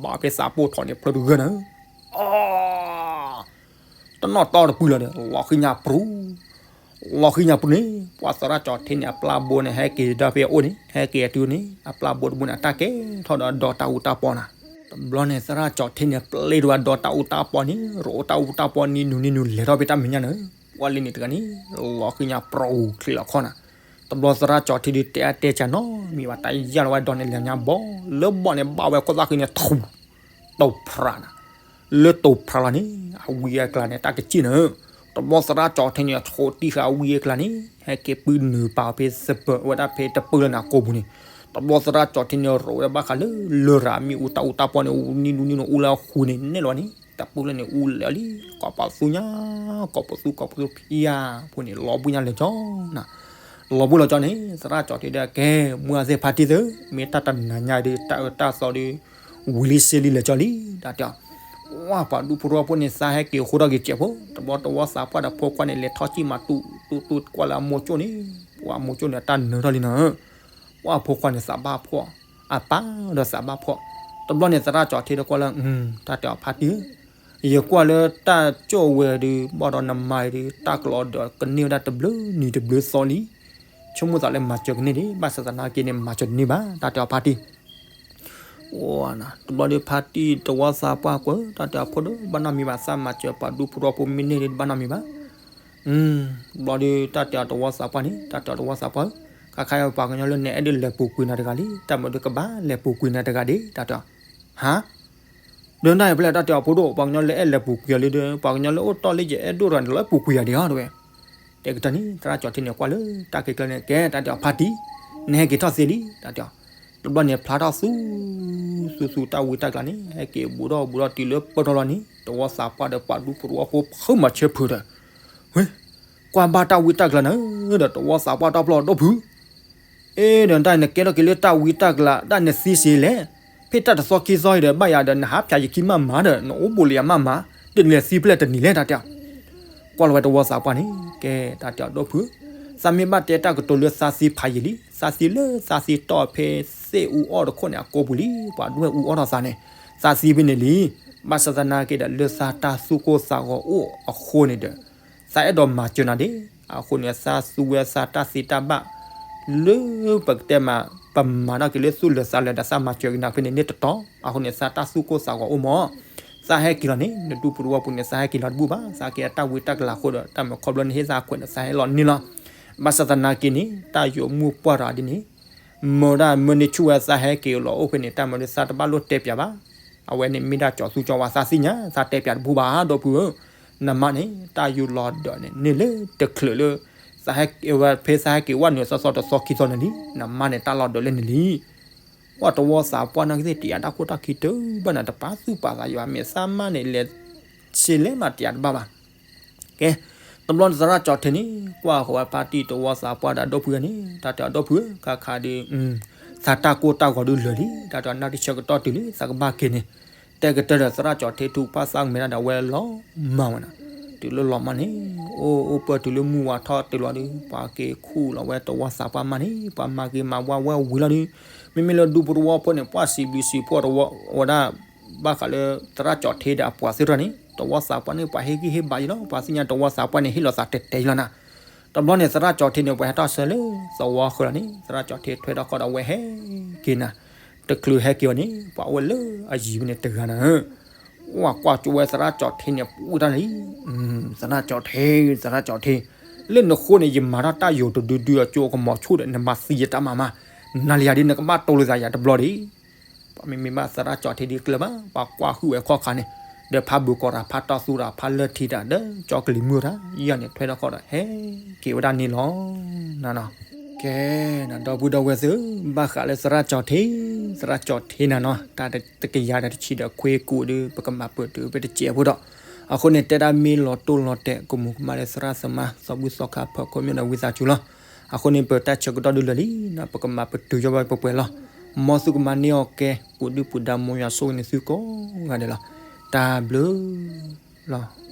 ဘၣ်ဖဲသးပိၢ်ထီၣ်န့ၣ် ဖျၢၣ်တဂၢၢ်နၤဧၢ, အ တနီၣ်တီတပူၤလီၤဒီး လီၤဃံညါပြူၤ, လီၤဃံညါပြူၤန့ၣ် ပှၤသရၣ်ကၠီထဲန့ၣ် အပျၢ်ဘိန့ၣ် ဟဲက့ၤဒီးဖဲအအိၣ်န့ၣ် ဟဲက့ၤအတုၤန့ၣ် အပျၢ်ဘိတဘိန့ၣ် အတၢ်ကဲထီၣ်ဒီးအဒီတၢ်အူတၢ်ပီနၤ, တဘျီန့ၣ် သရၣ်ကၠီထဲန့ၣ် ပျဲထီၣ်ဝဲဒီတၢ်အူတၢ်ပီန့ၣ် ရိးတၢ်အူတၢ်ပီနံၤနုၤနံၤနုၤလဲၤထီၣ်ဖဲတၢ်မဲာ်ညါနၤဧၢ, ပှၢ်လၢန့ၣ်တဂၤန့ၣ် လီၤဃံညါပြူၤချံလီၤခီနၤ, တဘျီသရၣ်ကၠီထဲဒုးတဲအါတဲကၢနီတမံၤဘၣ် တၢ်ယၢ်လီၤဝဲဒီးန့ၣ် လဲၤညါဘီ, လၢဘီန့ၣ် ဘၣ်ဝဲခိၣ်သၣ်ဃံန့ၣ် ထူ တိာ်ဖြးနၤ, လၢတိာ်ဖြးလီၤန့ၣ် အဝံအကျါန့ၣ် တၢ်ကစံၣ်နၤဧၢ, တဘျီသရၣ်ကၠီၤထ့န့ၣ် ဆိးတံၢ်ဃာ်ဝံအကျါန့ၣ် ဟဲက့ၤပုၢ်နုာ်ပာ်အီၤဖဲစပၢၤဝဲဒၣ်ဖဲတပၢၢ်လၢန့ၣ်အကိာ်ပူၤန့ၣ်, တဘျီသရၣ်ကၠီၤထ့န့ၣ် ရိးဝဲဒၣ်ဘၣ်ဃးလၢလရာ်မ့ၣ်အူ တၢ်အူတၢ်ပီၢ်န့ၣ် နံၣ်နူနံၣ်နူအူလၢအဃုာ်န့ၣ် နဲၣ်လီၤန့ၣ် တပၢၢ်လၢန့ၣ်အူလဲၤလံ, ကိးပသူညါ ကိးပသူ ကိးပသူဖံယါဖိန့ၣ် လီၤဘှံးညါလဲၤကၠီနၤ, လီၤဘှံးလီၤကၠီန့ၣ် သရၣ်ကၠီၤထ့ဒီး ကဲ မုၢ်အသ့ၣ်ဖါတံၢ်သၢ, မ့ၢ်တၢ်တနၤညါဒီး တၢ်အၢတၢ်သီဒီး ဝံၤလံစ့လံလဲၤကၠီလံ တၢ်တဲအီၤ, ဝဲပှၤဒူဖိတဝီဖိန့ၣ် သးဟဲက့ၤအဃိထီၣ်က့ၤစဲးဖိ, တဘျီတဝီသးပှၢ်ဒီးဖိခွါန့ၣ် လဲၤထီၣ်စံၣ်မးတူၢ်တူၢ်တူၢ်ကွၢ်လၢအမိၢ်ကၠိၣ်န့ၣ်, ပှၤမိၢ်ကၠိၣ်န့ၣ် အတၢ်နၢၤထီၣ်လံနၤ, ပှၤဖိခွါန့ၣ်သးဘၣ်ဖှီၣ်, အပၢ်ဒီးသးဘၣ်ဖှီၣ်, တဘျီန့ၣ် သရၣ်ကၠီၤထ့ဒီးကွၢ်လၢ, တၢ်တဲအီၤဖါတံၢ်ဧၢ, ယကွၢ်လၢတၢ်ကၠိၣ်ဝဲဒီး ဘၣ်ဒီးနမါအံၤဒီး တၢ်ကလီၤဒီးကန့ၢ်ဝဲဒၣ်တဘျုးနံၤတဘျုးသီလံ, ဆိကမိၣ်သးလၢမၤစၢၤကန့ၢ်ဒံး ဘၣ်ဆၣ်သနာ်က့န့ၣ် မၤစၢၤတန့ၢ်ဘၣ် တၢ်တဲအီၤဖါတံၢ် တဘျီဒီးဖါတံၢ်တဝီသးပှၢ်ကွၢ် တၢ်တဲအီၤဖိဒီး ဘၣ်နီတမံၤဘၣ် သးမၤစၢၤပှၤဒူဖိတဝီဖိမ့ၢ်န့ၢ်ဒီး ဘၣ်နီတမံၤဘၣ်, တဘျီဒီးတၢ်တဲအီၤတဝီသးပှၢ်န့ၣ် တၢ်တဲအီၤတဝီသးပှၢ်ဧၢ, ခါခါအံၤပှၤကညီလၢနအဲၣ်ဒိးလဲၤပူၤကွံာ်နၤတဂၤလံ, တၢ်မၤဒီးကဘၣ်လဲၤပူၤကွံာ်နၤတဂၤဒံး တၢ်တဲအီၤ, ဟါ ဒီးနတၢ်အံၤဖဲလဲၣ် တၢ်တဲအီၤဖိဒိၣ် ပှၤကညီလၢအဲၣ်လဲၤပူၤကွံာ်အီၤလံဒီး ပှၤကညီလၢအိၣ်တီၢ်လၢယအဲၣ်ဒိၣ်တဂၤန့ၣ် လီၤအဲၣ်ပူၤကွံာ်ယၤဒံးဧါ တဲဝဲ, တဲကတၢၢ်န့ၣ် သရၣ်ကၠီၤထ့န့ၣ် ကွၢ်လၢတၢ်ခဲကျၢၢ်န့ၣ် ကဲ တၢ်တဲအီၤဖါတံၢ်, နဟဲက့ၤထီၣ်သ့လံ တၢ်တဲအီၤ, တဘျီန့ၣ်ဖျါထီၣ်သူ သူသူတၢ်ဝံတၢ်ကျါန့ၣ် ဟဲက့ၤဘူးထီၣ်ဘူးထီၣ်တုၤလၢပၢၢ်ထီၣ်လီၤန့ၣ် တဝီသးပှၢ်ဒီးပှၤဒူဖိတဝီဖိဖုးမၤဆၢဖုးဒီး, ဝဲ ကွၢ်ဘၣ်တၢ်ဝံတၢ်ကျါန့ၣ်ဒီး တဝီသးပှၢ်တၢ်ပျီၢ်ဒီဖုး အ့ဒီးတၢ်နကဲထီၣ်က့ၤလၢတၢ်ဝံတၢ်ကျါ တၢ်နသံစ့လဲၣ်, ဖဲတၢ်တသီခံသီအံၤဒီး ဘၣ်ယၤဒီး နဟးဖျါယခံမးမးဒီး နအိၣ်ဘူးလၢယၤမးမး, တလဲၤသံဖဲလဲၣ်တနံၤလဲၣ် တၢ်တဲအီၤ, ကွၢ်လီၤဝဲတဝီသးပှၢ်န့ၣ် ကဲ တၢ်တဲအီၤဒီဖုး, သးမ့ၢ်ဘၣ်တဲတၢ်ကတိၤလၢသးသံဖးယံာ်လံ, သးသံလၢသးသံတီၢ်ဖဲသ့ၣ်အူအီၣ်တခိၣ်န့ၣ် အကိာ်ပူၤလံ, ပှၤဒွဲၣ်အူအီၣ်ထီၣ်သးန့ၣ်, သးသံဖဲန့ၣ်လံ, ဘၣ်ဆၣ်သနာ်က့ဒီးလၢသးတၢ်သူၣ်ကိၢ်သးဂီၤအိၣ်အဃိန့ၣ်ဒီး သးအဲၣ်ဒိးမၤစၢၤနၤဒံး, အဃိန့ၣ် သးသူဝဲသးတၢ်သ့တၢ်ဘၣ် လၢပကတဲမး ပမၤထီၣ်က့ၤလၢသူၣ်လၢာ်သးလၢာ်ဒီး သးမၤစၢၤက့ၤနၤဖဲန့ၣ်န့ၣ်တတီၤ, အဃိန့ၣ် သးတၢ်သူၣ်ကိၢ်သးဂီၤအိၣ်မး, သးဟဲက့ၤလီၤန့ၣ် နဒူပူၤတဝီပူၤန့ၣ် သးဟဲက့ၤလီၤတဘူၣ်ဘၣ်, သးက့ၤအတၢ်ဝံတၢ်ကလၤအဃိဒီး တၢ်မၤခီဖျိန့ၣ်ဟ့ၣ်သးခွဲးဒီး သးဟဲလီၤန့ၣ်လီၤ, ဘၣ်ဆၣ်သနာ်က့န့ၣ် တၢ်ယိာ်မုၢ်ပှၢ်တဂၤဒ်န့ၣ် မၢဒၣ်မၢန့ၢ်ဆူၣ်ဝဲသးဟဲက့ၤလီၤအိၣ်ဖဲန့ၣ် တၢ်မၤဒီးသးတဘၣ်လိၣ်တဲပၠးဘၣ်, အဝဲန့ၣ်မ့ၢ်ဒၣ်ကၠီၤသူကၠီၤဝါ သးသ့ၣ်ညါ သးတဲပၠးတဘူၣ်ဘၣ်ဒီပုၢ်ဧၢ, နမါန့ၣ် တၢ်ယိာ်လီၤဒီးန့ၣ် န့ၢ်လၢတချုးလၢ သးဟဲက့ၤဝဲဖဲသးဟဲက့ၤဝဲနုာ်သီသီတသီခံသီန့ၣ်လံ, နမါန့ၣ် တၢ်လီၤဒီးလၢန့ၣ်လံ ပှၤတဝီသးပှၢ်နာ်က့သ့ၣ် တယာ်တၢ်ခိၣ်တၢ်ခံတဘၣ်န့ၣ် တပာ်သူၣ်ပာ်သးယွၤ မ့ၢ်သးမါန့ၣ် လဲၤဆ့လဲၣ်မးတယာ်တဘၣ်ဘၣ်. ကဲ, တဘျီန့ၣ်သရၣ်ကၠီၤထ့န့ၣ် ကွၢ်ဃီၤဝဲဖါတံၢ်တဝီသးပှၢ်ဒီးဒီပုၢ်ဝဲၢ်န့ၣ် တၢ်တဲအီၤဒီပုၢ်ဧၢ ခါခါဒီး သးတၢ်ကိၢ်တၢ်ဂီၤဒုးလၢာ်လံ တၢ်တဲအီၤ နၢ်တဆၢကတီၢ်တုၤလံ သးကဘၣ်က့ၤန့ၣ်, တဲကတၢၢ်ဒီးသရၣ်ကၠီၤထ့ထူၣ်ဖၣ်သၣ်ကမဲာ်တၢ်ဒီးအဝဲလီၤမၢ်ဝဲနၤ, တုၤလၢလီၤမၢ်န့ၣ် အိၣ်အိၣ်ပၢၢ်တုၤလၢမုၢ်ဝါထီၣ်တုၤလီၤဒီး ပှၤက့ၤခူၣ်လီၤဝဲတဝီသးပှၢ်မၢ်န့ၣ် ပှၤမၤက့ၤမၤဝါဝဲဝံၤလီၤဒီး မ့မ့ၢ်လၢဒူပူၤတဝီဖိန့ၣ် ပှၢ်စံးဘျုးစံးဖှိၣ်တဝီဝဲဒၣ် ဘၣ်ဃးလၢသရၣ်ကၠီၤထ့ဒီးအပှၤသ့ၣ်တဖၣ်န့ၣ် တဝီသးပှၢ်န့ၣ် ပှၤဟ့ၣ်ဂံၢ်ဟ့ၣ်ဘါယံၤလီၤ ပှၤသ့ၣ်ညါတဝီသးပှၢ်န့ၣ် ဟ့ၣ်လီၤသးတဲာ်တဲာ်ယံၤလီၤနၤ, တဘျီန့ၣ်သရၣ်ကၠီၤထ့န့ၣ် ပှၤဟဲထီၣ်ဆၢလၢသဝီဃၢၤလီၤန့ၣ် သရၣ်ကၠီၤထ့ထွဲထီၣ်ခီၣ်ဒီးအဝဲဟဲက့ၤနၤ, တချုးဟဲက့ၤအီၤန့ၣ် ပှၤအိၣ်ဝဲလၢအယံၤဝဲန့ၣ်တဂၤနၤဧၢ, ဝဲကွၢ်ကၠိဝဲသရၣ်ကၠီၤထ့န့ၣ် ပှံၢ်တၢ်လံ, သရၣ်ကၠီၤထ့ သရၣ်ကၠီၤထ့, လၢနဃိန့ၣ် ယမၤထီၣ်တၢ်ယိာ်တဒုဒုအကၠိအကမီၤဆိၣ်ဒီး နမၤသံယတၢ်မၤမး, နၤလၢယၤဒ်နကဘၣ်တိၢ်လိာ်သးယၤတဘျီဒံး ပှၤမ့မ့ၢ်ဘၣ်သရၣ်ကၠီၤထ့ဒ်ကျၢၤဘၣ် ပှၤကွၢ်ဟုၣ်ဝဲခီၣ်ခါန့ၣ်, ဒီးဖးဘုးကီးတၢ် ဖးတီသူတၢ် ဖးလၢထံတၢ် ဒီးကၠီကလံၤမုၢ်တၢ် ယဲၢ်န့ၣ်ထွဲထီၣ်ခီၣ်ဒီးဟဲက့ၤဝဲဒၣ်န့ၣ်လီၤ. ကဲ, ဒီပုၢ်ဒီဝဲၢ်သ့ၣ်ဧၢ, ဘၣ်ဃးလၢသရၣ်ကၠီၤထ့, သရၣ်ကၠီၤထ့နၤနီၤ တၢ်တကယၤဒီးတဆံဒီးခွ့ကိးဒီး ပကမၤပတုာ်ဖဲတစဲးဖိဒီး, အဃိန့ၣ် တဲဒၣ်မ့ၢ်လီၤတိၢ်လီၤတဲာ် ကမူၤကမၣ်လၢသရၣ်သမါ သီဘူၣ်သီခါဖၢခိၣ်မ့ၢ်ဒီးဝံသးစူၤလီၤ. အဃိန့ၣ် ပတၢ်ဆၢကတီၢ်ဒုးလၢာ်လံ, ပကမၤပတုာ်ယီၤဘၣ်ပှဲၤပှဲၤလီၤ. မ်သုကမၤန့ၢ်အီၣ်ကဲ ကိးဒုၣ်ပူၤဒါမိၢ်ယွၤဆိၣ်ဂ့ၤန့ၢ်သုကိးဂၤဒဲးလီၤ. တၢ်ဘျုးလီၤ.